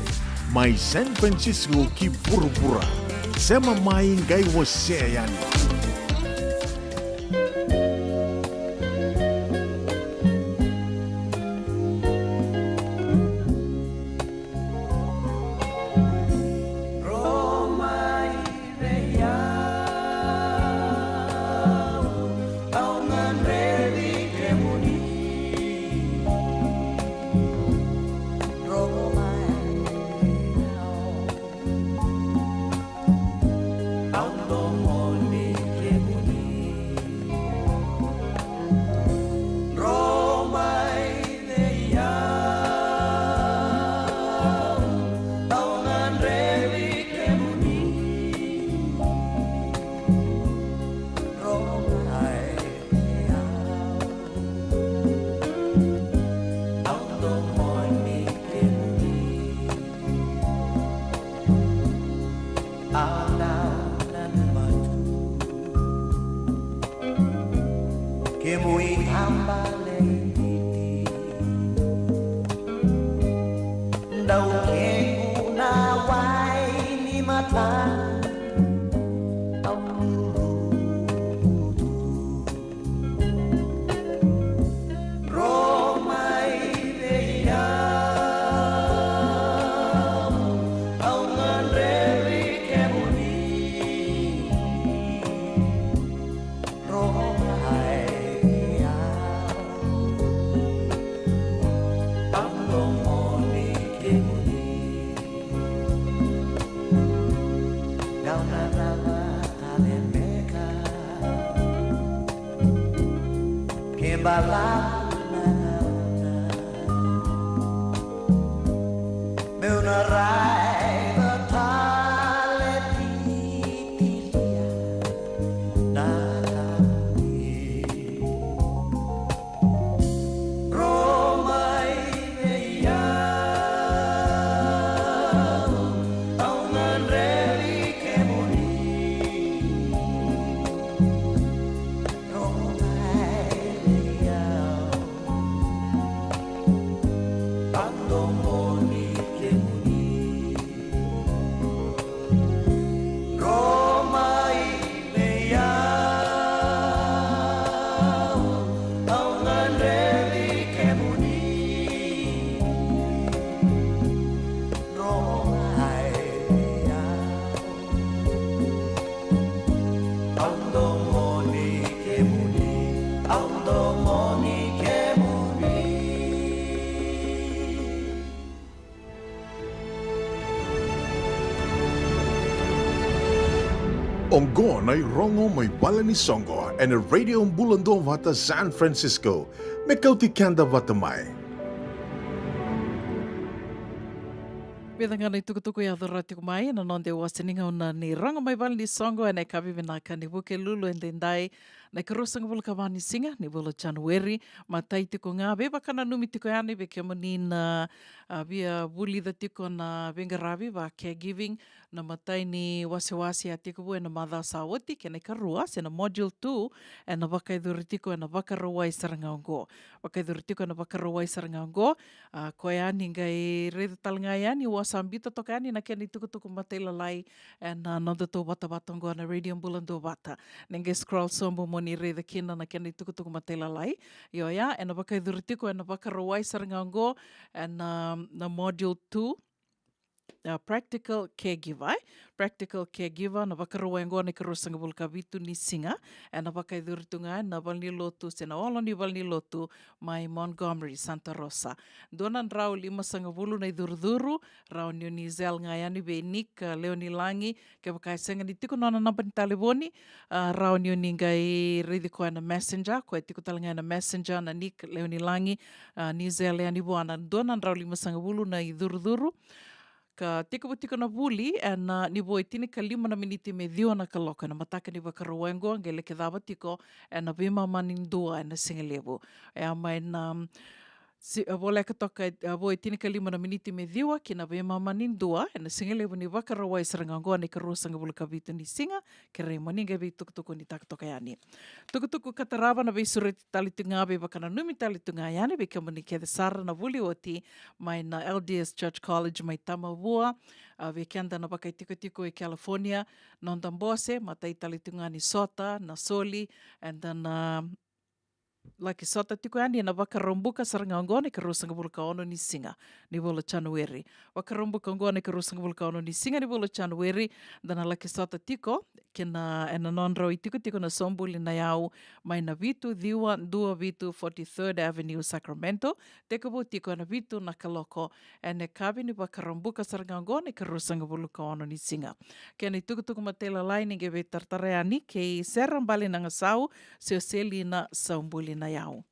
mai San Francisco ki vuravura. Sema mai, qai wasea yani. Kemu itaba leititi, dau kequ na wai ni mata. Au luluvu tu. Ro mai vei au, au gadrevi kemuni. Ro mai vei au, au lomani kemuni. Dau na cava tale beka, ke balavu na gauna, meu na raica tale titilia na gauna. Ro mai vei au, au gadrevi kemuni. Ro mai vei au, au lomani kemuni. Ro mai vei au, au gadrevi kemuni. Ro mai vei au, au lomani kemuni, au lomani kemuni. Oqo na irogo mai vale ni soqo ena Radio Bula Duavata San Francisco, me kauti keda vata mai. Vica ga na itukutuku e yaco rawa tiko mai ena noda iwase ni gauna ni rogo mai vale ni soqo ena yakavi vinaka ni Vukelulu edaidai, na ikaruasagavulu ka va ni siga ni vula o Janueri. Matai tiko ga, veivakananumi tiko yani vei kemuni na, a, via vulica tiko na veiqaravi va caregiving, na matai ni wasewase a tekivu ena macawa sa oti, kei na ikarua se na module two ena vakayacori tiko ena Vakarauwai sara ga oqo. Vakayacori tiko ena Vakarauwai sara ga oqo. A, koya ni qai raica tale ga yani, au sa biuta toka yani na kena itukutuku matailalai ena nodatou vatavata oqo na Radio Bula Duavata. Ni qai scroll sobu mo ni raica kina na kena itukutuku matailalai. Io ya, ena vakayacori tiko ena Vakarauwai sara ga oqo ena, na module two, a, practical caregiver, e? Practical caregiver, na Vakarauwai oqo na ikaruasagavulu ka vitu ni siga. Ena vakayacori tu ga ena valenilotu se na olo ni valenilotu mai Montgomery, Santa Rosa. Dua na drau limasagavulu na icurucuru, rawa ni o ni Zelle ga yani vei Nick, a, Leonilagi. Kevaka e sega ni tiko nona naba ni talevoni, a, rawa ni o ni qai raici koya ena Messenger, koya e tiko tale ga ena Messenger na Nick Leonilagi, a, ni Zelle yani vua na dua na drau limasagavulu na icurucuru. Ka tekivu tiko na vuli ena, a, ni vo e tinikalima na miniti me ciwa na kaloko ena mataka ni Vakarauwai oqo, qai laki cava tiko ena veimama ni dua ena sigalevu. E a mai na, um, Si, a, voleka toka e, a, vo e tinikalima na miniti me ciwa ki na veimama ni dua, ena sigalevu ni Vakarauwai sara ga oqo na ikaruasagavulu ka vitu ni siga, kerei mo ni qai veitukutukunitaka toka yani. Tukutuku ka tarava na veisureti tale tu ga, veivakananumi tale tu ga yani vei kemuni kece sara na vuli oti mai na L D S Church College mai Tamavua, a, vei keda na vakaitikotiko e California, noda bose, matai tale tu ga ni sota, na soli, and then, a, laki sota tiko yani ena Vakaraubuka sara ga oqo na ikaruasagavulu ka ono ni siga ni vula o Janueri. Vakaraubuka oqo na ikaruasagavulu ka ono ni siga ni vula o Janueri, da na laki sota tiko kina ena nodrau itikotiko na Saubuli na Yau mai na vitu ciwa dua vitu Forty-third Avenue, Sacramento, tekivu tiko ena vitu na kaloko ena yakavi ni Vakaraubuka sara ga oqo na ikaruasagavulu ka ono ni siga. Kena itukutuku matailalai ni qai veitaratara yani kei Sera Balenagasau, se o Selina Saubuli na Yau.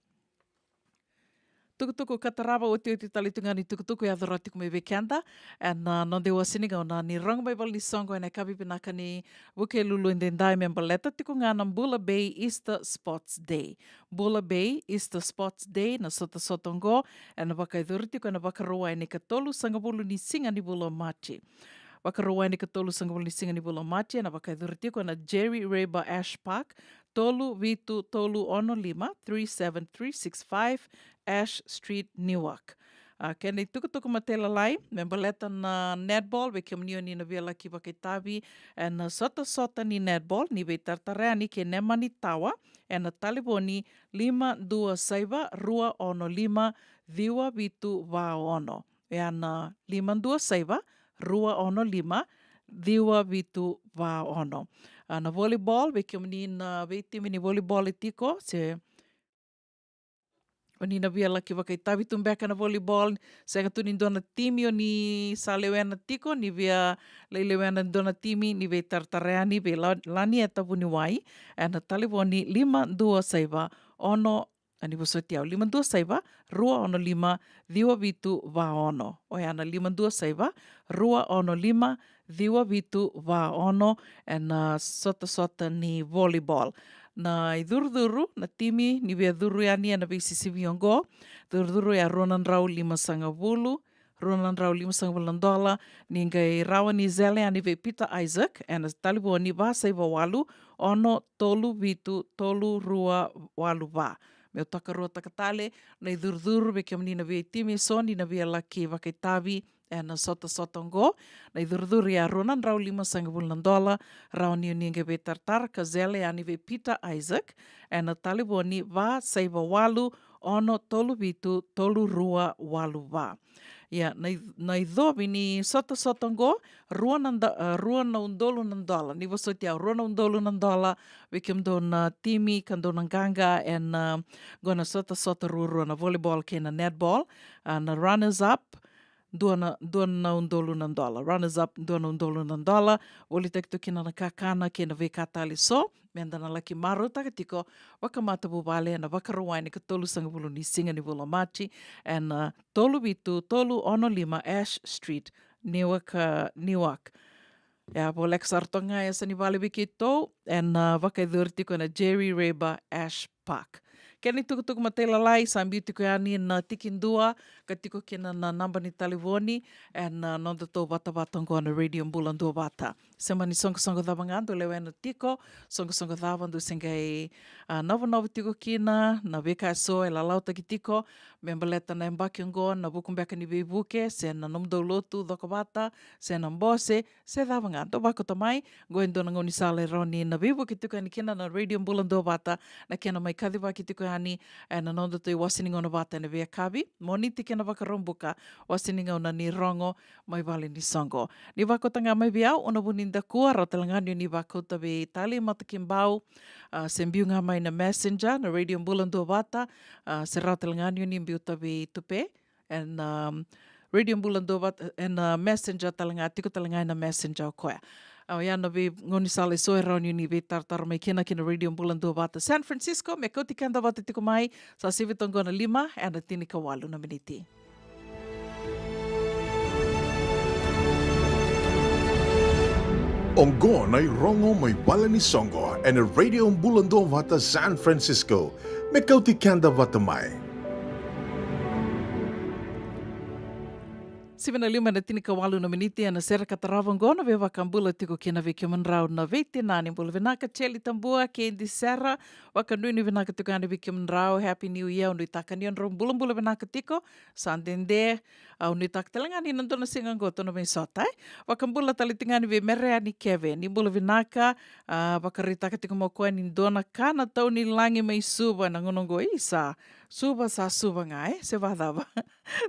Tukutuku ka tarava, otioti tale tu ga ni tukutuku e yaco rawa tiko mai vei keda ena, a, noda iwase ni gauna ni rogo mai vale ni soqo ena yakavi vinaka ni Vukelulu edaidai me baleta tiko ga na Bula Bay Easter Sports Day. Bula Bay Easter Sports Day, na sotasota oqo ena vakayacori tiko ena Vakarauwai ena ikatolusagavulu ni siga ni vula o Maji. Vakarauwai ena ikatolusagavulu ni siga ni vula o Maji ena vakayacori tiko ena Jerry Rayburn Ash Park, tolu vitu tolu ono lima, three seven three six five, Ash Street, Newark. A, kena itukutuku matailalai me baleta na netball, vei kemuni o ni na via laki vakaitavi ena sotasota ni netball, ni veitaratara yani kei Nemani Tower ena talevoni lima dua saiva rua ono lima ciwa vitu va ono. Oya na lima dua saiva rua ono lima ciwa vitu va ono. A, na volleyball, vei kemuni na veitimi ni volleyball e tiko, se o ni na via laki vakaitavi tu beka na volleyball, sega tu ni dua na timi o ni sa lewena tiko, ni via lai lewena e dua na timi, ni veitaratara yani vei La-, Lanieta Vuniwai ena talevoni lima dua saiva ono, a, ni vosoti au, lima dua saiva rua ono lima ciwa vitu va ono. Oya na lima dua saiva rua ono lima ciwa vitu va ono ena sotasota ni volleyball. Na icurucuru, na timi ni via curu yani ena veisisivi oqo, curucuru ya rua na drau limasagavulu, rua na drau limasagavulu na dola, ni qai rawa ni cele yani vei Peter Isaac ena talevoni va saiva walu ono tolu vitu tolu rua walu va. Meu tokaruataka tale na icurucuru vei kemuni na veitimi eso ni na via laki vakaitavi ena sotasota oqo. Na icurucuru ya rua na drau limasagavulu na dola, rawa ni o ni qai veitaratara ka cele yani vei Peter Isaac ena talevoni va saiva walu ono tolu vitu tolu rua walu va. Ia, na i-, na icovi ni sotasota oqo, rua na da-, a, rua na udolu na dola. Ni vosoti au, rua na udolu na dola vei kemudou na timi ka dou na qaqa ena, a, qo na sotasota ruarua, na volleyball kei na netball. A, na runners up, dua na, dua na udolu na dola. Runners up, dua na udolu na dola. Volitaki tu kina na kakana kei na veika tale eso me da na laki marautaka tiko vakamatavuvale ena Vakarauwai ena ikatolusagavulu ni siga ni vula o Maji ena, a, tolu vitu tolu ono lima Ash Street, Newark, a, Newark. Ia, voleka sara toka ga e yasa ni vale vei keitou ena, a, vakayacori tiko ena Jerry Rayburn Ash Park. Kena itukutuku matailalai, sa biu tiko yani na tikidua ka tiko kina na naba ni talevoni ena, a, nodatou vatavata oqo na Radio Bula Duavata. Se mani soqosoqo cava ga dou lewena tiko, soqosoqo cava dou se qai, a, novonovo tiko kina, na veika eso e lalautaki tiko me baleta na yabaki oqo, na vuku beka ni veivuke, se na nomudou lotu cokovata, se na bose, se cava ga, dou vakauta mai. Qo e dua na gaunisala e rawa ni na veivuke tiko yani kina na Radio Bula Duavata, na kena mai kacivaki tiko yani ena nodatou iwase ni gauna vata ena veiyakavi, Moniti kei na Vakaraubuka, wase ni gauna ni rogo mai vale ni soqo. Ni vakauta ga mai vei au, Una Vunidakua, rawa tale ga ni o ni vakauta vei Tali Matakibau, a, se biu ga mai na Messenger na Radio Bula Duavata, a, se rawa tale ga ni o ni biuta vei Tupe ena, um, Radio Bula Duavata, ena, a, Messenger tale ga, tiko tale ga ena Messenger o koya. A, oya na veigaunisala eso e rawa ni o ni veitaratara mai kina ki na Radio Bula Duavata San Francisco, me kauti keda vata tiko mai, sa sivi toka qo na lima ena tinikawalu na miniti. Oqo na irogo mai vale ni soqo ena Radio Bula Duavata San Francisco, me kauti keda vata mai. Sivi na lima na tinikawalu na miniti ena sere ka tarava oqo na veivakabula tiko kina vei kemudrau na veitinani. Bula vinaka Cheli Tabua, Kendi Sera, vakanuinui vinaka tiko yani vei kemudrau. Happy New Year, au nuitaka ni o drau bulabula vinaka tiko. Sa dede, au nuitaka tale ga ni na dua na siga oqo tou na mai sota, e? Vakabula tale tiko ga yani vei Mereani Keve, ni bula vinaka. A, vakaraitaka tiko mai o koya ni dua na ka na tau ni lagi mai Suva na gauna oqo, isa. Suva sa Suva ga, e? Se vacava?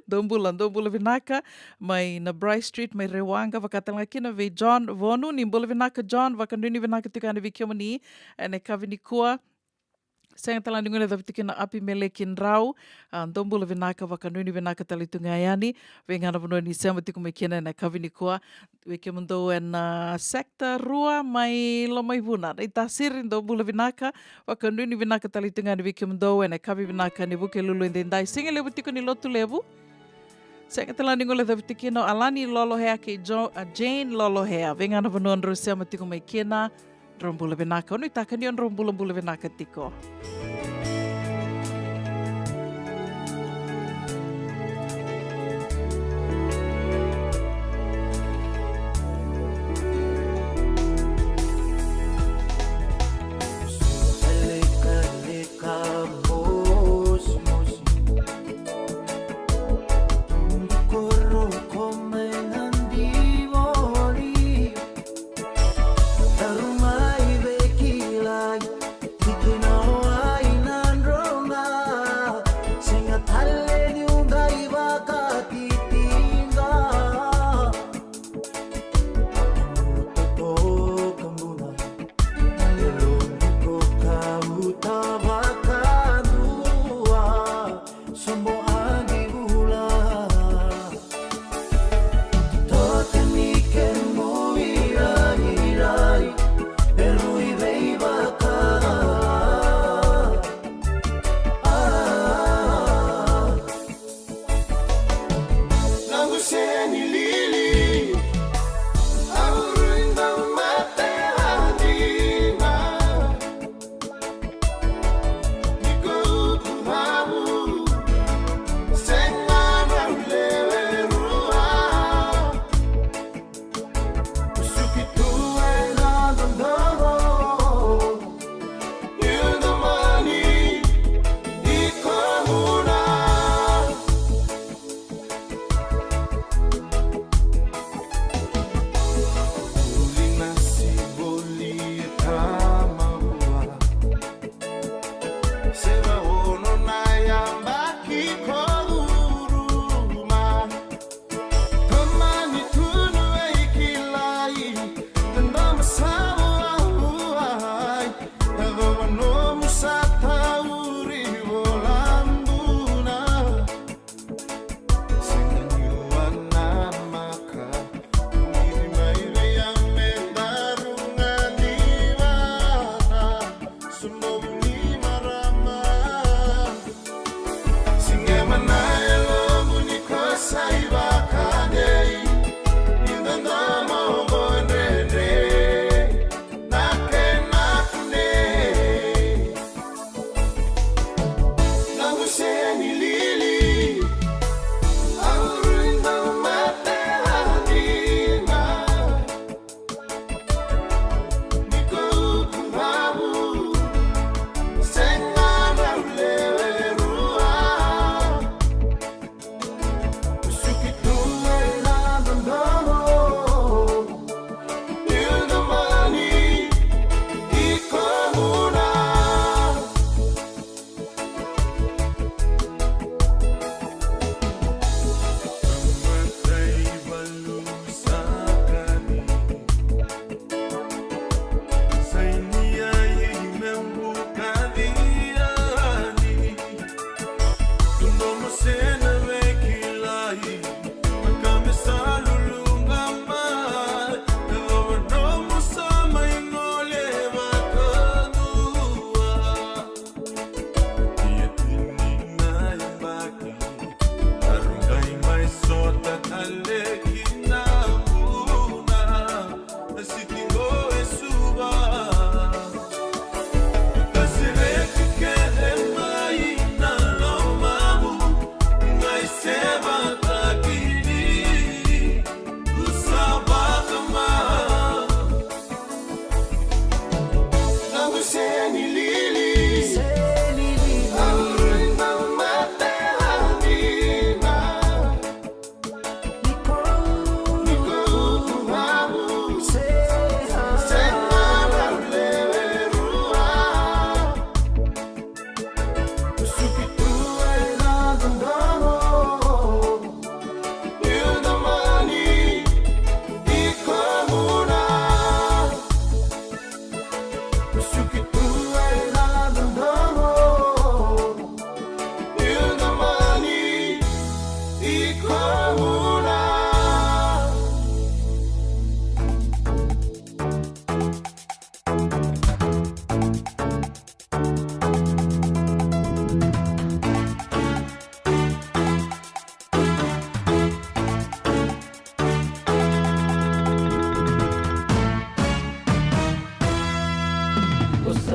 Dou bula, dou bula vinaka mai na Bryce Street mai Rewaqa, vaka tale ga kina vei John Vonu, ni bula vinaka John, vakanuinui vinaka tiko yani vei kemuni ena yakavi nikua. Sega tale ga ni guilecavi tiko kina Apimeleki Drau, a, dou bula vinaka, vakanuinui vinaka tale tu ga yani, vei ga na vanua ni sema tiko mai kina ena yakavi nikua. Vei kemudou ena, a, sector rua mai Lomaivuna, na iTasiri, dou bula vinaka, vakanuinui vinaka tale tu ga yani vei kemudou ena yakavi vinaka ni Vukelulu edaidai, siga levu tiko ni Lotulevu. Sega tale ga ni guilecavi tiko kina o Alani Lolohea kei Jo-, a, Jane Lolohea, vei ga na vanua drau sema tiko mai kina. Drau bula vinaka, au nuitaka ni o drau bulabula vinaka tiko.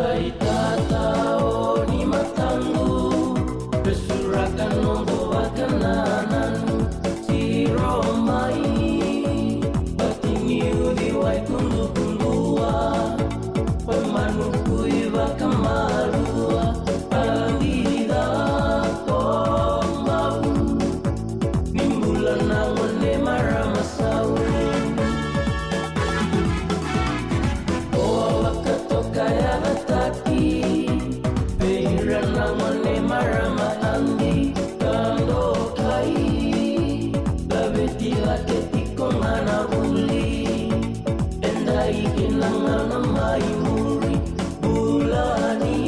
Ai tata o ni mataqu, vesuraka noqu vakanananu. Siro mai, vati ni uciwai kudukudua, vamanu kui vakamalua, a dida ko bau. Ni bula na gone marama sau. O a vakatokayagataki vei ira na gone marama agi ka dokai. Laveti cake tiko ga na vuli. Edai kina gauna mai muri. Bula ni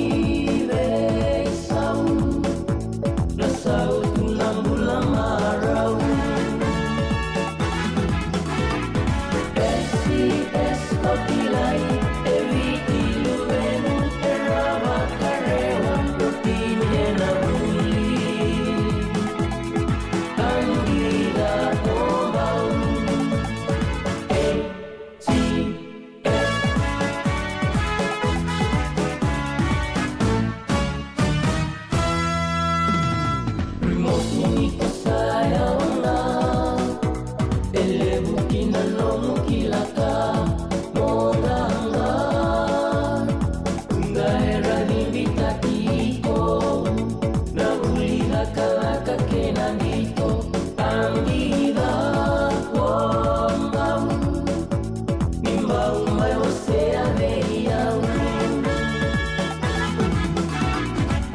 veisau. Na sautu na bula marau. S C S ko kilai, e Viti luvemu, e ra vakarewa, rotini ena vuli. Qai da ko bau. E T S. Rimosi ni ko sa yawa ga, e levu kina nomu kila ka mo qaqa. Qai ra cibitaki iko na vuli lakalaka kei na qito. Qai da ko bau. Ni bau mai wasea vei au.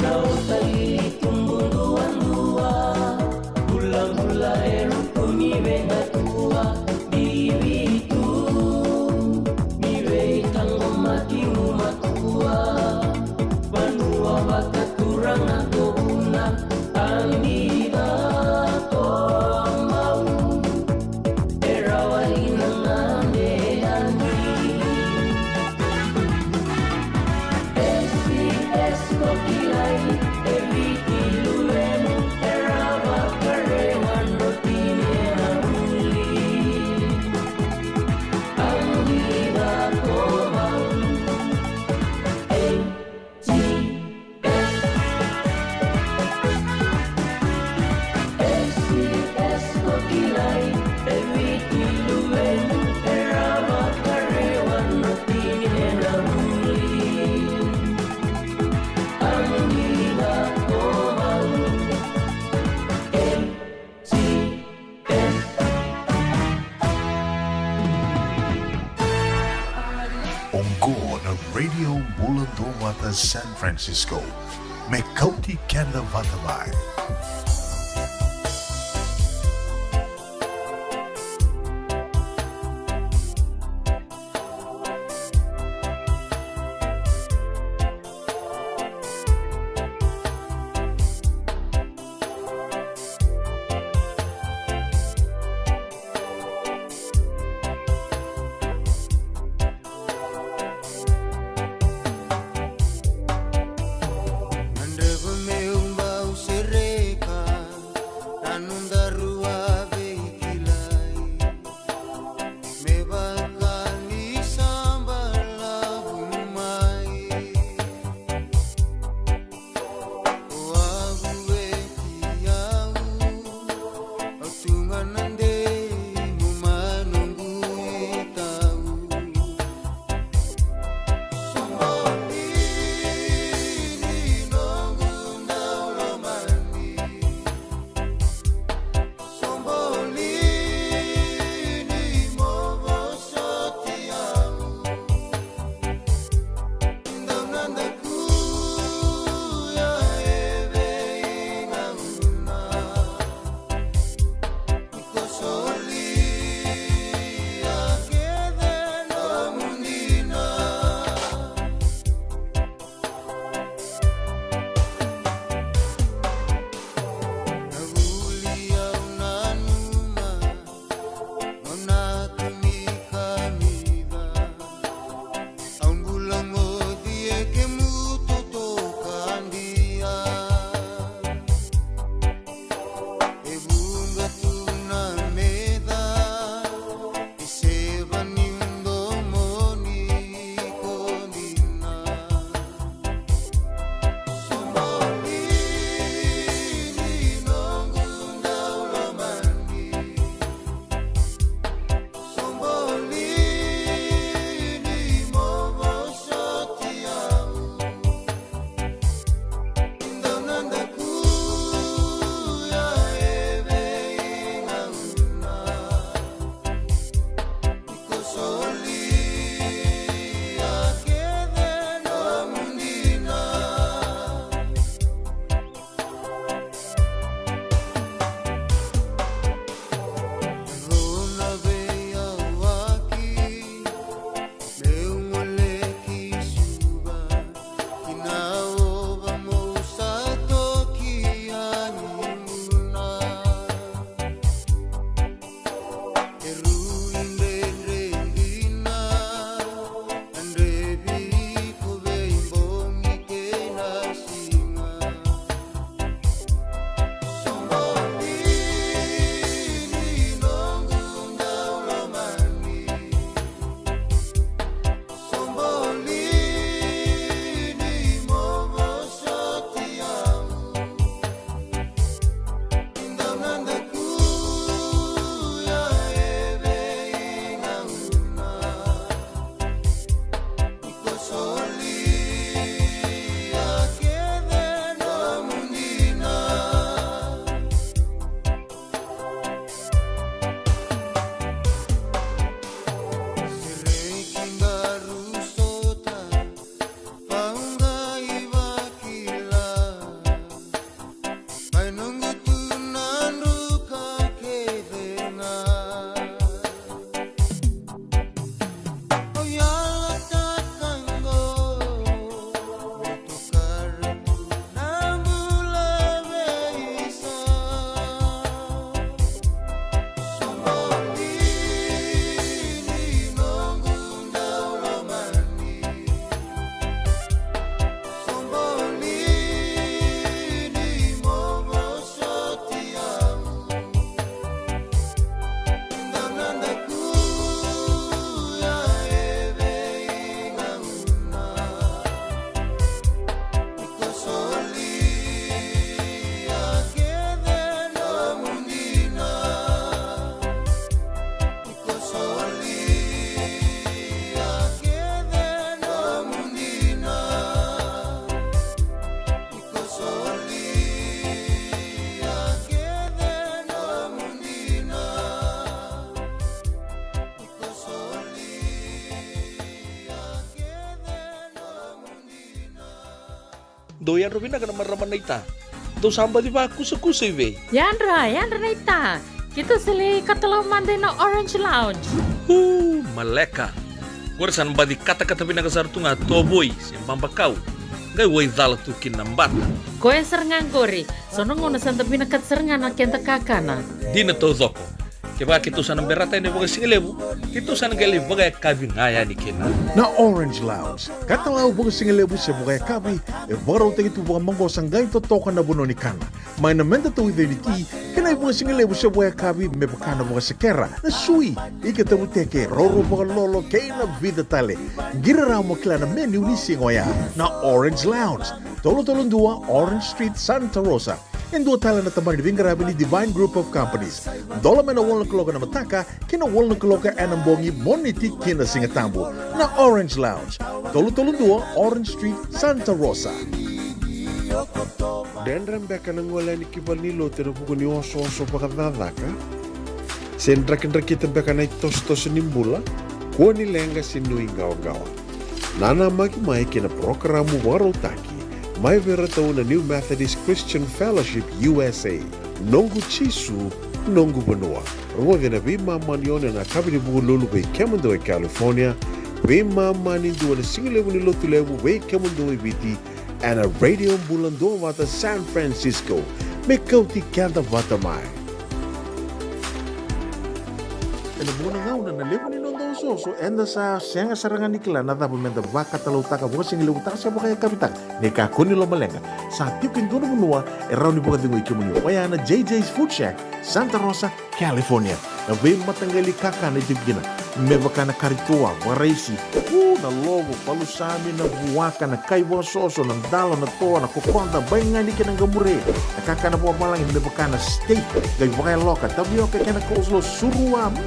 Na ota lili tubu duadua. Bulabula e ruku ni veiqatua. Bibi tu ni veitaqomaki umatua. Vanua vakaturaga ko Vuna. Qai da ko bau. E rawa ina gade yani. S C S ko kilai, e Viti luvemu, e ra vakarewa, rotini ena vuli. Qai da ko bau. E T S. S C S ko kilai, e Viti luvemu, e ra vakarewa, rotini ena vuli. Qai da ko bau. E T S. Oqo na Radio Bula Duavata San Francisco, me kauti keda vata mai. Gadreva meu bau sereka. Dou yadra vinaka na marama naita. Dou sa baci vakusakusa i vei? Yadra, yadra naita. Keitou sa lai katalau mada ina Orange Lounge. Uu, maleka. Qori sa na baci katakata vinaka sara tu ga tovoi se babakau. Qai waicala tu kina na bata. Koya sara ga qori. So na gauna sa da vinakata sara ga na keda kakana. Dina taucoko. Kevaka keitou sa na berata yani vakasigalevu, keitou sa na qai lai vakayakavi ga yani kina. Na Orange Lounge, katalau vakasigalevu se vakayakavi, e vakarautaki tu vakamaqosa qai totoka na vanua ni kana. Mai na meda tauica ni ti, kei na ivakasigalevu se vakayakavi me vaka na vakasekera, na sui, ika tavuteke, roro vakalolo, kei na vica tale. Qiri rawa mo kila na menu ni siga oya. Na Orange Lounge, tolu tolu dua Orange Street, Santa Rosa. E dua tale na tabana ni veiqaravi ni Divine Group of Companies. Dola mai na walu na kaloko ena mataka ki na walu na kaloko ena bogi, Moniti ki na Sigatabu. Na Orange Lounge, tolu tolu dua Orange Street, Santa Rosa. Dredre beka na gole yani ki valenilotu ena vuku ni osooso vakacakacaka? Se drakidrakita beka na itosotoso ni bula? Kua ni leqa se nuiqawaqawa. Nanamaki mai ki na parokaramu vakarautaki mai vei iratou na New Methodist Christian Fellowship U S A. Noqu Jisu, noqu vanua. Rogoci ena veimama ni ono ena yakavi ni Vukelulu vei kemudou e California, veimama ni dua ena sigalevu ni Lotulevu vei kemudou e Viti, ena Radio Bula Duavata San Francisco. Me kauti keda vata mai. Ena vuqa na gauna na levu ni noda osooso eda sa sega sara ga ni kila na cava meda vakatalautaka, vakasigalevu taka se vakayakavi taka. Ni kakua ni lomaleqa, sa tiko e dua na vanua e rawa ni vakacegui kemuni, oya na J J's Food Shack, Santa Rosa, California. Na veimataqali kakana e tiko kina, me vaka na kari toa, vakaraisi, u, na lovo, palusami, na vuaka, na kai vakasoso, na dalo, na toa, na kokoda, baigani kei na qamure. Na kakana vakavalagi me vaka na steak, qai vakayaloka, tavioka kei na coleslaw, surua, mm,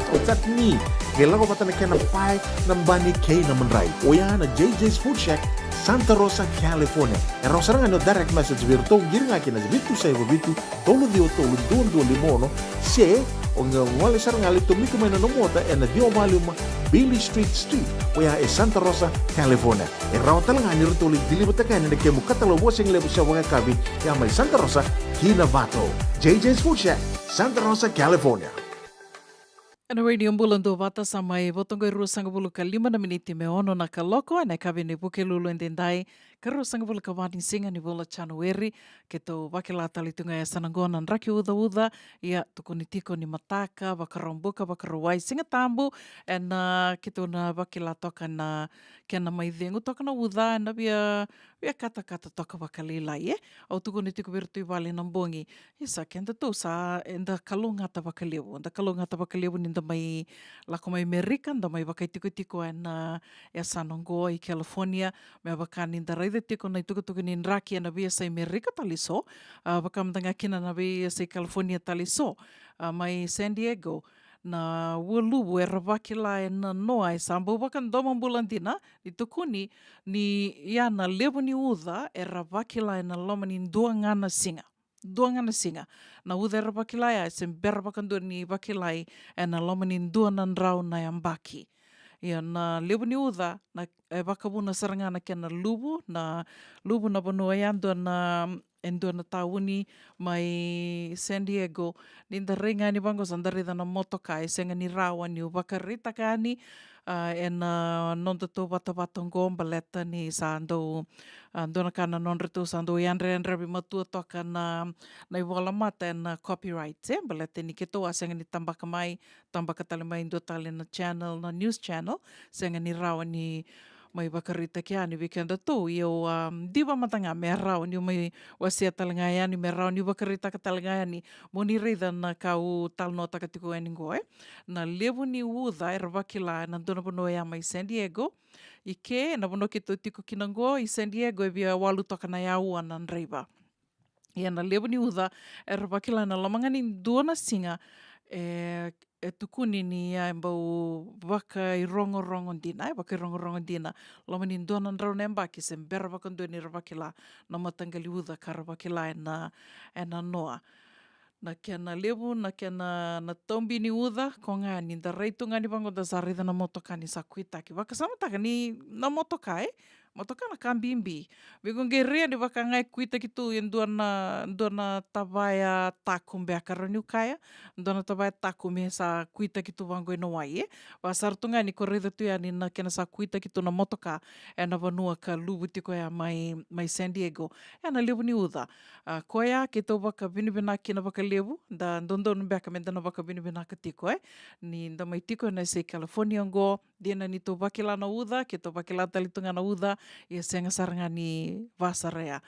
o chutney, qai lako vata na kena pae, na bani kei na madrai. Oya na J J's Food Shack, Santa Rosa, California. E rawa sara ga ni o direct message vei iratou, qiri ga ki na vitu saiva vitu, tolu ciwa tolu, dua dua lima ono, se o qai gole sara ga, lai tomika mai na nomu ota ena ciwa walu lima Beale Street Suite, oya e Santa Rosa, California. E rawa tale ga ni ratou lai deliver-taka yani na kemu katalau vakasigalevu se vakayakavi, ya mai Santa Rosa ki Novato. J J's Food Shack, Santa Rosa, California. Ena Radio Bula Duavata sa mai vo toka e ruasagavulu ka lima na miniti me ono na kaloko ena yakavi ni Vukelulu edaidai, ka ruasagavulu ka va ni siga ni vula Janueri. Keitou vakila tale tu ga e yasana oqo na draki ucauca, ia tukuni tiko ni mataka, Vakaraubuka, Vakarauwai, Sigatabu, ena, ah, keitou na vakila toka na kena mai cegu toka na uca, ena via, via katakata toka vakalailai, e. Au tukuna tiko vei iratou i vale na bogi, isa, kedatou sa, eda kalougata vakalevu, da kalougata vakalevu ni da mai lako mai Merika, da mai vakaitikotiko ena, ah, yasana oqo i California, me vaka ni da raica tiko na itukutuku ni draki ena veiyasai Merika tale eso, ah, vaka mada ga kina na veiyasai California tale eso, ah, mai San Diego, na ualuvu era vakila ena noa e sa bau vakadomobula dina, ni tukuni ni ya na levu ni uca era vakila ena loma ni dua ga na siga. Dua ga na siga. Na uca era vakila ya, e se bera vakadua ni vakilai ena loma ni dua na drau na yabaki. Ia na levu ni uca, na, e vakavuna sara ga na kena luvu, na luvu na vanua yadua na, e dua na tauni mai San Diego. Ni da rai ga yani vaqo sa da raica na motoka, e sega ni rawa niu vakaraitaka yani, ah, ena nodatou vatavata oqo baleta ni sa dau, ah, dua na ka na nodratou sa dau yadrayadravi matua toka na, na ivolamata ena copyright, e, baleta ni keitou a sega ni tabaka mai, tabaka tale mai dua tale na channel, na news channel, sega ni rawa ni mai vakaraitaki yani vei kedatou, ia au, ah, diva mada ga me rawa niu mai wasea tale ga yani, me rawa niu vakaraitaka tale ga yani, mo ni raica na ka au talanoataka tiko yani qo, e. Na levu ni uca era vakila ena dua na vanua ya mai San Diego. I ke, na vanua keitou tiko kina qo, i San Diego, e via walu toka na yaua na draiva. Ia na levu ni uca era vakila ena loma ga ni dua na siga, e, e tukuni ni ya e bau vakairogorogo dina, e vakairogorogo dina. Loma ni dua na drau na yabaki se bera vakadua ni ra vakila na mataqali uca ka ra vakila ena, ena noa. Na kena levu, na kena, na taubi ni uca, ko ga ni da rai tu ga ni vaqo da sa raica na motoka ni sa kuitaki. Vakasamataka ni na motoka, e? Motoka na ka bibi. Vei ko qai rai ni vaka ga e kuitaki tu e dua na, dua na tavaya taku beka, rawa niu kaya, dua na tavaya taku me sa kuitaki tu vaqo ena wai, e. Vaka sara tu ga ni ko raica tu yani na kena sa kuitaki tu na motoka ena vanua ka luvu tiko ya mai, mai San Diego. Ena levu ni uca. A, koya keitou vakavinavinaka kina vakalevu, da dodonu beka me da na vakavinavinaka tiko, e. Ni da mai tiko ena yasai California oqo, dina ni tou vakila na uca, keitou vakila tale tu ga na uca, ia sega sara ga ni vasaraya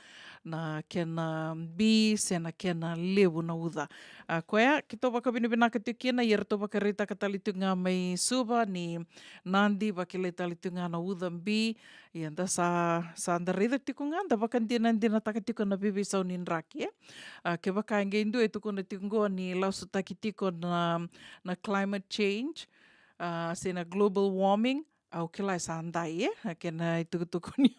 na kena bi, se na kena levu na uca. A, koya, keitou vakavinavinaka tiko kina, ia ratou vakaraitaka tale tiko ga mai Suva, ni Nadi, vakilai tale tiko ga na uca bi, ia da sa, sa da raica tiko ga, da vakadinadinataka tiko na veiveisau ni draki, e. A, kevaka e qai dua e tukuna tiko qo ni lasutaki tiko na, na climate change, a, se na global warming, au kila e sa dai, e, a, kena itukutuku ni,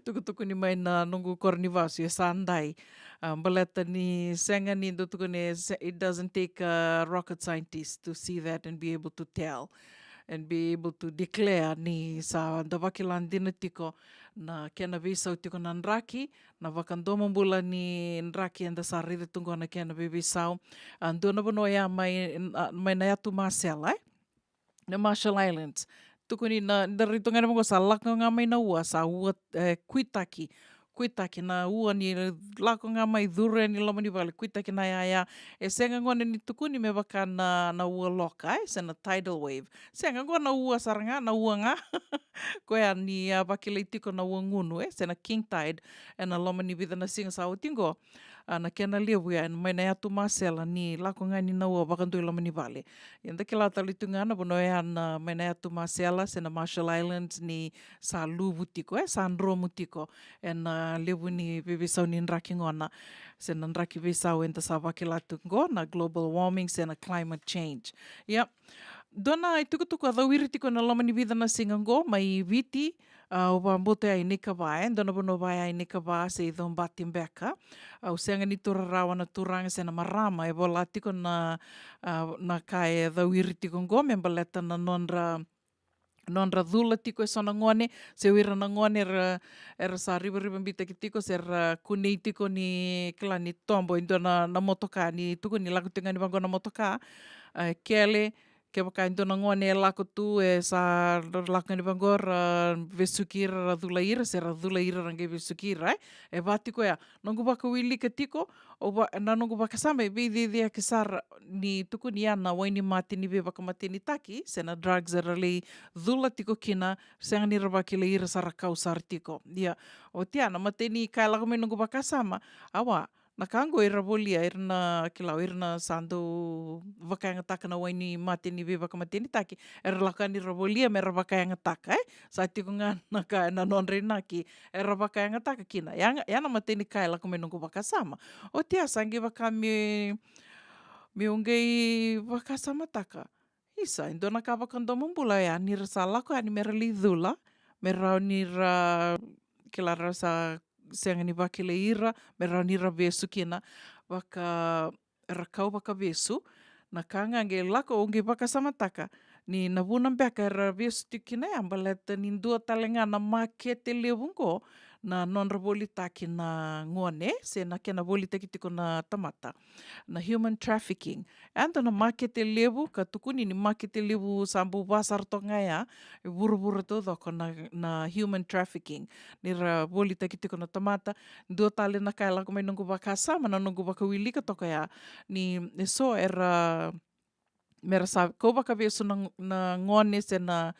tukutuku ni mai na noqu koro ni vasu, e sa dai. A, baleta ni sega ni dau tukuni, se-, it doesn't take a rocket scientist to see that and be able to tell and be able to declare ni sa da vakila dina tiko na kena veisau tiko na draki, na vakadomobula ni draki eda sa raica tu qo na kena veiveisau. A, dua na vanua ya mai, a, mai na yatu Masela, e? Na Marshall Islands. Tukuni na, da raica ga ni vaqo sa lako ga mai na ua, sa ua, e, kuitaki. Kuitaki na ua ni lako ga mai curu yani loma ni vale, kuitaki na yaya. E sega gona ni tukuni me vaka na, na ua loka, e, se na tidal wave. Sega gona na ua sara ga, na ua ga. Koya ni a vakilai tiko na ua gunu, e, se na king tide. Ena loma ni vica na siga sa oti qo. A, na kena levu ya, mai na yatu Masela ni lako ga ni na ua vakadua i loma ni vale. Ia da kila tale tu ga na vanua ya na mai na yatu Masela, se na Marshall Islands ni sa luvu tiko, e sa dromu tiko. Ena levu ni veiveisau ni draki gona, se na draki veisau eda sa vakila tu qo na global warming, se na climate change. Ia, dua na itukutuku a cau ira tiko na loma ni vica na siga qo, mai Viti, a, au vakabauta ya i Naikava, e, dua na vanua vaya i Naikava, se i Cobati beka. Au sega ni taura rawa na turaga se na marama, e vola tiko na, a, na ka e cau ira tiko qo, me baleta na nodra, nodra cula tiko e so na gone, se o ira na gone era, era sa rivariva bitaki tiko, se ra kunei tiko ni kila ni tobo, e dua na, na motoka, ni tukuni lako tiko ga ni vaqo na motoka, e, kele, kevaka e dua na gone e lako tu, e sa ra lako ga ni vaqo ra vesuki ira, ra cula ira, se ra cula ira, ra qai vesuki ira, e. E va tiko ya, noqu vakawilika tiko, o va, na noqu vakasama e veiciciyaki sara ni tukuni ya na wai ni mate ni veivakamatenitaki, se na drugs era lai cula tiko kina, sega ni ra vakilai ira sa ra kau sara tiko. Ia, oti ya na imatai ni ka e lako mai noqu vakasama, awa, na ka qo era volia, era na kila, era na sa dau vakayagataka na wai ni mate ni veivakamatenitaki, era lako yani ra volia me ra vakayagataka, e? Sa tiko ga na ka ena nodra inaki, era vakayagataka kina. Ya ga, ya na imatai ni ka e lako mai noqu vakasama. Oti ya sa qai vaka me, meu qai vakasamataka. Isa, e dua na ka vakadomobula ya, ni ra sa lako yani me ra lai cula, me rawa ni ra, kila, ra sa sega ni vakilai ira, me rawa ni ra vesu kina, vaka, ra kau vakavesu. Na ka ga qai lako, au qai vakasamataka ni na vuna beka era vesu tiko kina ya, baleta ni dua tale ga na makete levu qo na nodra volitaki na gone, se na kena volitaki tiko na tamata, na human trafficking. E dua na makete levu, ka tukuni ni makete levu sa bau va sara toka ga ya e vuravura taucoko na, na human trafficking. Ni ra volitaki tiko na tamata, dua tale na ka e lako mai noqu vakasama, na noqu vakawilika toka ya, ni e so era, me ra sa kau vakavesu na, na gone se na,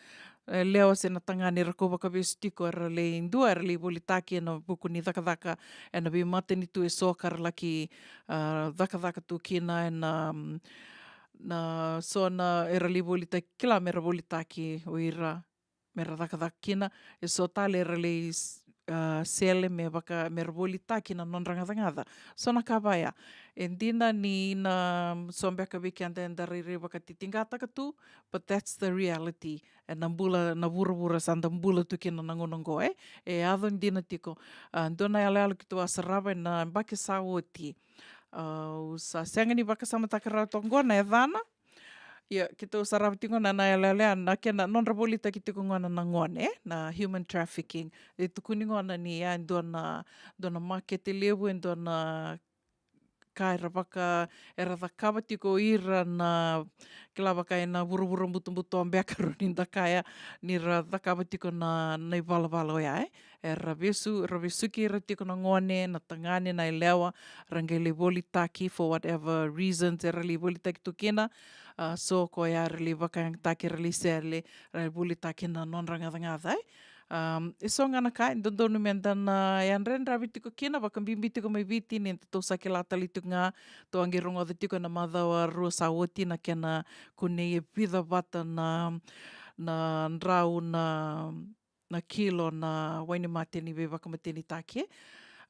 e, lewa se na tagane, era kau vakavesu tiko, era lai dua, era lai volitaki ena vuku ni cakacaka ena veimatanitu e so, ka ra laki, a, cakacaka tu kina ena, mm, na so na, era lai volitaki, kila, me ra volitaki o ira me ra cakacaka kina, e so tale era lai s-, a, sele me vaka, me ra volitaki na nodra gacagaca. So na ka vaya, e dina ni na so beka vei keda eda rairai vakatitiqataka tu, but that's the reality. Ena bula, na vuravura sa da bula tu kina na gauna oqo, e, e yaco dina tiko. A, dua na iyaloyalo keitou a sarava ena yabaki sa oti. A, au sa sega ni vakasamataka rawa toka qo na yacana. Ia, keitou sarava tiko gona na yaloyalo ya, na kena nodra volitaki tiko gona na gone, na human trafficking. E tukuni gona ni ya e dua na, dua na makete levu, e dua na ka era vaka, era cakava tiko ira na, kila vaka ena vuravura butobuto beka, rawa ni da kaya, ni ra cakava tiko na, na ivalavala oya, e. Era vesu, era vesuki ira tiko na gone, na tagane, na yalewa, ra qai lai volitaki for whatever reasons era lai volitaki tu kina. A, so koya era lai vakayagataki, era lai sele, ra volitaki na nodra gacagaca, e. Am, e so ga na ka e dodonu meda na yadrayadravi tiko kina, vakabibi tiko mai Viti, ni da tou sa kila tale tiko ga, tou a qai rogoca tiko ena macawa rua sa oti na kena kunei e vica vata na, na drau na, na kilo na wainimate ni veivakamatenitaki.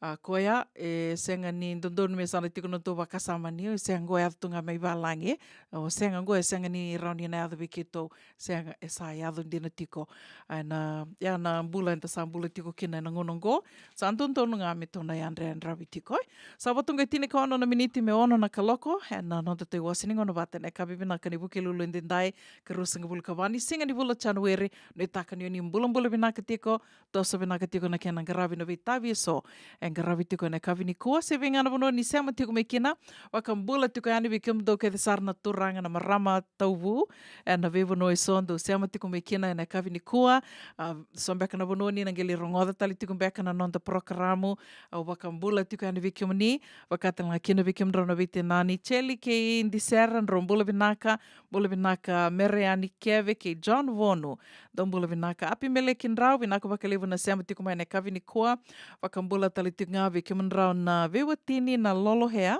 A, koya, e sega ni dodonu me sa na tiko na nodatou vakasama ni, o sega qo e yaco tu ga mai valagi, o sega qo, e sega ni rawa ni na yaco vei keitou, sega, e sa yaco dina tiko. A, na, ya na bula eda sa bula tiko kina ena gauna qo, sa dodonu ga me tou na yadrayadravi tiko, e. Sa vatuqa e tinikaono na miniti me ono na kaloko, ena nodatou iwase ni gauna vata ena yakavi vinaka ni Vukelulu edaidai, ka ruasagavulu ka va ni siga ni vula o Janueri, nuitaka ni o ni bulabula vinaka tiko, toso vinaka tiko na kena qaravi na veitavi eso e qaravi tiko ena yakavi nikua, se vei ga na vanua ni sema tiko mai kina. Vakabula tiko yani vei kemudou kece sara na turaga, na marama, tauvu, ena veivanua eso dou sema tiko mai kina ena yakavi nikua. A, so beka na vanua ni na qai lai rogoca tale tiko beka na noda porokaramu. Au vakabula tiko yani vei kemuni, vaka tale ga kina vei kemudrau na veitinani Cheli kei Disera, drau bula vinaka. Bula vinaka Mere Yani Keve kei John Vonu. Dou bula vinaka Apimeleki Drau, vinaka vakalevu na sema tiko mai ena yakavi nikua. Vakabula tale tiko ga vei kemudrau na veiwatini na Lolo Hea.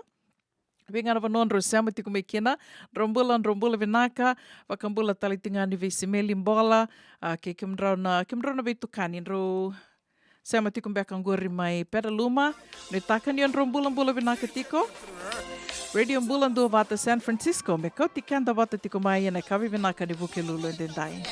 Vei ga na vanua drau sema tiko mai kina, drau bula, drau bula vinaka. Vakabula tale tiko ga ni vei Simeli Bola, a, kei kemudrau na, kemudrau na veitukani, drau sema tiko beka qori mai Pedaluma. Nuitaka ni o drau bulabula vinaka tiko. Radio Bula Duavata San Francisco, me kauti keda vata tiko mai ena yakavi vinaka ni Vukelulu edaidai.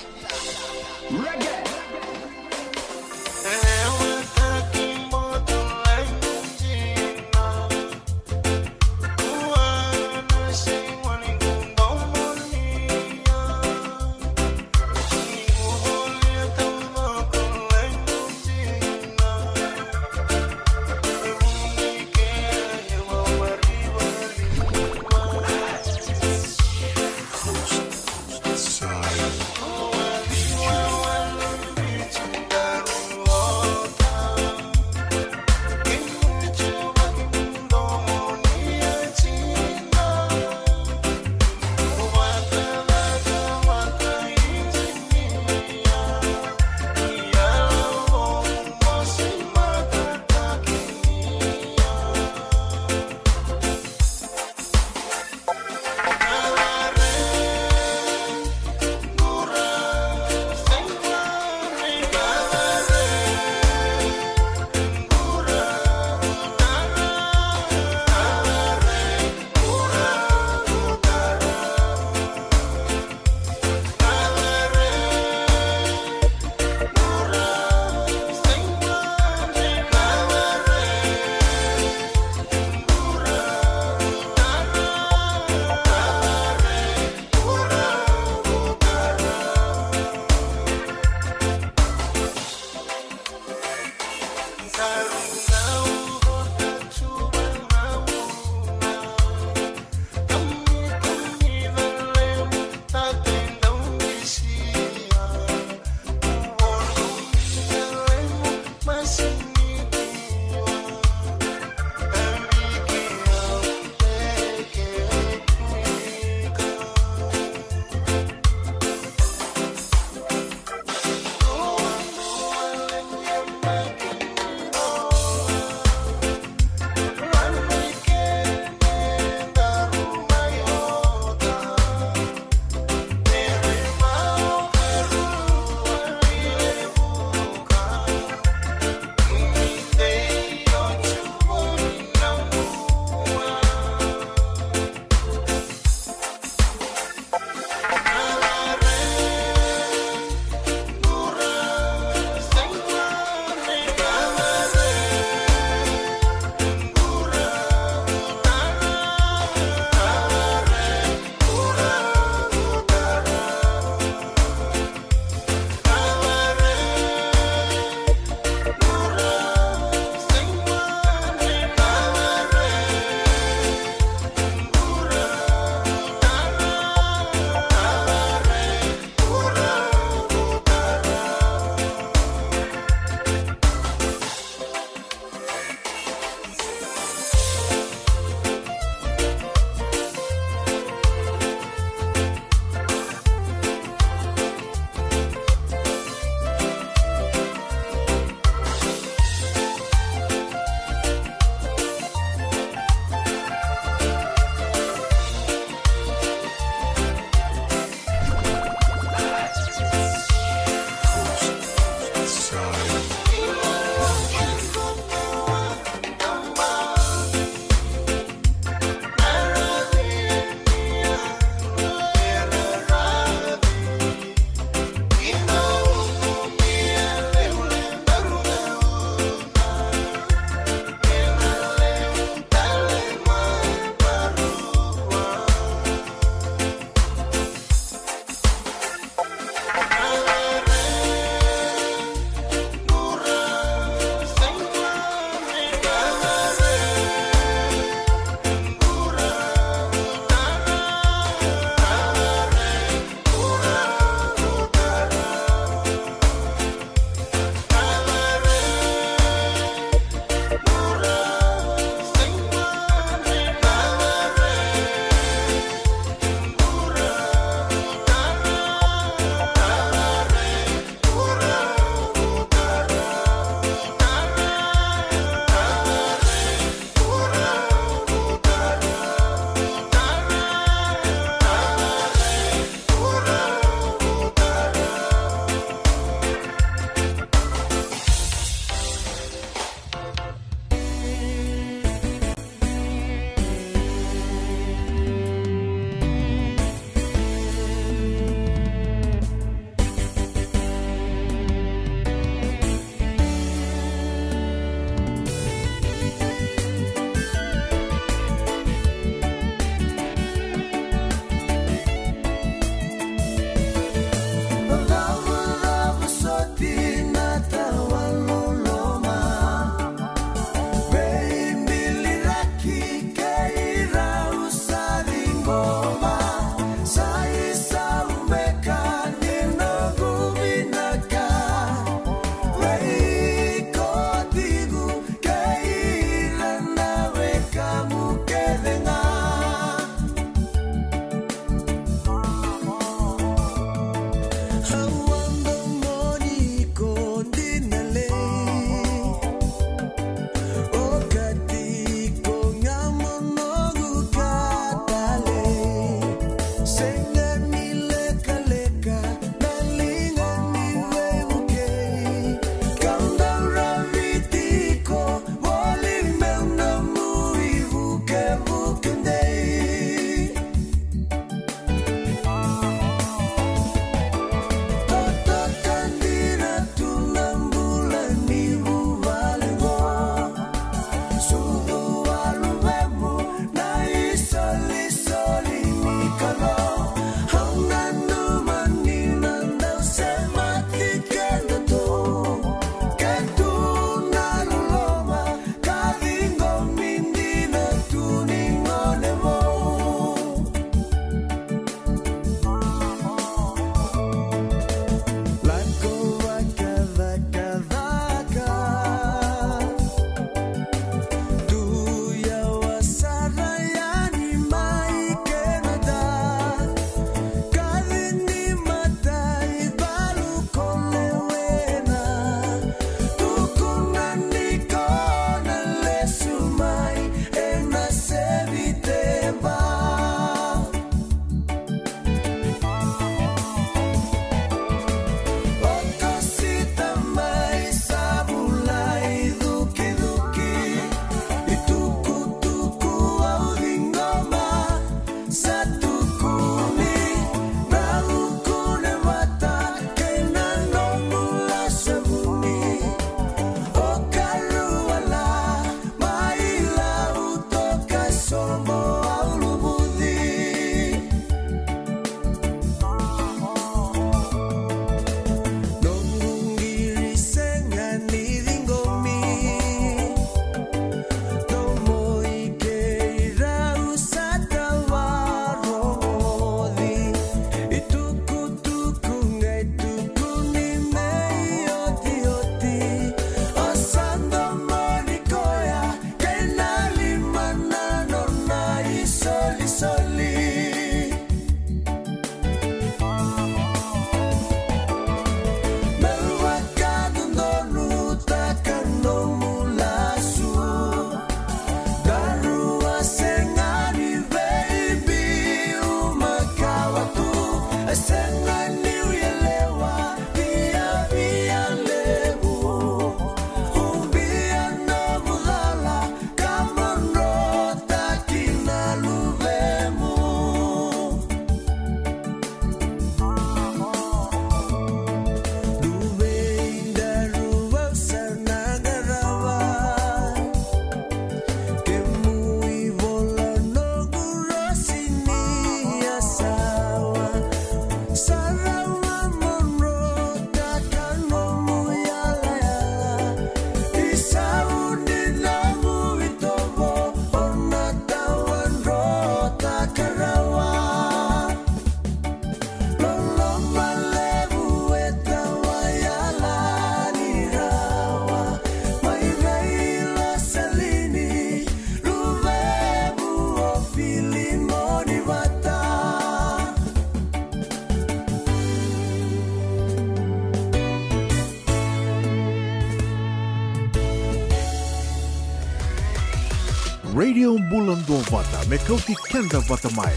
Radio Bula Duavata me kauti keda vata mai.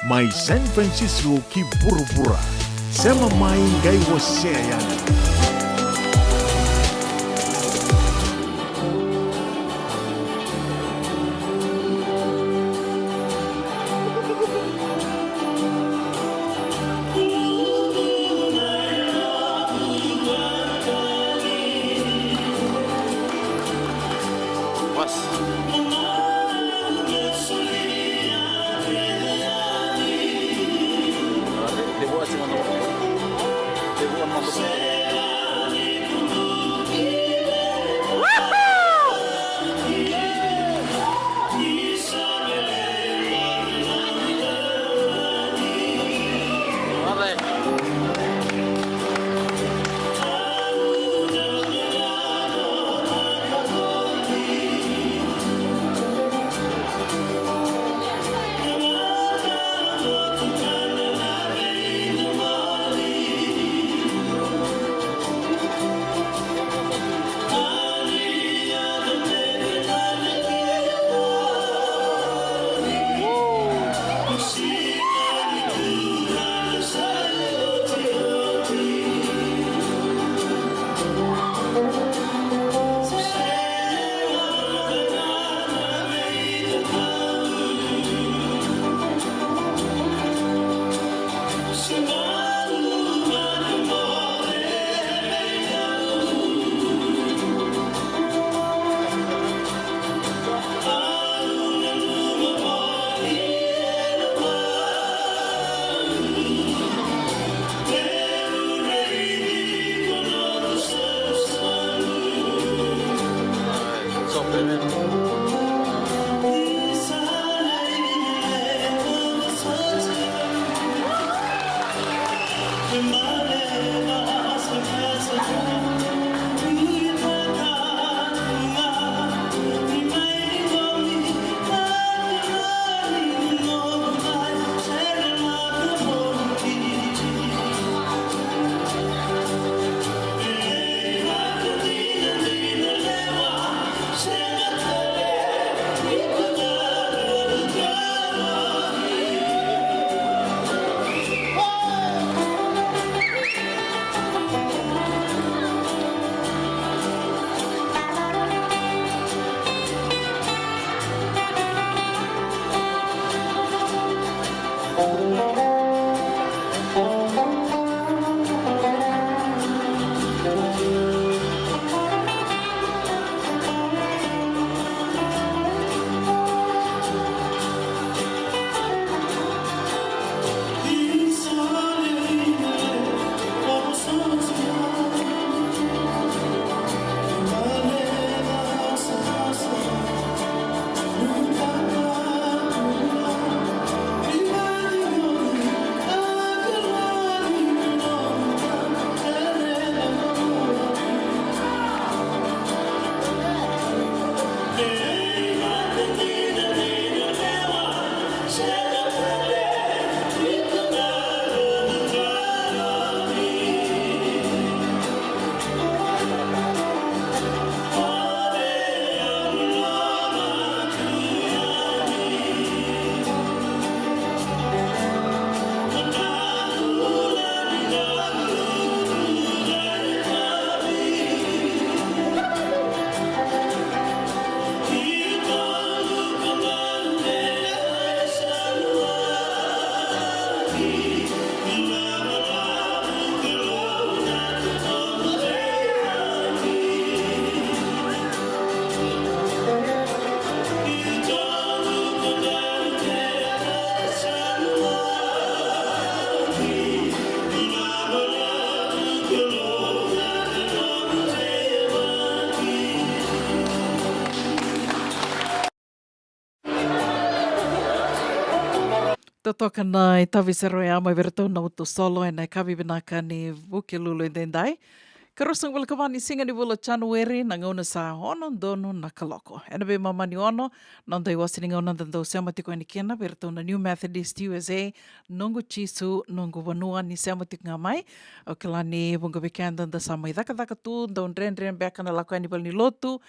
Mai San Francisco ki vuravura. Sema mai qai wasea yani. Totoka na itavi sara oya mai vei iratou na Uto Solo ena yakavi vinaka ni Vukelulu edaidai. Ka ruasagavulu ka va ni siga ni vula o Janueri, na gauna sa ono donu na kaloko. Ena veimama ni ono, noda iwase ni gauna da dau sema tiko yani kina vei iratou na New Methodist U S A, Noqu Jisu, Noqu Vanua, ni sema tiko ga mai. Au kila ni vuqa vei keda da sa mai cakacaka tu, dau dredre beka na lako yani valenilotu,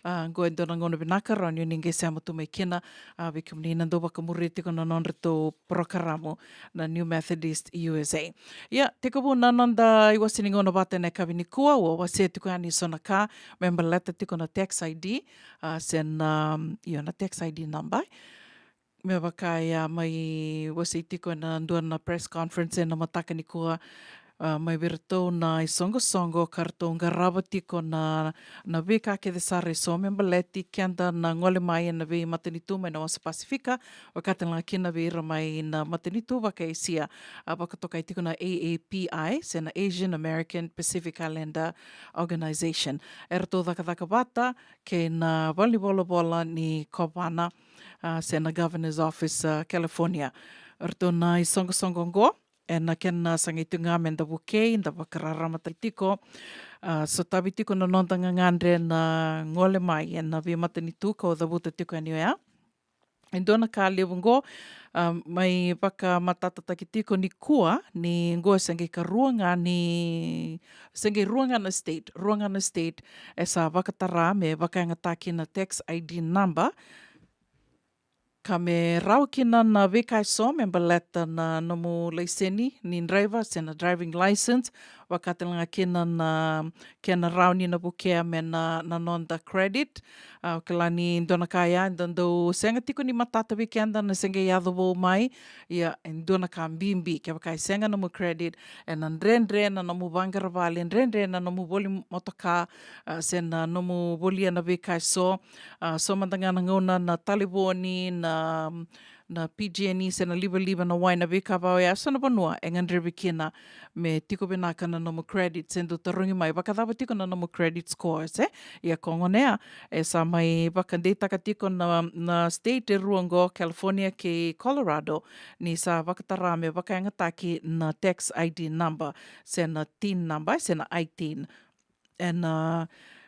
A, qo e dua na gauna vinaka rawa ni o ni qai sema tu mai kina, a, vei kemuni na dau vakamuria tiko na nodratou porokaramu na New Methodist U S A. Ia, tekivu na noda iwase ni gauna vata ena yakavi nikua, au a wasea tiko yani so na ka me baleta tiko na tax I D, a, se na, io, na tax I D number. Me vaka e a mai wasei tiko ena dua na press conference ena mataka nikua, a, mai vei iratou na isoqosoqo ka ratou qarava tiko na, na veika kece sara eso me baleti keda na gole mai ena veimatanitu mai na wasa Pasifika, vaka tale ga kina vei ira mai na matanitu vaka-Esia, a, vakatokai tiko na A A P I, se na Asian American Pacific Islander Organization. Eratou cakacaka vata kei na valenivolavola ni kovana, a, se na Governor's Office, a, California. Eratou na isoqosoqo oqo, ena kena sagai tu ga me da vukei, da vakararamataki tiko, a, sotavi tiko na noda gagadre na gole mai ena veimatanitu ka au cavuta tiko yani oya. E dua na ka levu oqo, a, mai vakamatatataki tiko nikua, ni oqo e se qai karua ga ni, se qai rua ga na state, rua ga na state e sa vakatara me vakayagataki na tax I D number, ka me rawa kina na veika eso me baleta na nomu laiseni ni draiva se na driving license, vaka tale ga kina na kena rawa ni na vukea me na, na noda credit. A, au kila ni dua na ka ya eda dau sega tiko ni matata vei keda na se qai yaco vou mai. Ia, e dua na ka bibi, kevaka e sega nomu credit, ena dredre na nomu vaqara vale, dredre na nomu voli motoka, a, se na nomu volia na veika eso. A, so mada ga na gauna na talevoni, na, na P G and E se na livaliva, na wai, na veika va oya, so na vanua e gadrevi kina me tiko vinaka na nomu credit, se dau tarogi mai vakacava tiko na nomu credit scores, e? Ia ko gona ya, e sa mai vakadeitaka tiko na, na state e rua oqo, California kei Colorado, ni sa vakatara me vakayagataki na tax I D number, se na TIN number, se na ITIN. Ena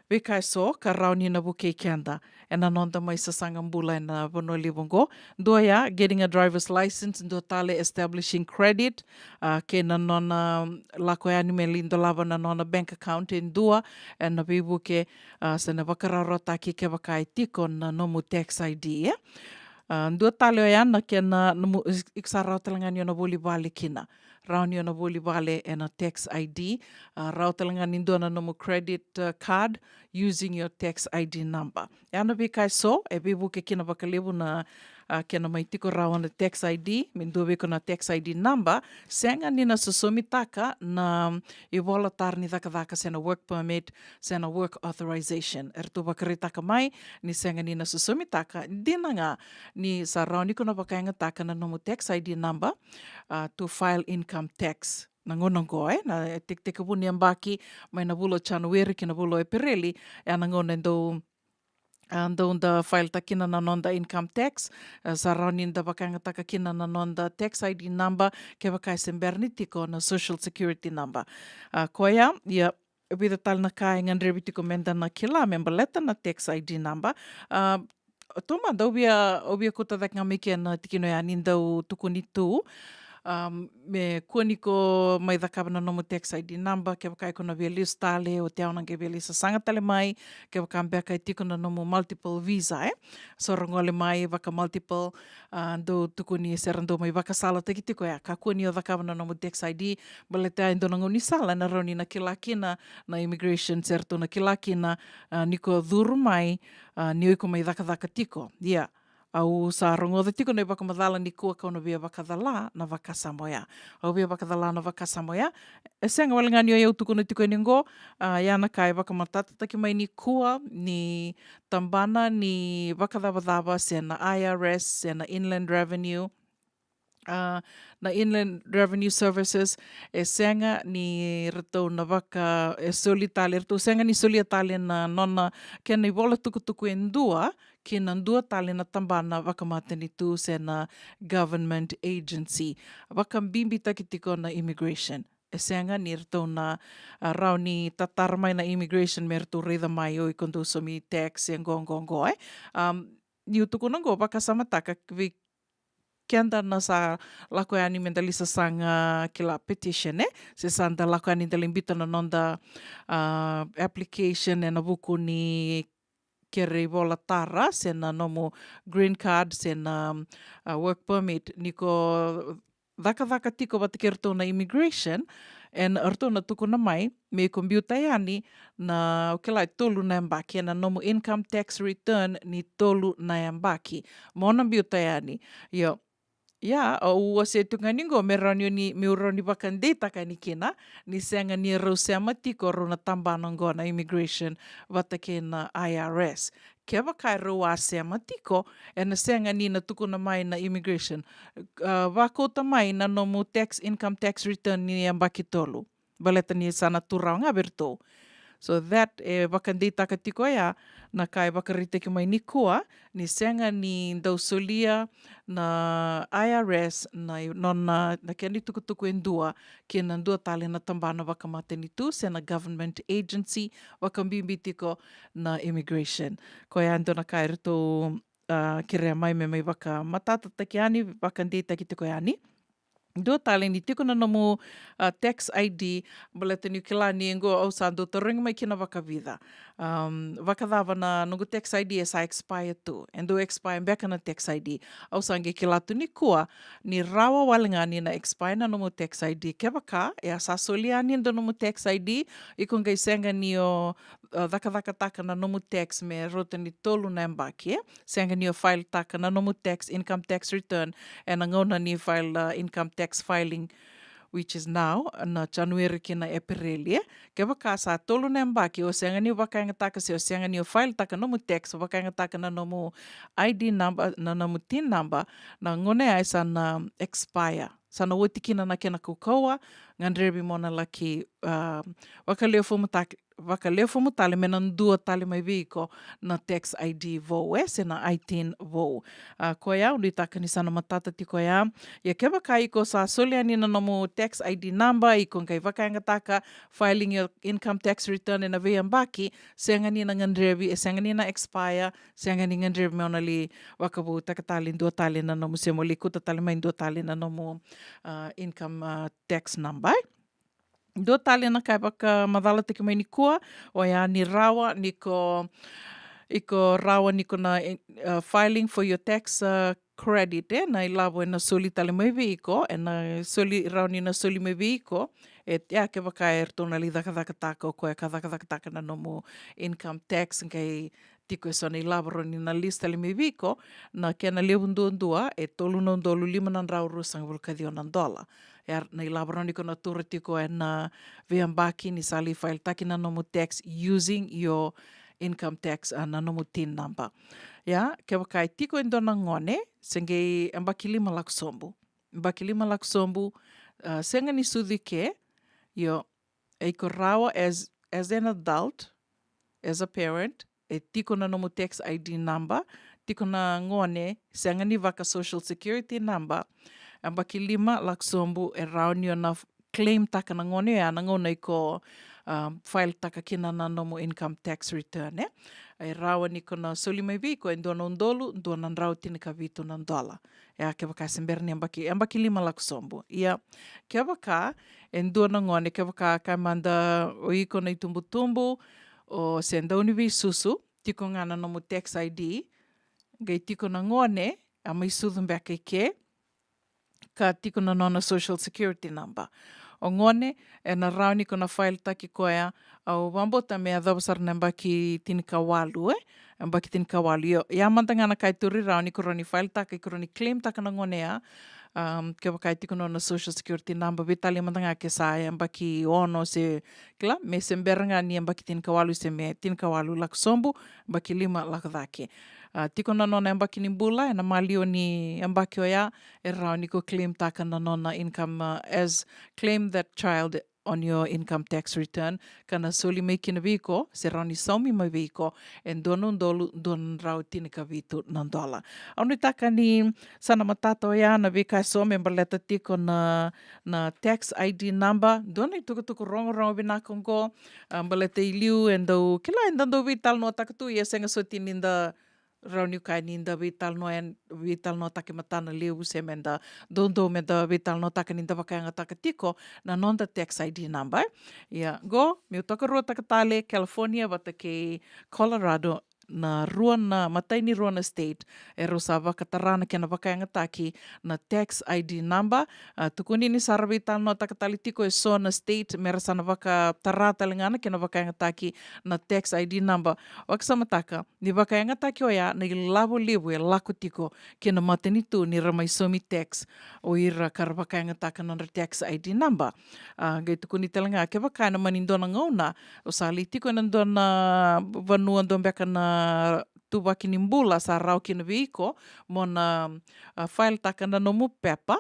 veika eso ka rawa ni na vukei keda ena noda mai sasaga bula ena vanua levu oqo. Dua ya, getting a driver's license, dua tale, establishing credit, a, kei na nona lako yani me lai dolava na nona bank account, e dua ena veivuke, a, se na vakarautaki kevaka e tiko na nomu tax I D, e? A, dua tale oya na kena nomu, iko sa rawa tale ga ni o na voli vale kina. Rawa ni o na voli vale ena tax I D, a, rawa tale ga ni dua na nomu credit, a, card using your tax I D number. Ya na veika eso e veivuke kina vakalevu na, a, kena mai tiko rawa na tax I D, me dua vei iko na tax I D number, sega ni na sosomitaka na ivola tara ni cakacaka se na work permit, se na work authorization. Eratou vakaraitaka mai ni sega ni na sosomitaka, dina ga ni sa rawa ni ko na vakayagataka na nomu tax I D number, a, to file income tax. Na gauna oqo, e, na tekitekivu ni yabaki mai na vula o January ki na vula o Epereli, e, na gauna e dau, a, dau da file-taka kina na noda income tax, e, sa rawa ni da vakayagataka kina na noda tax I D number, kevaka e se bera ni tiko na social security number. A, koya, ia, e vica tale na ka e gadrevi tiko me da na kila me baleta na tax I D number. A, taumada au via, au via kauta cake ga mai kina tikina oya ni dau tukuni tu. A, me kua ni ko mai cakava na nomu tax I D number, kevaka iko na via lesu tale, oti au na qai via lai sasaga tale mai, kevaka beka e tiko na nomu multiple visa, e? So ra gole mai vaka multiple, a, dau tukuni se ra dau mai vakasalataki tiko ya. Kakua ni o cakava na nomu tax I D, baleta e dua na gaunisala ena rawa ni na kila kina na immigration, se ratou na kila kina, a, ni ko curu mai, a, ni o iko mai cakacaka tiko. Ia, au sa rogoca tiko na ivakamacala nikua kau na via vakacala na vakasama oya. Au via vakacala na vakasama oya. E sega wale ga ni o yau tukuna tiko yani oqo, a, ya na ka e vakamatatataki mai nikua ni tabana ni vakacavacava se na I R S, se na Inland Revenue, a, na Inland Revenue Services, e sega ni ratou na vaka, e soli tale, ratou sega ni solia tale na nona kena ivola tukutuku e dua ki na dua tale na tabana vakamatanitu se na government agency. Vakabibitaki tiko na immigration. E sega ni ratou na, a, rawa ni tatara mai na immigration me ratou raica mai o iko dau saumi tax e qo, qo, qo, e. Am, niu tukuna qo, vakasamataka vei keda na sa lako yani me da lai sasaga, kila, petition, e? Se sa da lako yani da lai biuta na noda, a, application ena vuku ni kere ivola tara, se na nomu green card, se na, a, work permit, ni ko cakacaka tiko vata kei ratou na immigration, e na ratou na tukuna mai me iko biuta yani na, o kila, e tolu na yabaki, e na nomu income tax return ni tolu na yabaki mo na biuta yani. Io, ia, au wasea tiko ga ni qo me rawa ni, meu rawa ni vakadeitaka yani kina ni sega ni rau sema tiko rau na tabana qo na immigration vata kei na I R S. Kevaka e rau a sema tiko, e na sega ni na tukuna mai na immigration, a, vakauta mai na nomu tax, income tax return ni yabaki tolu, baleta ni sa na tu rawa ga vei ratou. So that e vakadeitaka tiko ya na ka e vakaraitaki mai nikua, ni sega ni dau solia na I R S na, nona, na kena itukutuku e dua ki na dua tale na tabana vakamatanitu se na government agency, vakabibi tiko na immigration. Koya e dua na ka e ratou, a, kerea mai me mai vakamatatataki yani, vakadeitaki tiko yani. Dua tale, ni tiko na nomu, a, tax I D, baleta niu kila ni qo au sa dau tarogi mai kina vakavica. Am, vakacava na noqu tax I D e sa expire tu. E dau expire beka na tax I D. Au sa qai kila tu nikua ni rawa wale ga ni na expire na nomu tax I D. Kevaka e a sa soli yani e dua nomu tax I D, iko qai sega ni o, a, cakacakataka na nomu tax me rauta ni tolu na yabaki, e? Sega ni o file taka na nomu tax, income tax return, e na gauna ni file, a, income tax filing, which is now, na January ki na Epereli, e? Kevaka sa tolu na yabaki o sega ni vakayagataka se o sega ni o file taka nomu tax, vakayagataka na nomu I D number, na nomu TIN number, na gauna ya e sa na expire. Sa na oti kina na kena kaukauwa, gadrevi mo na laki, a, vakalefumu tak-, vakalefumu tale me na dua tale mai vei iko na tax I D vou, e, se na I TIN vou. A, koya au nuitaka ni sa na matata tiko ya. Ia kevaka iko sa soli yani na nomu tax I D number, iko qai vakayagataka filing your income tax return e na veiyabaki, sega ni na gadrevi, e sega ni na expire, sega ni gadrevi me o na li vakavoutaka tale dua tale na nomu, se mo li kauta tale mai dua tale na nomu, a, income, a, tax number. Dua tale na ka e vakamacalataki mai nikua, oya ni rawa ni ko, iko rawa ni ko na, e, a, filing for your tax, a, credit, e, na ilavo e na soli tale mai vei iko, e na soli, rawa ni na soli mai vei iko, e, ia kevaka e ratou na lai cakacakataka o koya ka cakacakataka na nomu income tax, qai tiko e so na ilavo rawa ni na list tale mai vei iko, na kena levu duadua e tolu na udolu lima na drau ruasagavulu ka ciwa na dola. Ia na ilavo rawa ni ko na taura tiko e na veiyabaki ni sa lai file taki na nomu tax using your income tax, a, na nomu TIN number. Ia, kevaka e tiko e dua na gone, se qai yabaki lima lako sobu. Yabaki lima lako sobu, a, sega ni sucu i ke, io, e iko rawa as, as an adult, as a parent, e tiko na nomu tax I D number, tiko na gone, sega ni vaka social security number, yabaki lima lako sobu, e rawa ni o na f-, claim taka na gone oya na gauna iko, um, file taka kina na nomu income tax return, e. E rawa ni ko na soli mai vei iko e dua na udolu, dua na drau tinikavitu na dola. Ia kevaka se bera ni yabaki, yabaki lima lako sobu. Ia kevaka e dua na gone, kevaka ka mada o iko na itubutubu, o se dau ni veisusu, tiko ga na nomu tax I D, qai tiko na gone, a mai sucu beka i ke, ka tiko na nona social security number. O gone, e na rawa ni ko na file taki koya, au vakabauta me yacova sara na yabaki tinikawalu, e? Yabaki tinikawalu, io. Ia mada ga na ka e tauri rawa ni ko rawa ni file taka, iko rawa ni claim taka na gone ya, um, kevaka e tiko na nona social security number, veitalia mada ga ke sa yabaki ono se, kila, me se bera ga ni yabaki tinikawalu se me tinikawalu lako sobu, yabaki lima lako cake. A, tiko na nona yabaki ni bula, e na maliwa ni yabaki oya, e rawa ni ko claim taka na nona income, a, as claim that child on your income tax return, ka na soli mai kina vei iko, se rawa ni saumi mai vei iko, e dua na udolu, dua na drau tinikavitu na dola. Au nuitaka ni sa na matata oya na veika e so me baleta tiko na, na tax I D number, dua na itukutuku rogorogo vinaka oqo, a, baleta i liu e dau, kila e da dau veitalanoataka tu, ia sega soti ni da rawa ni kaya ni da veitalanoa, veitalanoataki matana levu se me da doudou me da veitalanoataka ni da vakayagataka tiko na noda tax I D number, e. Ia, qo, meu tokaruataka tale, California vata kei Colorado, na rua na, matai ni rua na state, e rau sa vakatara na kena vakayagataki na tax I D number. A, tukuni ni sa ra veitalanoataka tale tiko e so na state, me ra sa na vakatara tale ga na kena vakayagataki na tax I D number. Vakasamataka, ni vakayagataki oya na ilavo levu e lako tiko ki na matanitu ni ra mai saumi tax, o ira ka ra vakayagataka na nodra tax I D number. A, qai tukuni tale ga, kevaka ena mani dua na gauna, o sa lai tiko ena dua na vanua dua beka na tuvaki ni bula sa rawa kina vei iko, mo na, a, file taka na nomu pepa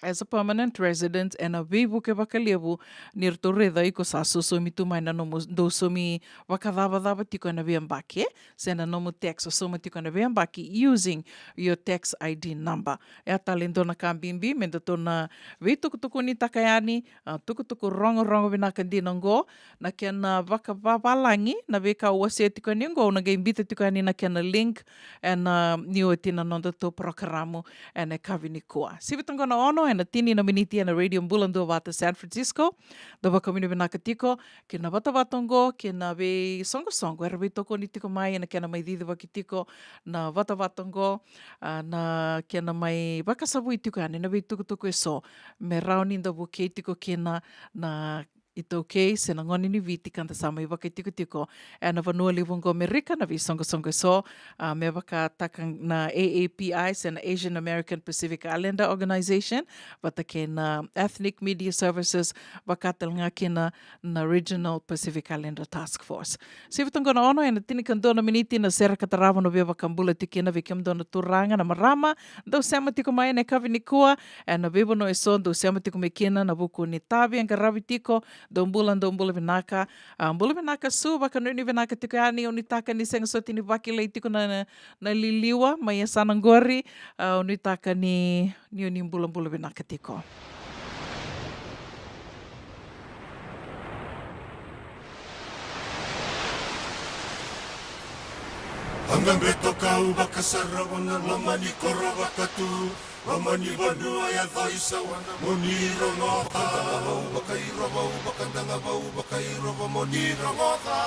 as a permanent resident, ena veivuke vakalevu ni ratou raica iko sa sosomi tu mai na nomu, dou saumi vakacavacava tiko ena veiyabaki, e? Se na nomu tax o sauma tiko ena veiyabaki using your tax I D number. E a tale dua na ka bibi me datou na veitukutukunitaka yani, a, tukutuku rogorogo vinaka dina oqo, na kena vakavavalagi na veika au wasea tiko yani oqo, au na qai biuta tiko yani na kena link ena, a, ni oti na nodatou porokaramu ena yakavi nikua. Sivi toka qo na ono ena tini na miniti ena Radio Bula Duavata San Francisco. Dou vakanuinui vinaka tiko ki na vatavata oqo, ki na veisoqosoqo era veitokoni tiko mai ena kena mai cicivaki tiko na vatavata oqo, a, na kena mai vakasavui tiko yani na veitukutuku e so me rawa ni da vukei tiko kina na iTaukei se na gone ni Viti ka da sa mai vakaitikotiko ena vanua levu oqo Amerika, na veisoqosoqo e so, a, me vakataka na A A P I se na Asian American Pacific Islander Organization, vata kei na Ethnic Media Services, vaka tale ga kina na Regional Pacific Islander Task Force. Sivi toka qo na ono ena tinikadua na miniti na sere ka tarava, na via vakabula tiko kina vei kemudou na turaga, na marama, dou sema tiko mai ena yakavi nikua ena veivanua e so dou sema tiko mai kina, na vuku ni tavi e qaravi tiko. Dou bula, dou bula vinaka. A, bula vinaka Su, vakanuinui vinaka tiko yani, au nuitaka ni sega soti ni vakilai tiko na, na, na liliwa mai yasana qori. A, au nuitaka ni, ni o ni bulabula vinaka tiko. Aqa beto kau vakasarava na loma ni koro vakatu. Loma ni vanua e yaco i Sawana mo ni rogoca. Vakadaga vau vakairova, au vakadaga vau vakairova mo ni rogoca.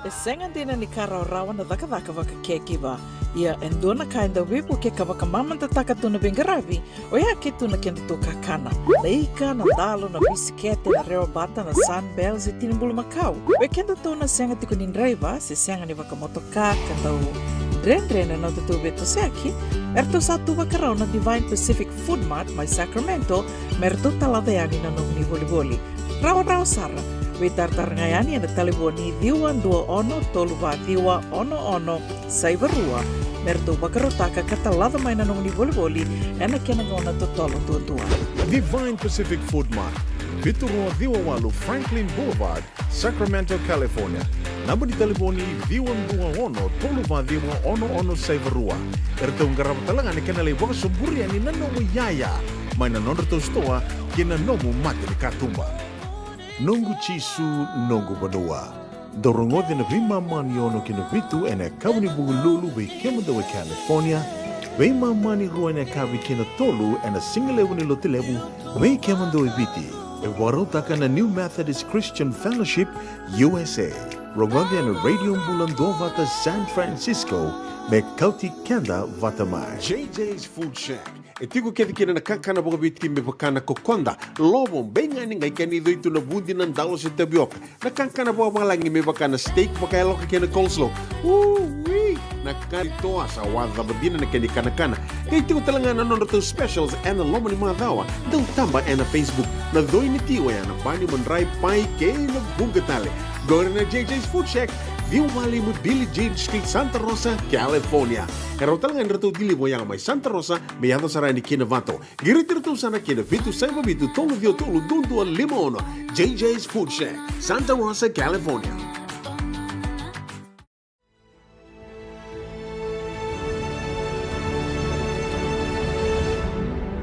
E sega dina ni ka rawarawa na cakacaka vaka caregiver. Ia e dua na ka e dau veivukei ka vakamamadataka tu na veiqaravi, oya ke tu na kedatou kakana. Na ika, na dalo, na bisikete, na rewa bata, na Sunbell se tini bulumakau. Oi kedatou na sega tiko ni draiva se sega ni vakamotoka ka dau dredre na nodatou veitosoyaki, eratou sa tu vakarau na Divine Pacific Food Mart mai Sacramento me ratou talaca yani na nomuni volivoli. Rawarawa sara. Veitaratara ga yani ena talevoni ciwa dua ono tolu va ciwa ono ono saiva rua me ratou vakarautaka ka talaca mai na nomuni volivoli ena kena gauna totolo duadua. Divine Pacific Food Mart, vitu rua ciwa walu Franklin Boulevard, Sacramento, California. Naba ni talevoni ciwa dua ono tolu va ciwa ono ono saiva rua. Eratou qarava tale ga na kena lai vakasoburi yani na nomu iyaya mai na nodratou sitoa kei na nomu mata ni katuba. Noqu Jisu, noqu vanua. Dou rogoci na veimama ni ono ki na vitu ena yakavi ni Vukelulu vei kemudou e California, veimama ni rua ena yakavi ki na tolu ena sigalevu ni Lotulevu vei kemudou e Viti. E vakarautaka na New Methodist Christian Fellowship U S A. Rogoci ena Radio Bula Duavata San Francisco me kauti keda vata mai. J J's Food Shack. E tiko kece kina na kakana vakaviti me vaka na kokoda, lovo, beigani, qai kena icoi tu na vudi, na dalo se tavioka. Na kakana vakavalagi me vaka na steak vakayaloka kei na coleslaw. Ui! Na ka ni toa sa wawa dina na kena ikanakana. Qai tiko tale ga na nodratou specials ena loma ni macawa. Dau taba ena Facebook. Na coi ni ti oya na bani, madrai, pai kei na vuqa tale. Qori na J J's Food Shack, Ciwa walu lima Billie Jean Street, Santa Rosa, California. E rawa tale ga ni ratou deliver yaga mai Santa Rosa me yaco sara yani ki Novato. Qiriti ratou sara ki na vitu saiva vitu tolu ciwa tolu dua dua lima ono. J J's Food Shack, Santa Rosa, California.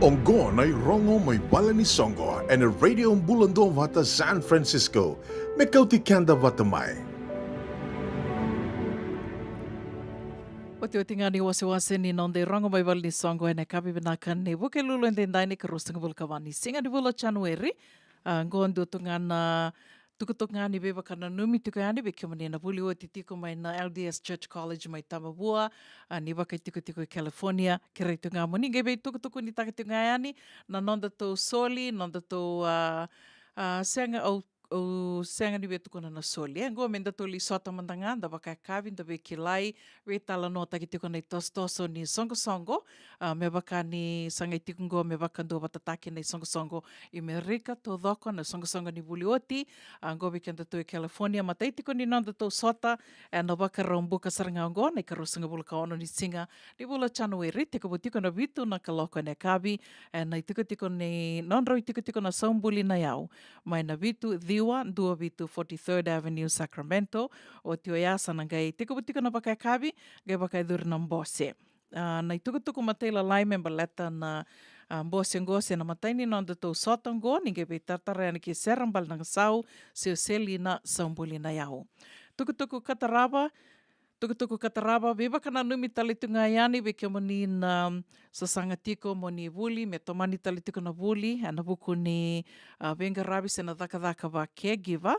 Oqo na irogo mai vale ni soqo ena Radio Bula Duavata San Francisco. Me kauti keda vata mai. Otioti ga ni wasewase ni noda irogo mai vale ni soqo ena yakavi vinaka ni Vukelulu edaidai, na ikaruasagavulu ka va ni siga ni vula o Janueri. A, qo dua tu ga na tukutuku ga ni veivakananumi tiko yani vei kemuni na vuli oti tiko mai na L D S Church College mai Tamavua, a, ni vakaitikotiko i California. Kerei tu ga mo ni qai veitukutukunitaka tiko ga yani na nodatou soli, nodatou, a, a, sega, au, au sega ni via tukuna na soli. E qo me datou lai sota mada ga, da vakayakavi, da veikilai, veitalanoataki tiko na itosotoso ni soqosoqo, a, me vaka ni sa qai tiko qo me vakaduavatataki na isoqosoqo i Merika taucoko, na soqosoqo ni vuli oti, a, qo vei kedatou i California. Matai tiko ni nodatou sota ena Vakaraubuka sara ga oqo, na ikaruasagavulu ka ono ni siga ni vula o Janueri, tekivu tiko na vitu na kaloko ena yakavi, ena itikotiko ni nodrau itikotiko na Saubuli na Yau, mai na vitu ciwa dua vitu Forty-third Avenue, Sacramento. Oti oya sa na qai tekivu tiko na vakayakavi, qai vakayacori na bose. A, na itukutuku matailalai me baleta na, a, bose oqo se na imatai ni nodatou sota oqo, ni qai veitaratara yani ki Sera Balenagasau, se o Selina Saubuli na Yau. Tukutuku ka tarava, tukutuku ka tarava, veivakananumi tale tu ga yani vei kemuni na sasaga tiko mo ni vuli, me tomani tale tiko na vuli ena vuku ni, a, veiqaravi se na cakacaka va caregiver.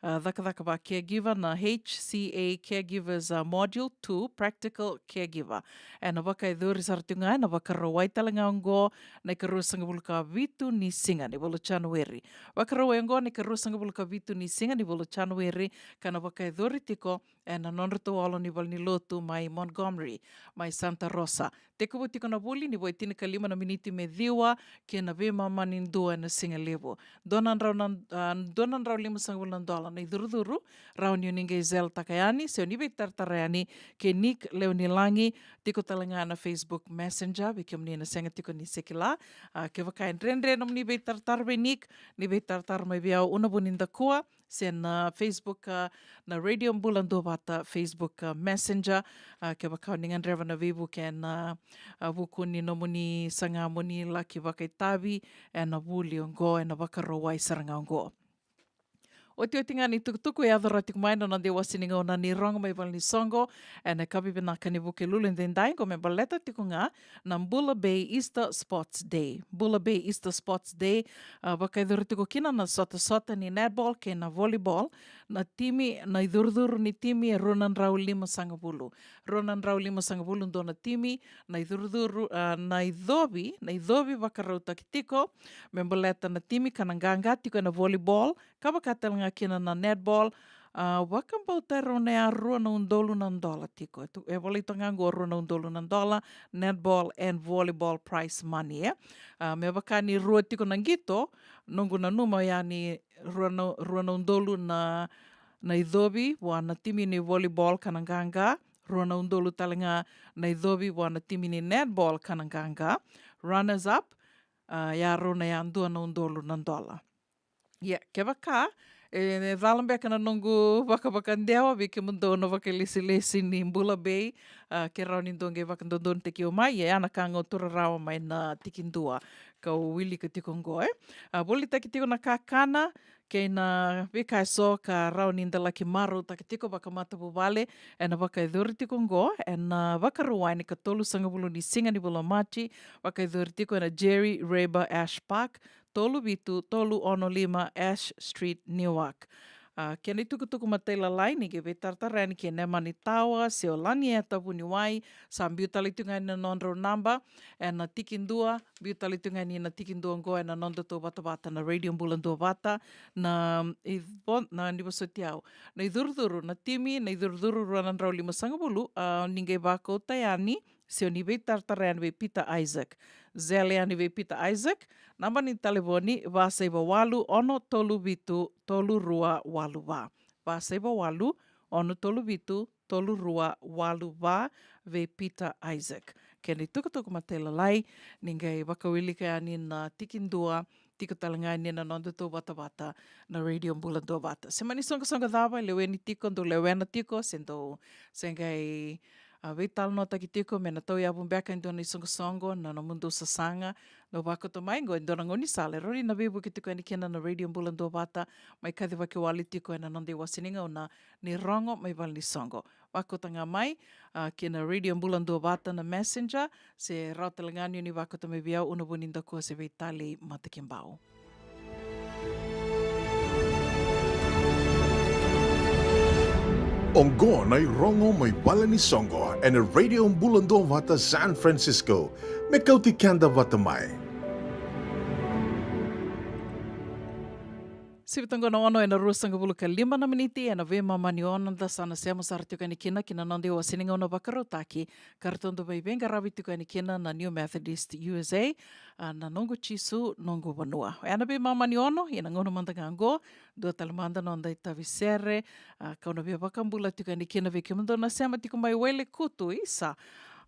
A, cakacaka va caregiver, na H C A Caregivers, a, Module two, Practical Caregiver. Ena vakayacori sara tu ga, ena Vakarauwai tale ga oqo, na ikaruasagavulu ka vitu ni siga ni vula o Janueri. Vakarauwai oqo na ikaruasagavulu ka vitu ni siga ni vula o Janueri, ka na vakayacori tiko ena nodratou olo ni valenilotu mai Montgomery, mai Santa Rosa. Tekivu tiko na vuli ni vo e tinikalima na miniti me ciwa, kei na veimama ni dua ena sigalevu. Dua na drau na, a, dua na drau limasagavulu na dola na icurucuru, rawa ni o ni qai zelataka yani, se o ni veitaratara yani kei Nick Leonilagi, tiko tale ga na Facebook Messenger, vei kemuni na sega tiko ni se kila. A, kevaka e dredre nomuni veitaratara vei Nick, ni veitaratara mai vei au, Una Vunidakua, se na Facebook, a, na Radio Bula Duavata Facebook, a, Messenger, a, kevaka o ni gadreva na veivuke ena, a, vuku ni nomuni saga mo ni laki vakaitavi ena vuli oqo, ena Vakarauwai sara ga oqo. Otioti ga ni tukutuku e yaco rawa tiko mai na noda iwase ni gauna ni rogo mai vale ni soqo, ena yakavi vinaka ni Vukelulu edaidai, qo me baleta tiko ga na Bula Bay Easter Sports Day. Bula Bay Easter Sports Day, a, vakayacori tiko kina na sotasota ni netball kei na volleyball. Na timi, na icurucuru ni timi e rua na drau limasagavulu. Rua na drau limasagavulu dua na timi, na icurucuru, a, na icovi, na icovi vakarautaki tiko me baleta na timi ka na qaqa tiko ena volleyball, ka vaka tale ga kina na netball, a, vakabauta e rau na ya rua na udolu na dola tiko. E tu, e volai toka ga qo rua na udolu na dola, netball and volleyball prize money, e. A, me vaka ni rua tiko na qito, noqu nanuma oya ni rua na, rua na udolu na, na icovi vua na timi ni volleyball ka na qaqa, rua na udolu tale ga na icovi vua na timi ni netball ka na qaqa. Runners up, a, ya rau na ya dua na udolu na dola. Ia, kevaka e, e cala beka na noqu vakavakadewa vei kemudou na vakailesilesi ni Bula Bay, a, ke rawa ni dou qai vakadodonutaki au mai, ia, ya na ka ga au tura rawa mai na tikidua kau wilika tiko oqo, e. A, volitaki tiko na kakana kei na veika eso ka rawa ni da laki marautaka tiko vakamatavuvale, ena vakayacori tiko oqo ena Vakarauwai ni ikatolusagavulu ni siga ni vula o Maji, vakayacori tiko ena Jerry Reber Ash Park, tolu vitu tolu ono lima Ash Street, Newark. A, kena itukutuku matailalai ni qai veitaratara yani kei Nemani Tawa se o Lanieta Vuniwai, sa biu tale tu ga yani na nodrau naba ena tikidua, biu tale tu ga yani na tikidua oqo ena nodatou vatavata na Radio Bula Duavata, na, i vo-, na, ni vosoti au, na icurucuru, na timi, na icurucuru rua na drau limasagavulu, a, ni qai vakauta yani, se o ni veitaratara yani vei Peter Isaac. Zele yani vei Peter Isaac, naba ni talevoni, va saiva walu ono tolu vitu tolu rua walu va. Va saiva walu ono tolu vitu tolu rua walu va, vei Peter Isaac. Kena itukutuku matailalai, ni qai vakawilika yani na tikidua, tiko tale ga yani na nodatou vatavata na Radio Bula Duavata. Se mani soqosoqo cava e leweni tiko, dou lewena tiko, se dou se qai, a, veitalanoataki tiko me na tauyavu beka e dua na isoqosoqo, na nomudou sasaga, dou vakauta mai qo e dua na gaunisala e rawa ni na veivuke tiko yani kina na Radio Bula Duavata, mai kacivaki wale tiko ena noda iwase ni gauna ni rogo mai vale ni soqo. Vakauta ga mai, a, ki na Radio Bula Duavata na Messenger, se rawa tale ga ni o ni vakauta mai vei au, Una Vunidakua, se vei Talei Matakibau. Oqo na irogo mai vale ni soqo ena Radio Bula Duavata San Francisco, me kauti keda vata mai. Sivi toka qo na ono ena ruasagavulu ka lima na miniti, ena veimamani ono da sa na sema sara tiko yani kina ki na noda iwase ni gauna vakarautaki, ka ratou dau mai veiqaravi tiko yani kina na New Methodist U S A, a, na Noqu Jisu, Noqu Vanua. Ena veimamani ono, ia na gauna mada ga qo, dua tale mada na noda itavi sere, a, kau na via vakabula tiko yani kina vei kemudou na sema tiko mai Wele Kutu, isa.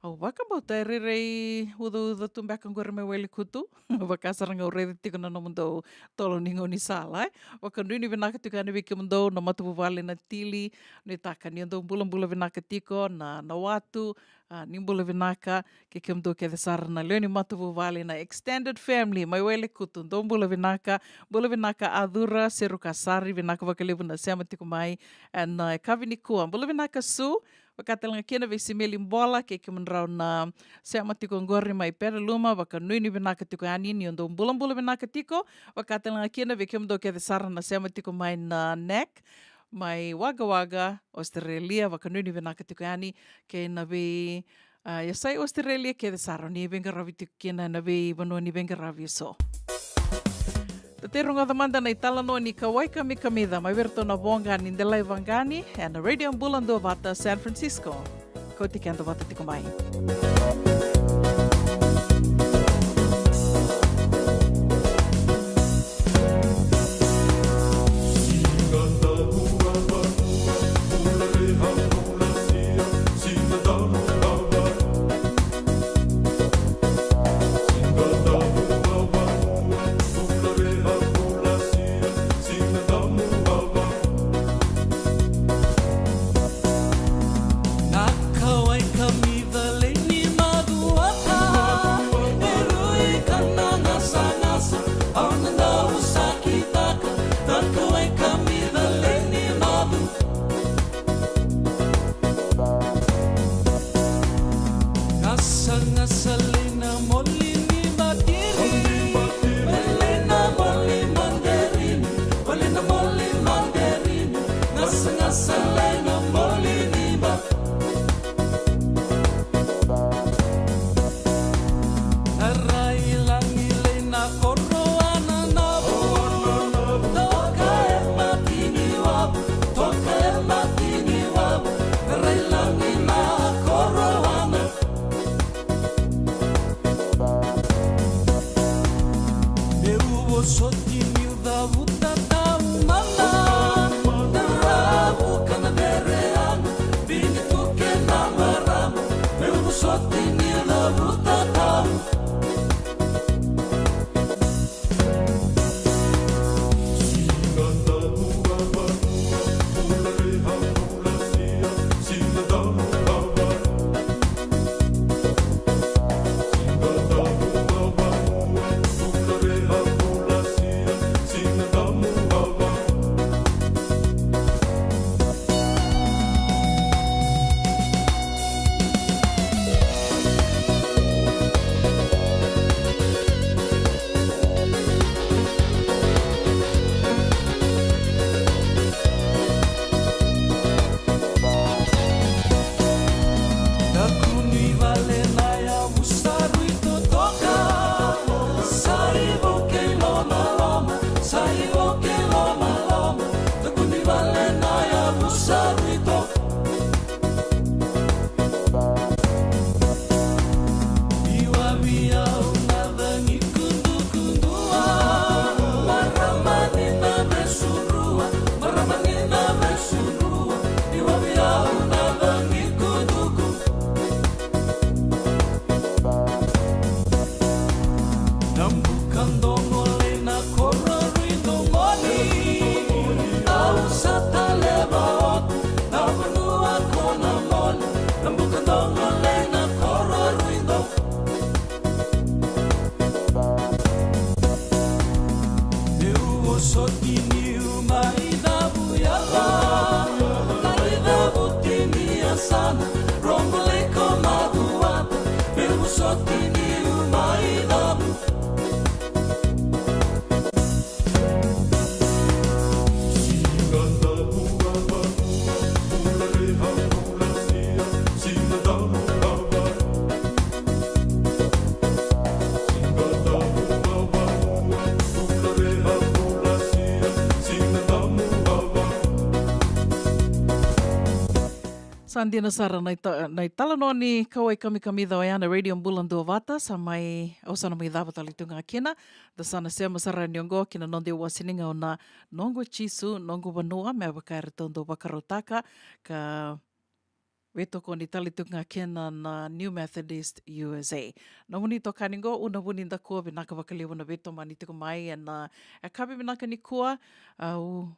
Au vakabauta e rairai ucauca tu beka qori mai Wele Kutu. Vaka sara ga au raica tiko na nomudou tolo ni gaunisala, e. Vakanuinui vinaka tiko yani vei kemudou na matavuvale na Tili, nuitaka ni o dou bulabula vinaka tiko na, na watu, a, ni bula vinaka, kei kemudou kece sara na lewe ni matavuvale na extended family mai Wele Kutu, dou bula vinaka, bula vinaka Acura, Seru Kasari, vinaka vakalevu na sema tiko mai, ena, e, yakavi nikua, bula vinaka Su, vaka tale ga kina vei Simeli Bola, kei kemudrau na sema tiko qori mai Pere Luma, vakanuinui vinaka tiko yani ni o dou bulabula vinaka tiko, vaka tale ga kina vei kemudou kece sara na sema tiko mai na neck, mai Wagga Wagga, Australia, vakanuinui vinaka tiko yani, kei na vei, a, yasai Australia kece sara ni veiqaravi tiko kina ena veivanua ni veiqaravi eso. Da tei rogoca mada na italanoa ni kauwai kamikamica mai vei iratou na Voqa ni Delai Vaqani ena Radio Bula Duavata San Francisco. Kauti keda vata tiko mai. Sa dina sara na ita-, na italanoa ni kauwai kamikamica oya na Radio Bula Duavata, sa mai, au sa na mai cava tale tu ga kina, da sa na sema sara yani oqo ki na noda iwase ni gauna, Noqu Jisu, Noqu Vanua, me vaka eratou dau vakarautaka, ka veitokoni tale tu ga kina na New Methodist U S A. Nomuni itokani qo, Una Vunidakua, vinaka vakalevu na veitomani tiko mai ena, e, yakavi vinaka nikua, au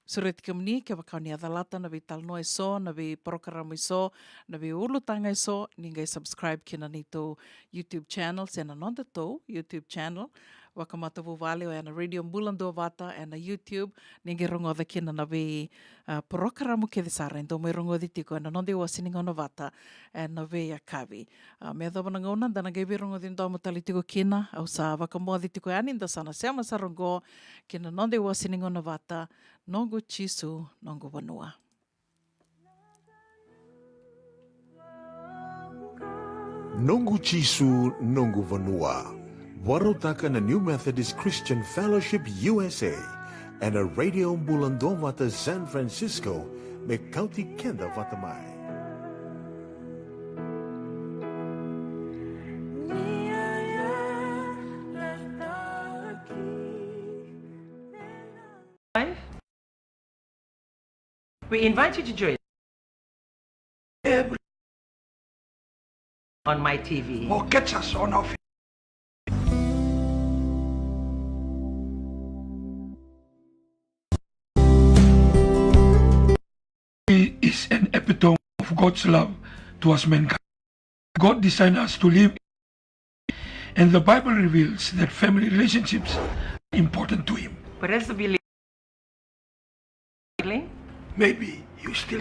sureti kemuni, kevaka o ni a calata na veitalanoa eso, na veiporokaramu eso, na veiulutaga eso, ni qai subscribe kina neitou YouTube channel, se na nodatou YouTube channel vakamatavuvale, oya na Radio Bula Duavata ena YouTube, ni qai rogoca kina na vei, a, porokaramu kece sara e dau mai rogoci tiko ena noda iwase ni gauna vata ena veiyakavi. A, me yacova na gauna, da na qai veirogoci domo tale tiko kina, au sa vakamoce tiko yani, da sa na sema sara oqo ki na noda iwase ni gauna vata, Noqu Jisu, Noqu Vanua. Noqu Jisu, Noqu Vanua. Vakarautaka na New Methodist Christian Fellowship U S A, ena Radio Bula Duavata San Francisco, me kauti keda vata mai. Live. We invite you to join every on my T V. Or catch us on our fa- He is an epitome of God's love towards mankind. God designed us to live, and the Bible reveals that family relationships are important to Him. But as a believer, struggling? Maybe you still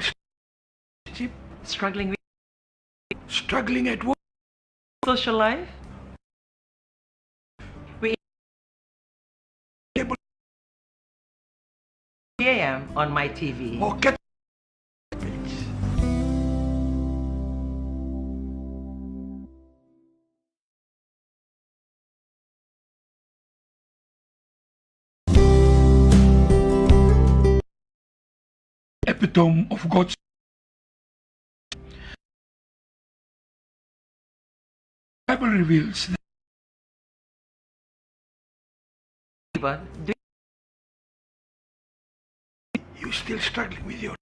struggling with, struggling at work. Social life? We able A M on my T V. Or catch epitome of God's Bible reveals that you still struggling with your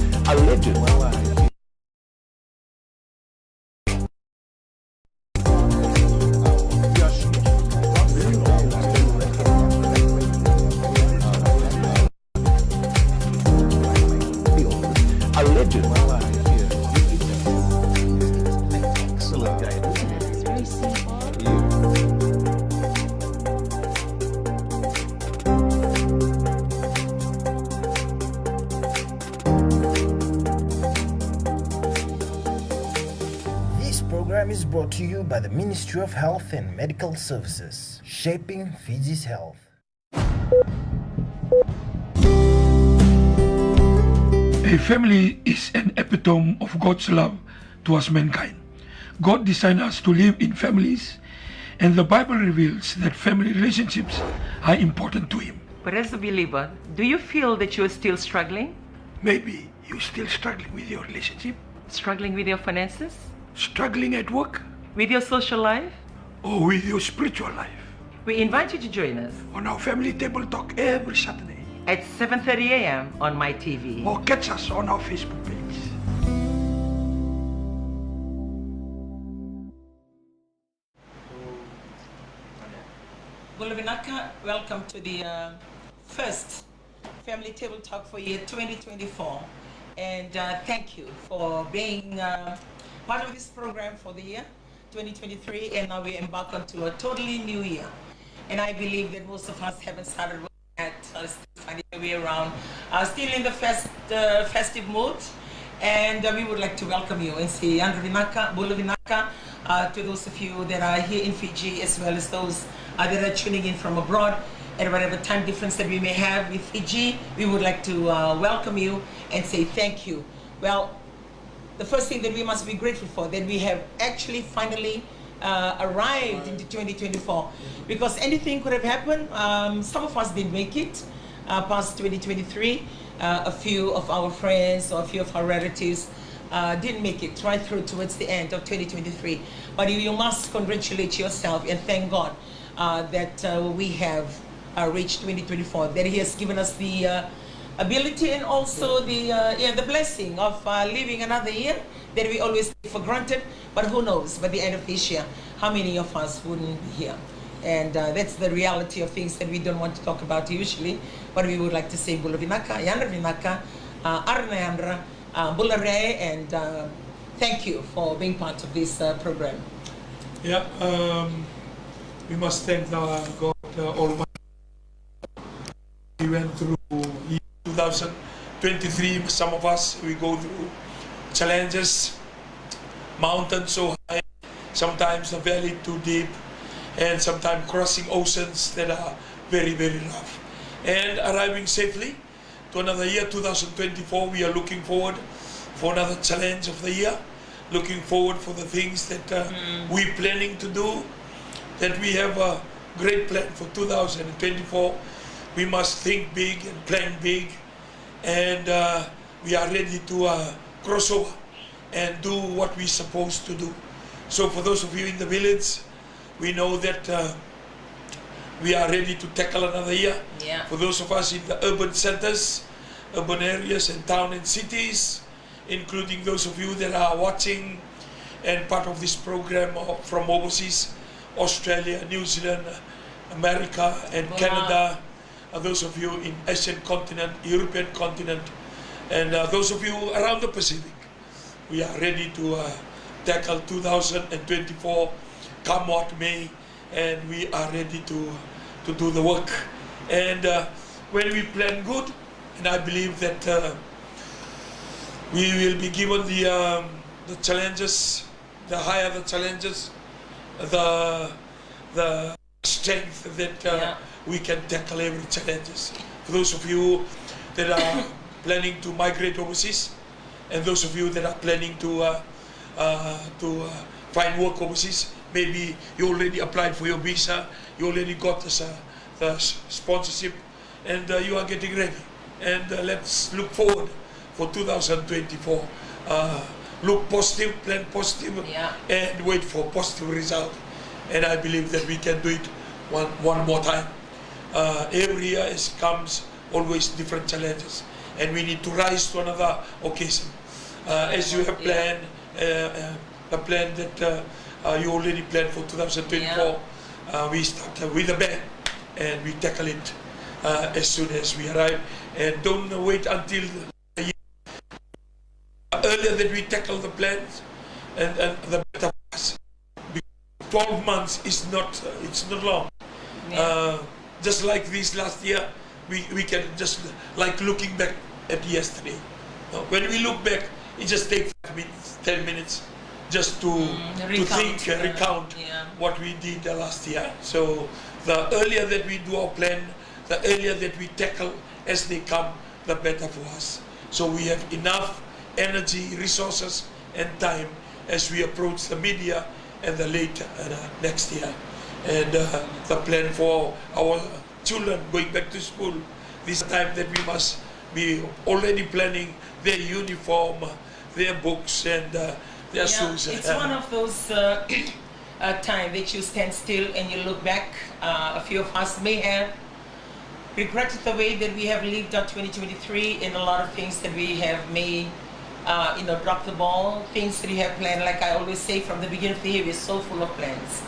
A legend. Excellent guy, isn't it? It's very simple. Yeah. This program is brought to you by the Ministry of Health and Medical Services, shaping Fiji's health. A family is an epitome of God's love towards mankind. God designed us to live in families, and the Bible reveals that family relationships are important to Him. But as a believer, do you feel that you are still struggling? Maybe you still struggling with your relationship. Struggling with your finances? Struggling at work? With your social life? Or with your spiritual life? We invite you to join us on our Family Table Talk every Saturday at seven thirty A M on my T V. Or catch us on our Facebook page. Bula vinaka, welcome to the, uh, first Family Table Talk for year twenty twenty-four. And, uh, thank you for being, uh, part of this program for the year twenty twenty-three. And now we embark onto a totally new year. And I believe that most of us haven't started work yet, uh, still finding our way around, uh, still in the fest-, uh, festive mood. And, uh, we would like to welcome you and say, yadra vinaka, bula vinaka, Uh, to those of you that are here in Fiji, as well as those uh, that are tuning in from abroad, at whatever time difference that we may have with Fiji, we would like to uh, welcome you and say thank you. Well, the first thing that we must be grateful for, that we have actually finally uh, arrived into twenty twenty-four, because anything could have happened. Um, some of us didn't make it uh, past twenty twenty-three. Uh, a few of our friends or a few of our relatives uh, didn't make it right through towards the end of twenty twenty-three. But you, you must congratulate yourself and thank God uh, that uh, we have uh, reached twenty twenty-four, that He has given us the uh, ability and also the uh, yeah, the blessing of uh, living another year that we always take for granted. But who knows, by the end of this year, how many of us wouldn't be here? And uh, that's the reality of things that we don't want to talk about usually. But we would like to say bula vinaka, yadra vinaka, uh, ara na yadra, uh, bula re, and uh, thank you for being part of this uh, program. Yeah, um, we must thank the God uh, Almighty. We went through two thousand twenty-three, some of us, we go through challenges, mountains so high, sometimes a valley too deep, and sometimes crossing oceans that are very, very rough. And arriving safely to another year, two thousand twenty-four, we are looking forward for another challenge of the year, looking forward for the things that uh, we planning to do, that we have a great plan for two thousand twenty-four. We must think big and plan big, and uh, we are ready to uh, cross over and do what we supposed to do. So for those of you in the village, we know that uh, we are ready to tackle another year. Yeah. For those of us in the urban centers, urban areas and town and cities, including those of you that are watching and part of this program uh, from overseas, Australia, New Zealand, America and Wow. Canada, uh, those of you in Asian continent, European continent, and uh, those of you around the Pacific. We are ready to uh, tackle two thousand twenty-four, come what may, and we are ready to to do the work. And uh, when we plan good, and I believe that uh, we will be given the um, the challenges, the higher the challenges, the the strength that uh, Yeah. we can tackle every challenges. For those of you that are planning to migrate overseas, and those of you that are planning to uh, uh, to uh, find work overseas, maybe you already applied for your visa, you already got the, uh, the s- sponsorship, and uh, you are getting ready. And uh, let's look forward for two thousand twenty-four. Uh, look positive, plan positive, Yeah. and wait for positive result. And I believe that we can do it one, one more time. Uh, every year is, comes always different challenges, and we need to rise to another occasion. Uh, as you have Yeah. planned, uh, uh, the plan that uh, uh, you already planned for two thousand twenty-four, uh, we start uh, with a bang, and we tackle it uh, as soon as we arrive. And don't wait until the year. Earlier that we tackle the plans, and, and the better for us. Twelve months is not, uh, it's not long. Yeah. Uh, just like this last year, we, we can just, like, looking back at yesterday. Uh, when we look back, it just takes five minutes, ten minutes, just to, Mm, to recount, think, uh, uh, recount yeah. what we did uh, last year. So the earlier that we do our plan, the earlier that we tackle as they come, the better for us. So we have enough energy, resources, and time as we approach the mid-year and the late uh, next year. And uh, the plan for our children going back to school, this time that we must be already planning their uniform, their books, and uh, their Yeah, shoes. it's one of those uh, uh, time that you stand still and you look back. Uh, a few of us may have regretted the way that we have lived out twenty twenty-three in a lot of things that we have made. Uh, you know, drop the ball. Things that you have planned, like I always say, from the beginning of the year, we're so full of plans.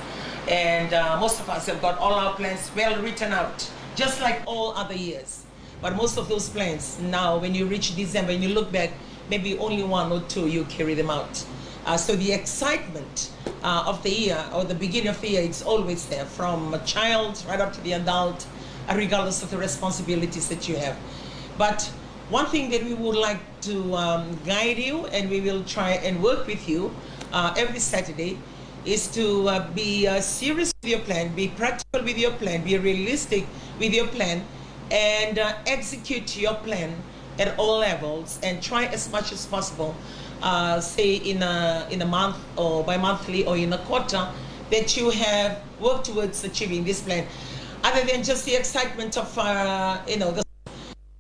And uh, most of us have got all our plans well written out, just like all other years. But most of those plans now, when you reach December and you look back, maybe only one or two you carry them out. Uh, so the excitement uh, of the year or the beginning of the year, it's always there, from a child right up to the adult, uh, regardless of the responsibilities that you have. But one thing that we would like to um, guide you, and we will try and work with you uh, every Saturday, is to uh, be uh, serious with your plan, be practical with your plan, be realistic with your plan, and uh, execute your plan at all levels, and try as much as possible, uh, say in a in a month or bi-monthly or in a quarter, that you have worked towards achieving this plan. Other than just the excitement of uh, you know the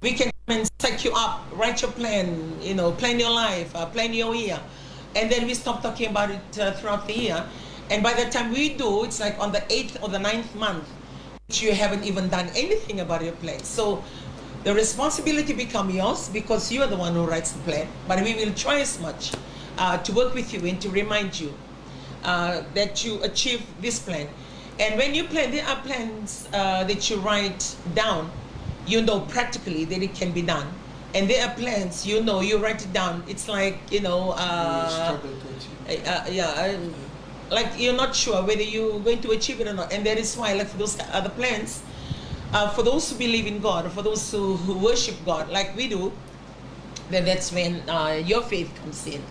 we can come and set you up, write your plan, you know, plan your life, uh, plan your year. And then we stop talking about it uh, throughout the year. And by the time we do, it's like on the eighth or the ninth month, which you haven't even done anything about your plan. So the responsibility become yours because you are the one who writes the plan. But we will try as much uh, to work with you and to remind you uh, that you achieve this plan. And when you plan, there are plans uh, that you write down, you know practically that it can be done. And there are plans, you know, you write it down. It's like, you know, uh, uh, yeah, uh, like you're not sure whether you're going to achieve it or not. And that is why, like for those other plans, uh, for those who believe in God, for those who, who worship God, like we do, then that's when uh, your faith comes in.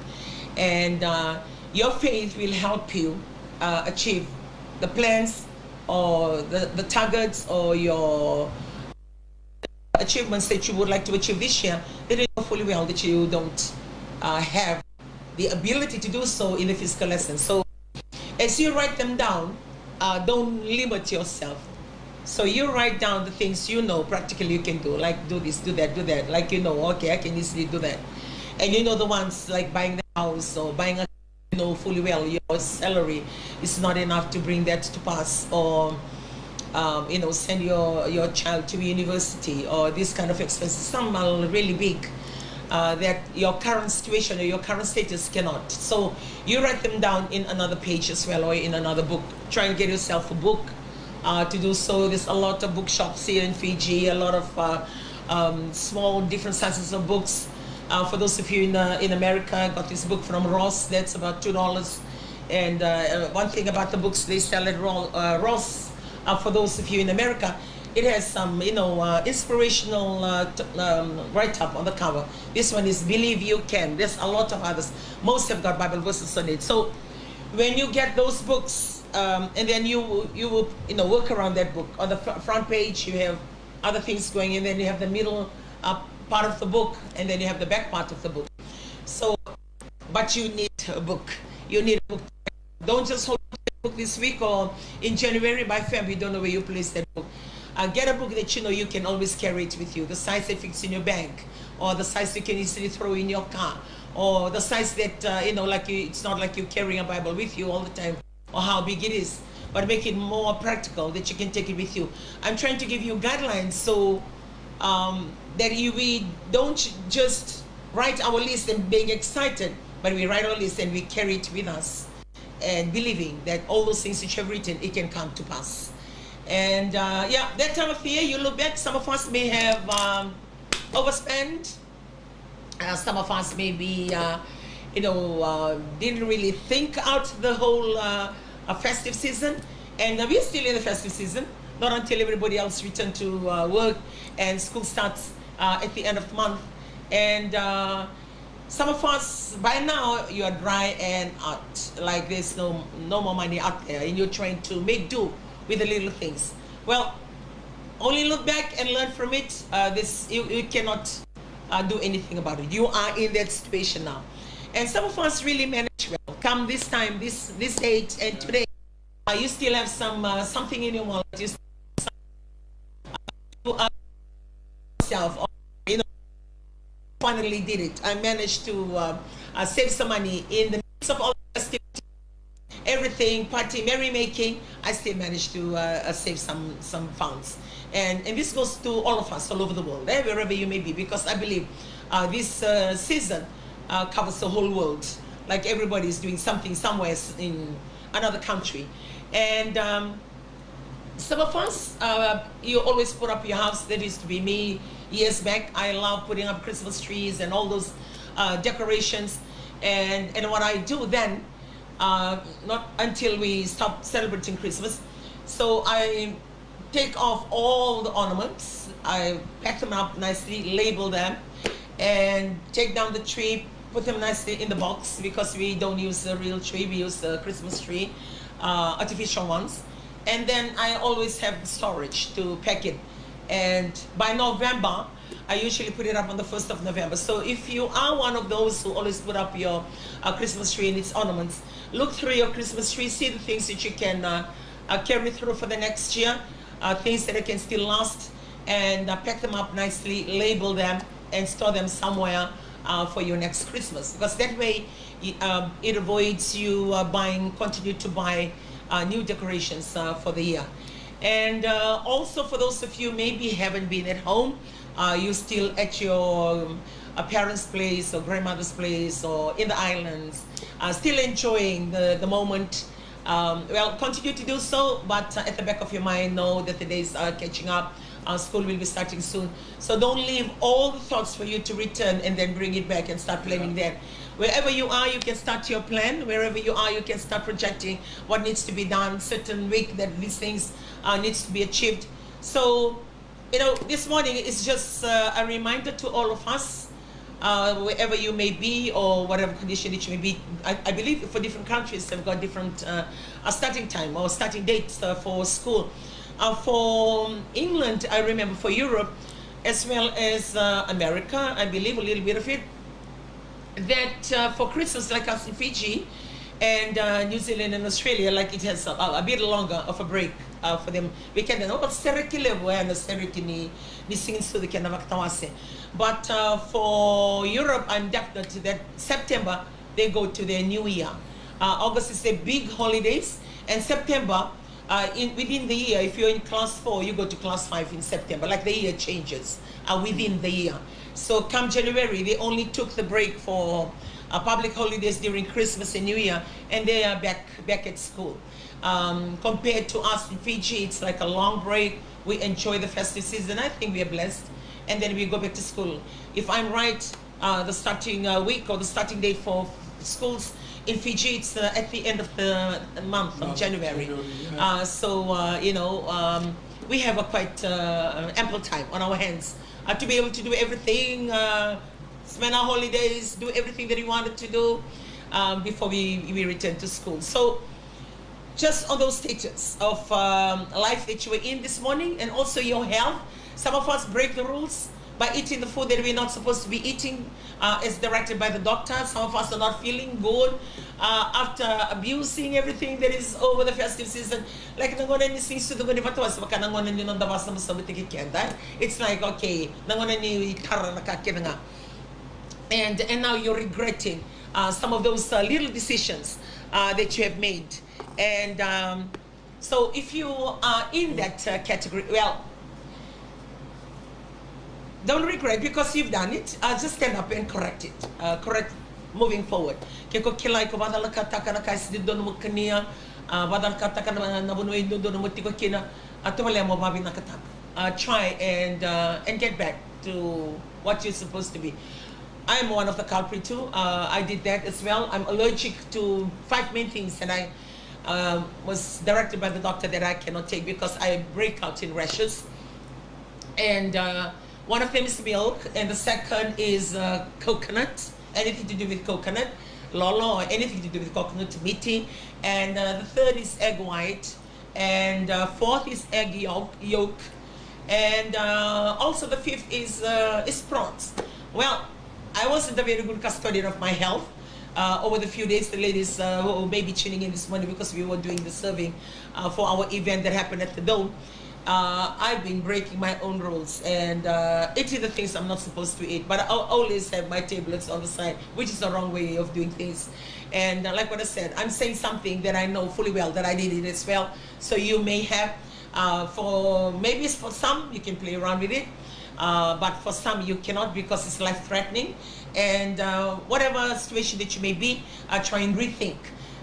And uh, your faith will help you uh, achieve the plans or the, the targets or your achievements that you would like to achieve this year, then you know fully well that you don't uh, have the ability to do so in the physical essence. So as you write them down, uh, don't limit yourself. So you write down the things you know practically you can do, like do this, do that, do that. Like you know, okay, I can easily do that. And you know the ones like buying the house or buying a, you know fully well your salary is not enough to bring that to pass, or um, you know send your your child to university or this kind of expenses. Some are really big uh, that your current situation or your current status cannot. So you write them down in another page as well or in another book. Try and get yourself a book uh, to do so. There's a lot of bookshops here in Fiji, a lot of uh, um, small different sizes of books. Uh, for those of you in, uh, in America, I got this book from Ross. That's about two dollars. And uh, one thing about the books they sell at Ro- uh, Ross, uh, for those of you in America, it has some, you know, uh, inspirational uh, t- um, write-up on the cover. This one is Believe You Can. There's a lot of others. Most have got Bible verses on it. So when you get those books, um, and then you you will you know work around that book. On the fr- front page, you have other things going, and then you have the middle uh, part of the book, and then you have the back part of the book. So, but you need a book. You need a book. Don't just hold a book this week or in January, by Feb you don't know where you place that book. Uh, get a book that you know you can always carry it with you. The size that fits in your bag, or the size you can easily throw in your car, or the size that uh, you know, like you, it's not like you're carrying a Bible with you all the time, or how big it is, but make it more practical that you can take it with you. I'm trying to give you guidelines so um, that you, we don't just write our list and being excited, but we write our list and we carry it with us, and believing that all those things which you have written, it can come to pass. And uh, yeah, that time of the year, you look back, some of us may have um, overspent. Uh, some of us maybe, uh, you know, uh, didn't really think out the whole uh, uh, festive season. And uh, we're still in the festive season, not until everybody else return to uh, work and school starts uh, at the end of the month. And uh, some of us, by now, you are dry and out. Like there's no, no more money out there, and you're trying to make do with the little things. Well, only look back and learn from it. Uh, this you, you cannot uh, do anything about it. You are in that situation now. And some of us really manage well. Come this time, this this date, and today, uh, you still have some uh, something in your wallet. You, still, uh, you are yourself, or, you know, finally did it. I managed to uh, uh, save some money in the midst of all the festivities, everything, party, merrymaking, I still managed to uh, uh, save some some funds. And and this goes to all of us all over the world, eh, wherever you may be, because I believe uh, this uh, season uh, covers the whole world. Like everybody is doing something somewhere s- in another country, and um, some of us, uh, you always put up your house. That used to be me years back. I love putting up Christmas trees and all those uh, decorations. And and what I do then, uh, not until we stop celebrating Christmas, so I take off all the ornaments. I pack them up nicely, label them, and take down the tree. put them nicely in the box because we don't use the real tree, we use the Christmas tree, uh, artificial ones. And then I always have storage to pack it. And by November, I usually put it up on the first of November. So if you are one of those who always put up your uh, Christmas tree and its ornaments, look through your Christmas tree, see the things that you can uh, uh, carry through for the next year, uh, things that can still last, and uh, pack them up nicely, label them, and store them somewhere uh, for your next Christmas. Because that way, y- um, it avoids you uh, buying, continue to buy uh, new decorations uh, for the year. And uh, also for those of you maybe haven't been at home, uh, you still at your um, uh, parents' place or grandmother's place or in the islands, uh, still enjoying the, the moment. Um, well, continue to do so, but uh, at the back of your mind, know that the days are catching up. Uh, school will be starting soon. So don't leave all the thoughts for you to return and then bring it back and start planning then. Wherever you are, you can start your plan. Wherever you are, you can start projecting what needs to be done, certain week that these things uh, needs to be achieved. So, you know, this morning is just uh, a reminder to all of us, uh, wherever you may be or whatever condition that you may be. I, I believe for different countries, they've got different uh, uh, starting time or starting dates uh, for school. Uh, for England, I remember for Europe, as well as uh, America, I believe a little bit of it, that uh, for Christmas, like us in Fiji and uh, New Zealand and Australia, like it has a, a bit longer of a break uh, for them. We can, oh, sereki levu, eh, na sereki ni, ni Siganisucu kei na Vakatawase. But uh, for Europe, I'm definite that September, they go to their new year. Uh, August is the big holidays, and September, uh, in, within the year, if you're in class four, you go to class five in September. Like, the year changes uh, within the year. So come January, they only took the break for uh, public holidays during Christmas and New Year, and they are back back at school. Um, compared to us in Fiji, it's like a long break. We enjoy the festive season. I think we are blessed, and then we go back to school. If I'm right, uh, the starting uh, week or the starting date for schools in Fiji, it's uh, at the end of the month of January. Uh, so uh, you know, um, we have a quite uh, ample time on our hands uh, to be able to do everything, uh, spend our holidays, do everything that we wanted to do um, before we, we return to school. So just on those stages of um, life that you were in this morning, and also your health. Some of us break the rules by eating the food that we're not supposed to be eating uh, as directed by the doctor. Some of us are not feeling good uh, after abusing everything that is over the festive season. Like, na gauna ni Siganisucu, gauna ni Vatawase, vaka na gauna ni noda vasabusabu tiko keda. It's like, okay, na gauna ni tara na ka kece ga. And, and now you're regretting uh, some of those uh, little decisions uh, that you have made. And um, so if you are in that uh, category, well, don't regret because you've done it. Uh, just stand up and correct it. Uh, correct moving forward. Ke ko kila iko vacalakataka na ka e sega ni dodonu mo kania, uh, vacalakataka na, na vanua e dodonu mo tiko kina, uh, tovolea mo vavinakataka. Uh, try and uh, and get back to what you're supposed to be. I'm one of the culprit too. Uh, I did that as well. I'm allergic to five main things, and I um, was directed by the doctor that I cannot take because I break out in rashes. And uh, one of them is milk, and the second is uh, coconut, anything to do with coconut, lolo, or anything to do with coconut, miti. And uh, the third is egg white, and uh, fourth is egg yolk, yolk. And uh, also the fifth is, uh, is prawns. Well, I wasn't a very good custodian of my health. Uh, over the few days, the ladies uh, who may be tuning in this morning because we were doing the serving uh, for our event that happened at the Dome. Uh, I've been breaking my own rules and uh, eating the things I'm not supposed to eat. But I always have my tablets on the side, which is the wrong way of doing things. And uh, like what I said, I'm saying something that I know fully well that I did it as well. So you may have, uh, for maybe it's for some, you can play around with it. Uh, but for some, you cannot because it's life threatening. And uh, whatever situation that you may be, uh, try and rethink.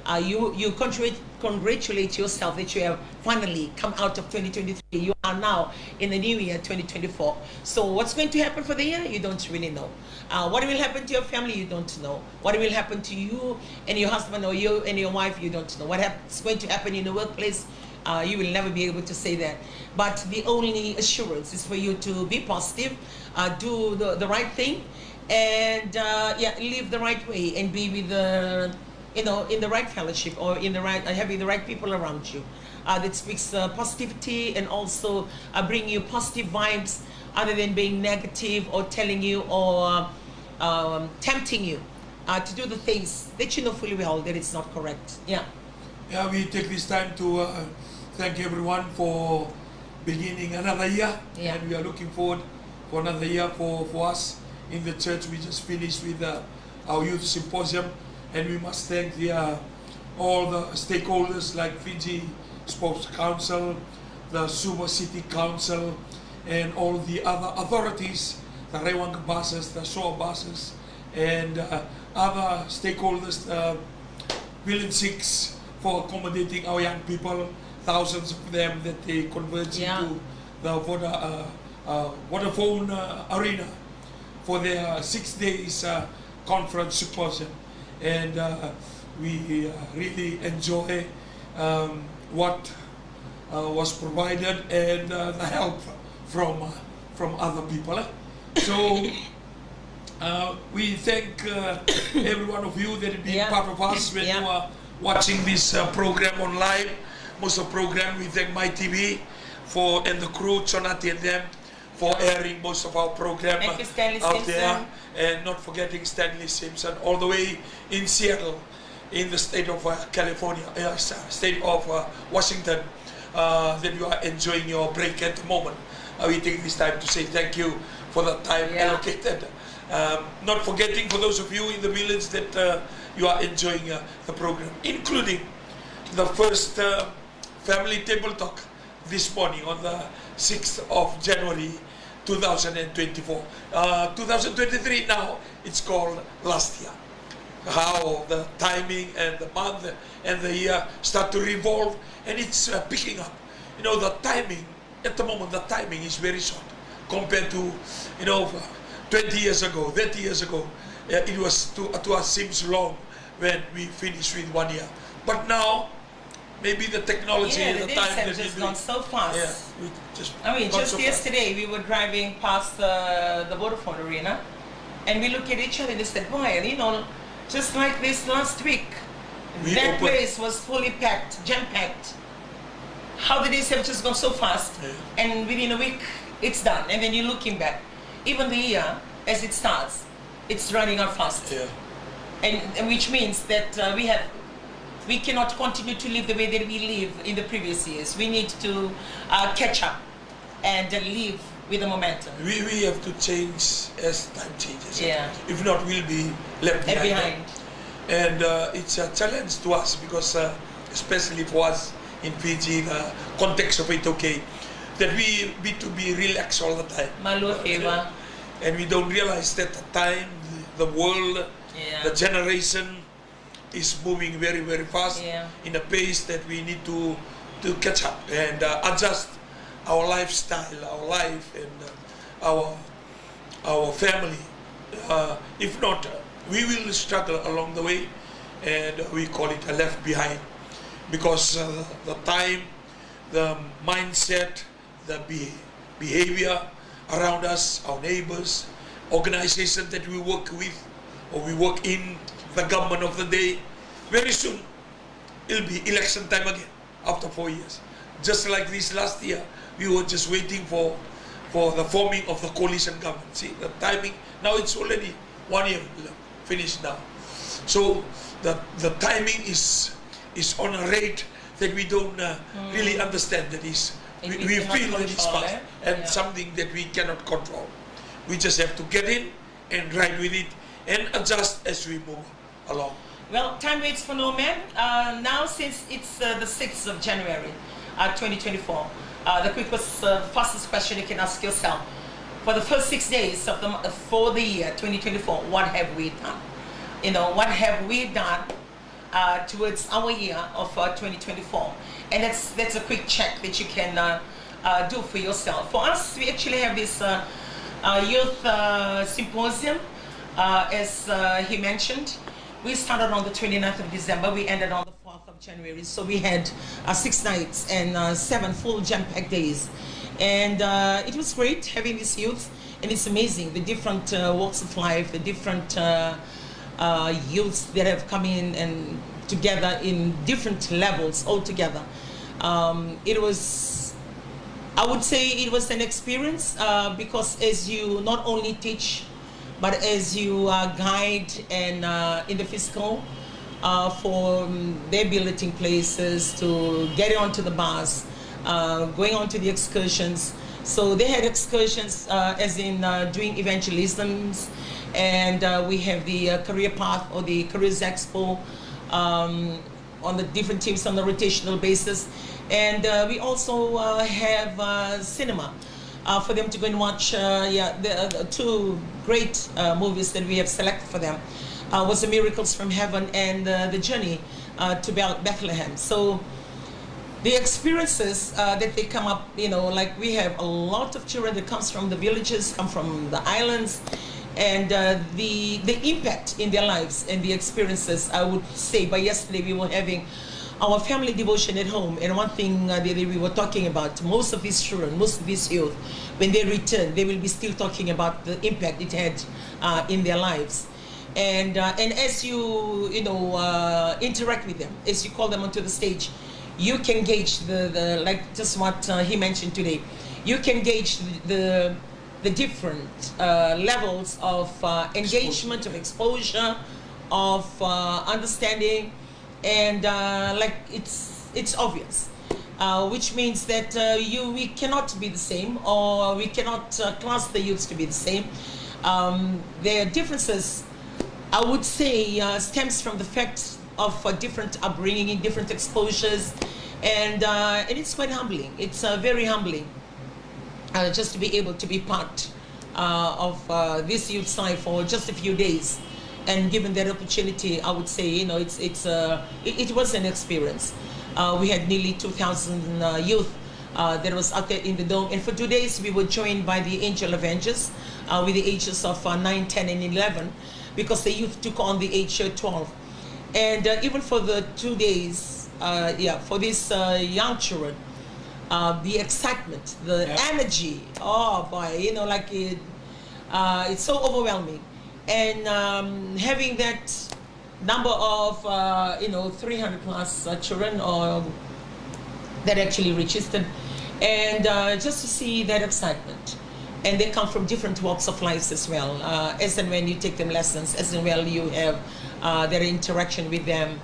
Uh, you you congratulate, congratulate yourself that you have finally come out of twenty twenty-three. You are now in the new year, twenty twenty-four. So what's going to happen for the year? You don't really know. Uh, what will happen to your family? You don't know. What will happen to you and your husband, or you and your wife? You don't know. What hap- is going to happen in your workplace? Uh, you will never be able to say that. But the only assurance is for you to be positive, uh, do the, the right thing, and, uh, yeah, live the right way and be with the, you know, in the right fellowship or in the right, uh, having the right people around you, uh, that speaks, uh, positivity and also, uh, bring you positive vibes, other than being negative or telling you or, um, tempting you, uh, to do the things that you know fully well that it's not correct. Yeah. Yeah, we take this time to, uh, thank everyone for beginning another year, yeah, and we are looking forward for another year for, for us in the church. We just finished with, uh, our youth symposium, and we must thank the, uh, all the stakeholders like Fiji Sports Council, the Suva City Council, and all the other authorities, the Raiwaqa buses, the Soa buses, and, uh, other stakeholders, uh, Village Six, for accommodating our young people, thousands of them that they converge, yeah, into the Voda-, uh, uh, Vodafone, uh, Arena for their six days, uh, conference symposium. And, uh, we, uh, really enjoy, um, what, uh, was provided and, uh, the help from, uh, from other people, eh? So, uh, we thank, uh, every one of you that have been, yeah, part of us when, yeah, you are watching this, uh, program on live. Most of the program, we thank My T V for, and the crew, Jonathan and them, for, yeah, airing most of our program, thank you, Stanley, out there, Simpson, and not forgetting Stanley Simpson, all the way in Seattle, in the state of, uh, California, uh, s-, state of, uh, Washington, uh, that you are enjoying your break at the moment. Uh, we take this time to say thank you for the time, yeah, allocated. Um, not forgetting for those of you in the village that, uh, you are enjoying, uh, the program, including the first, uh, family table talk this morning on the sixth of January two thousand and twenty-four. Uh, two thousand twenty-three now, it's called last year. How the timing and the month and the year start to revolve, and it's, uh, picking up. You know, the timing, at the moment, the timing is very short compared to, you know, twenty years ago, thirty years ago. Uh, it was to, to us seems long when we finish with one year. But now, maybe the technology, yeah, the, the days time have that just we do gone it so fast. Yeah, we just, I mean, got just so fast. Yesterday we were driving past, uh, the Vodafone Arena, and we looked at each other and we said, "Boy, you know, just like this last week, we that opened place was fully packed, jam-packed. How the days have just gone so fast." Yeah. And within a week, it's done. And then you're looking back. Even the year, as it starts, it's running out fast. Yeah. And, and which means that, uh, we have, we cannot continue to live the way that we live in the previous years. We need to, uh, catch up and, uh, live with the momentum. We, we have to change as time changes. Yeah. If not, we'll be left behind. Left behind. And, uh, it's a challenge to us because, uh, especially for us in Fiji, the context of it, okay, that we, we to be relaxed all the time. Malua, uh, Feva. And we don't realize that the time, the world, yeah, the generation is moving very, very fast, yeah, in a pace that we need to, to catch up and, uh, adjust our lifestyle, our life, and, uh, our, our family. Uh, if not, uh, we will struggle along the way, and we call it a left behind because, uh, the time, the mindset, the be-, behavior around us, our neighbors, organization that we work with or we work in, the government of the day. Very soon, it'll be election time again after four years. Just like this last year, we were just waiting for, for the forming of the coalition government. See, the timing, now it's already one year finished now. So the, the timing is, is on a rate that we don't, uh, mm, really understand. That is, we, we feel that it's fast, eh? And, yeah, something that we cannot control. We just have to get in and ride with it and adjust as we move along. Well, time waits for no man. Uh, now, since it's, uh, the sixth of January, uh, twenty twenty-four, uh, the quickest, uh, fastest question you can ask yourself: for the first six days of the mo-, for the year twenty twenty-four, what have we done? You know, what have we done, uh, towards our year of, uh, twenty twenty-four? And that's, that's a quick check that you can, uh, uh, do for yourself. For us, we actually have this, uh, uh, youth, uh, symposium, uh, as, uh, he mentioned. We started on the twenty-ninth of December. We ended on the fourth of January. So we had, uh, six nights and, uh, seven full jam-packed days. And, uh, it was great having these youth. And it's amazing, the different uh, walks of life, the different uh, uh, youths that have come in and together in different levels altogether. Um, it was, I would say, it was an experience uh, because as you not only teach, but as you uh, guide and uh, in the physical uh, for um, their billeting places, to getting onto the bus, uh, going on to the excursions. So they had excursions, uh, as in uh, doing evangelisms, and uh, we have the uh, career path or the careers expo um, on the different teams on a rotational basis, and uh, we also uh, have uh, cinema uh, for them to go and watch. Uh, yeah, the uh, two great uh, movies that we have selected for them uh, was the Miracles from Heaven and uh, the Journey uh, to Bel- Bethlehem. So the experiences uh, that they come up, you know, like, we have a lot of children that comes from the villages, come from the islands, and uh, the the impact in their lives and the experiences. I would say by yesterday we were having our family devotion at home, and one thing uh, that we were talking about, most of these children, most of these youth, when they return, they will be still talking about the impact it had uh, in their lives. And uh, and as you you know uh, interact with them, as you call them onto the stage, you can gauge the, the like, just what uh, he mentioned today. You can gauge the the different uh, levels of uh, engagement, of exposure, of uh, understanding, and uh, like, it's it's obvious, uh, which means that uh, you we cannot be the same, or we cannot uh, class the youths to be the same. Um, their differences, I would say, uh, stems from the fact of uh, different upbringing, different exposures, and uh, and it's quite humbling. It's uh, very humbling uh, just to be able to be part uh, of uh, this youth side for just a few days. And given that opportunity, I would say, you know, it's it's uh, it, it was an experience. Uh, we had nearly two thousand uh, youth uh, that was out there in the dome. And for two days, we were joined by the angel evangelists uh, with the ages of uh, nine, ten, and eleven, because the youth took on the age uh, twelve. And uh, even for the two days, uh, yeah, for these uh, young children, uh, the excitement, the energy, oh boy, you know, like it, uh, it's so overwhelming. And um, having that number of, uh, you know, three hundred plus uh, children or that actually registered, and uh, just to see that excitement. And they come from different walks of lives as well. Uh, as and when you take them lessons, as and when you have uh, their interaction with them,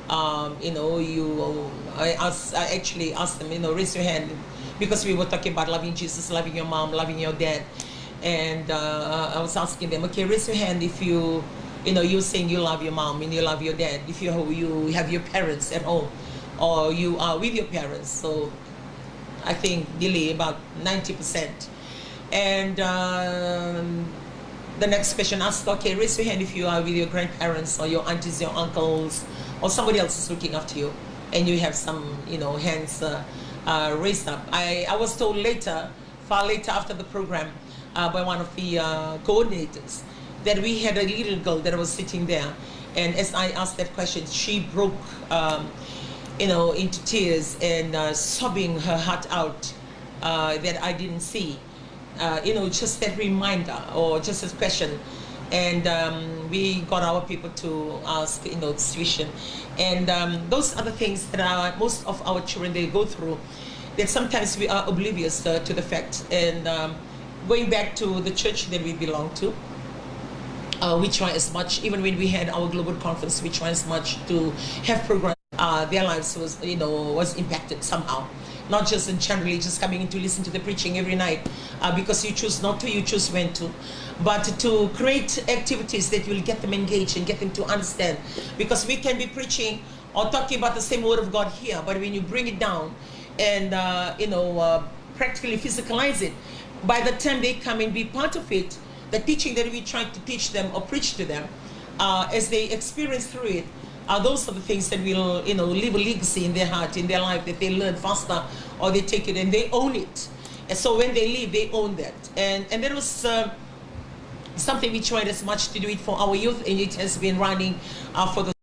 um, you know, you, I, ask, I actually asked them, you know, raise your hand, because we were talking about loving Jesus, loving your mom, loving your dad. And uh, I was asking them, okay, raise your hand if you, you know, you're saying you love your mom and you love your dad, if you, you have your parents at home or you are with your parents. So I think nearly about ninety percent. And um, the next question asked, okay, raise your hand if you are with your grandparents or your aunties, your uncles, or somebody else is looking after you, and you have some, you know, hands uh, uh, raised up. I, I was told later, far later after the program, uh, by one of the uh, coordinators that we had a little girl that was sitting there. And as I asked that question, she broke, um, you know, into tears and uh, sobbing her heart out uh, that I didn't see. Uh, you know, just that reminder or just a question. And um, we got our people to ask, you know, this question. And um, those are the things that are, most of our children, they go through, that sometimes we are oblivious uh, to the fact. And um, going back to the church that we belong to, uh, we try as much, even when we had our global conference, we try as much to have programs. Uh, their lives was, you know, was impacted somehow. Not just in generally just coming in to listen to the preaching every night uh, because you choose not to, you choose when to, but to create activities that will get them engaged and get them to understand. Because we can be preaching or talking about the same word of God here, but when you bring it down and uh, you know uh, practically physicalize it, by the time they come and be part of it, the teaching that we try to teach them or preach to them, uh, as they experience through it, uh, those are the things that will, you know, leave a legacy in their heart, in their life, that they learn faster or they take it and they own it. And so when they leave, they own that. And and that was uh, something we tried as much to do it for our youth, and it has been running uh, for the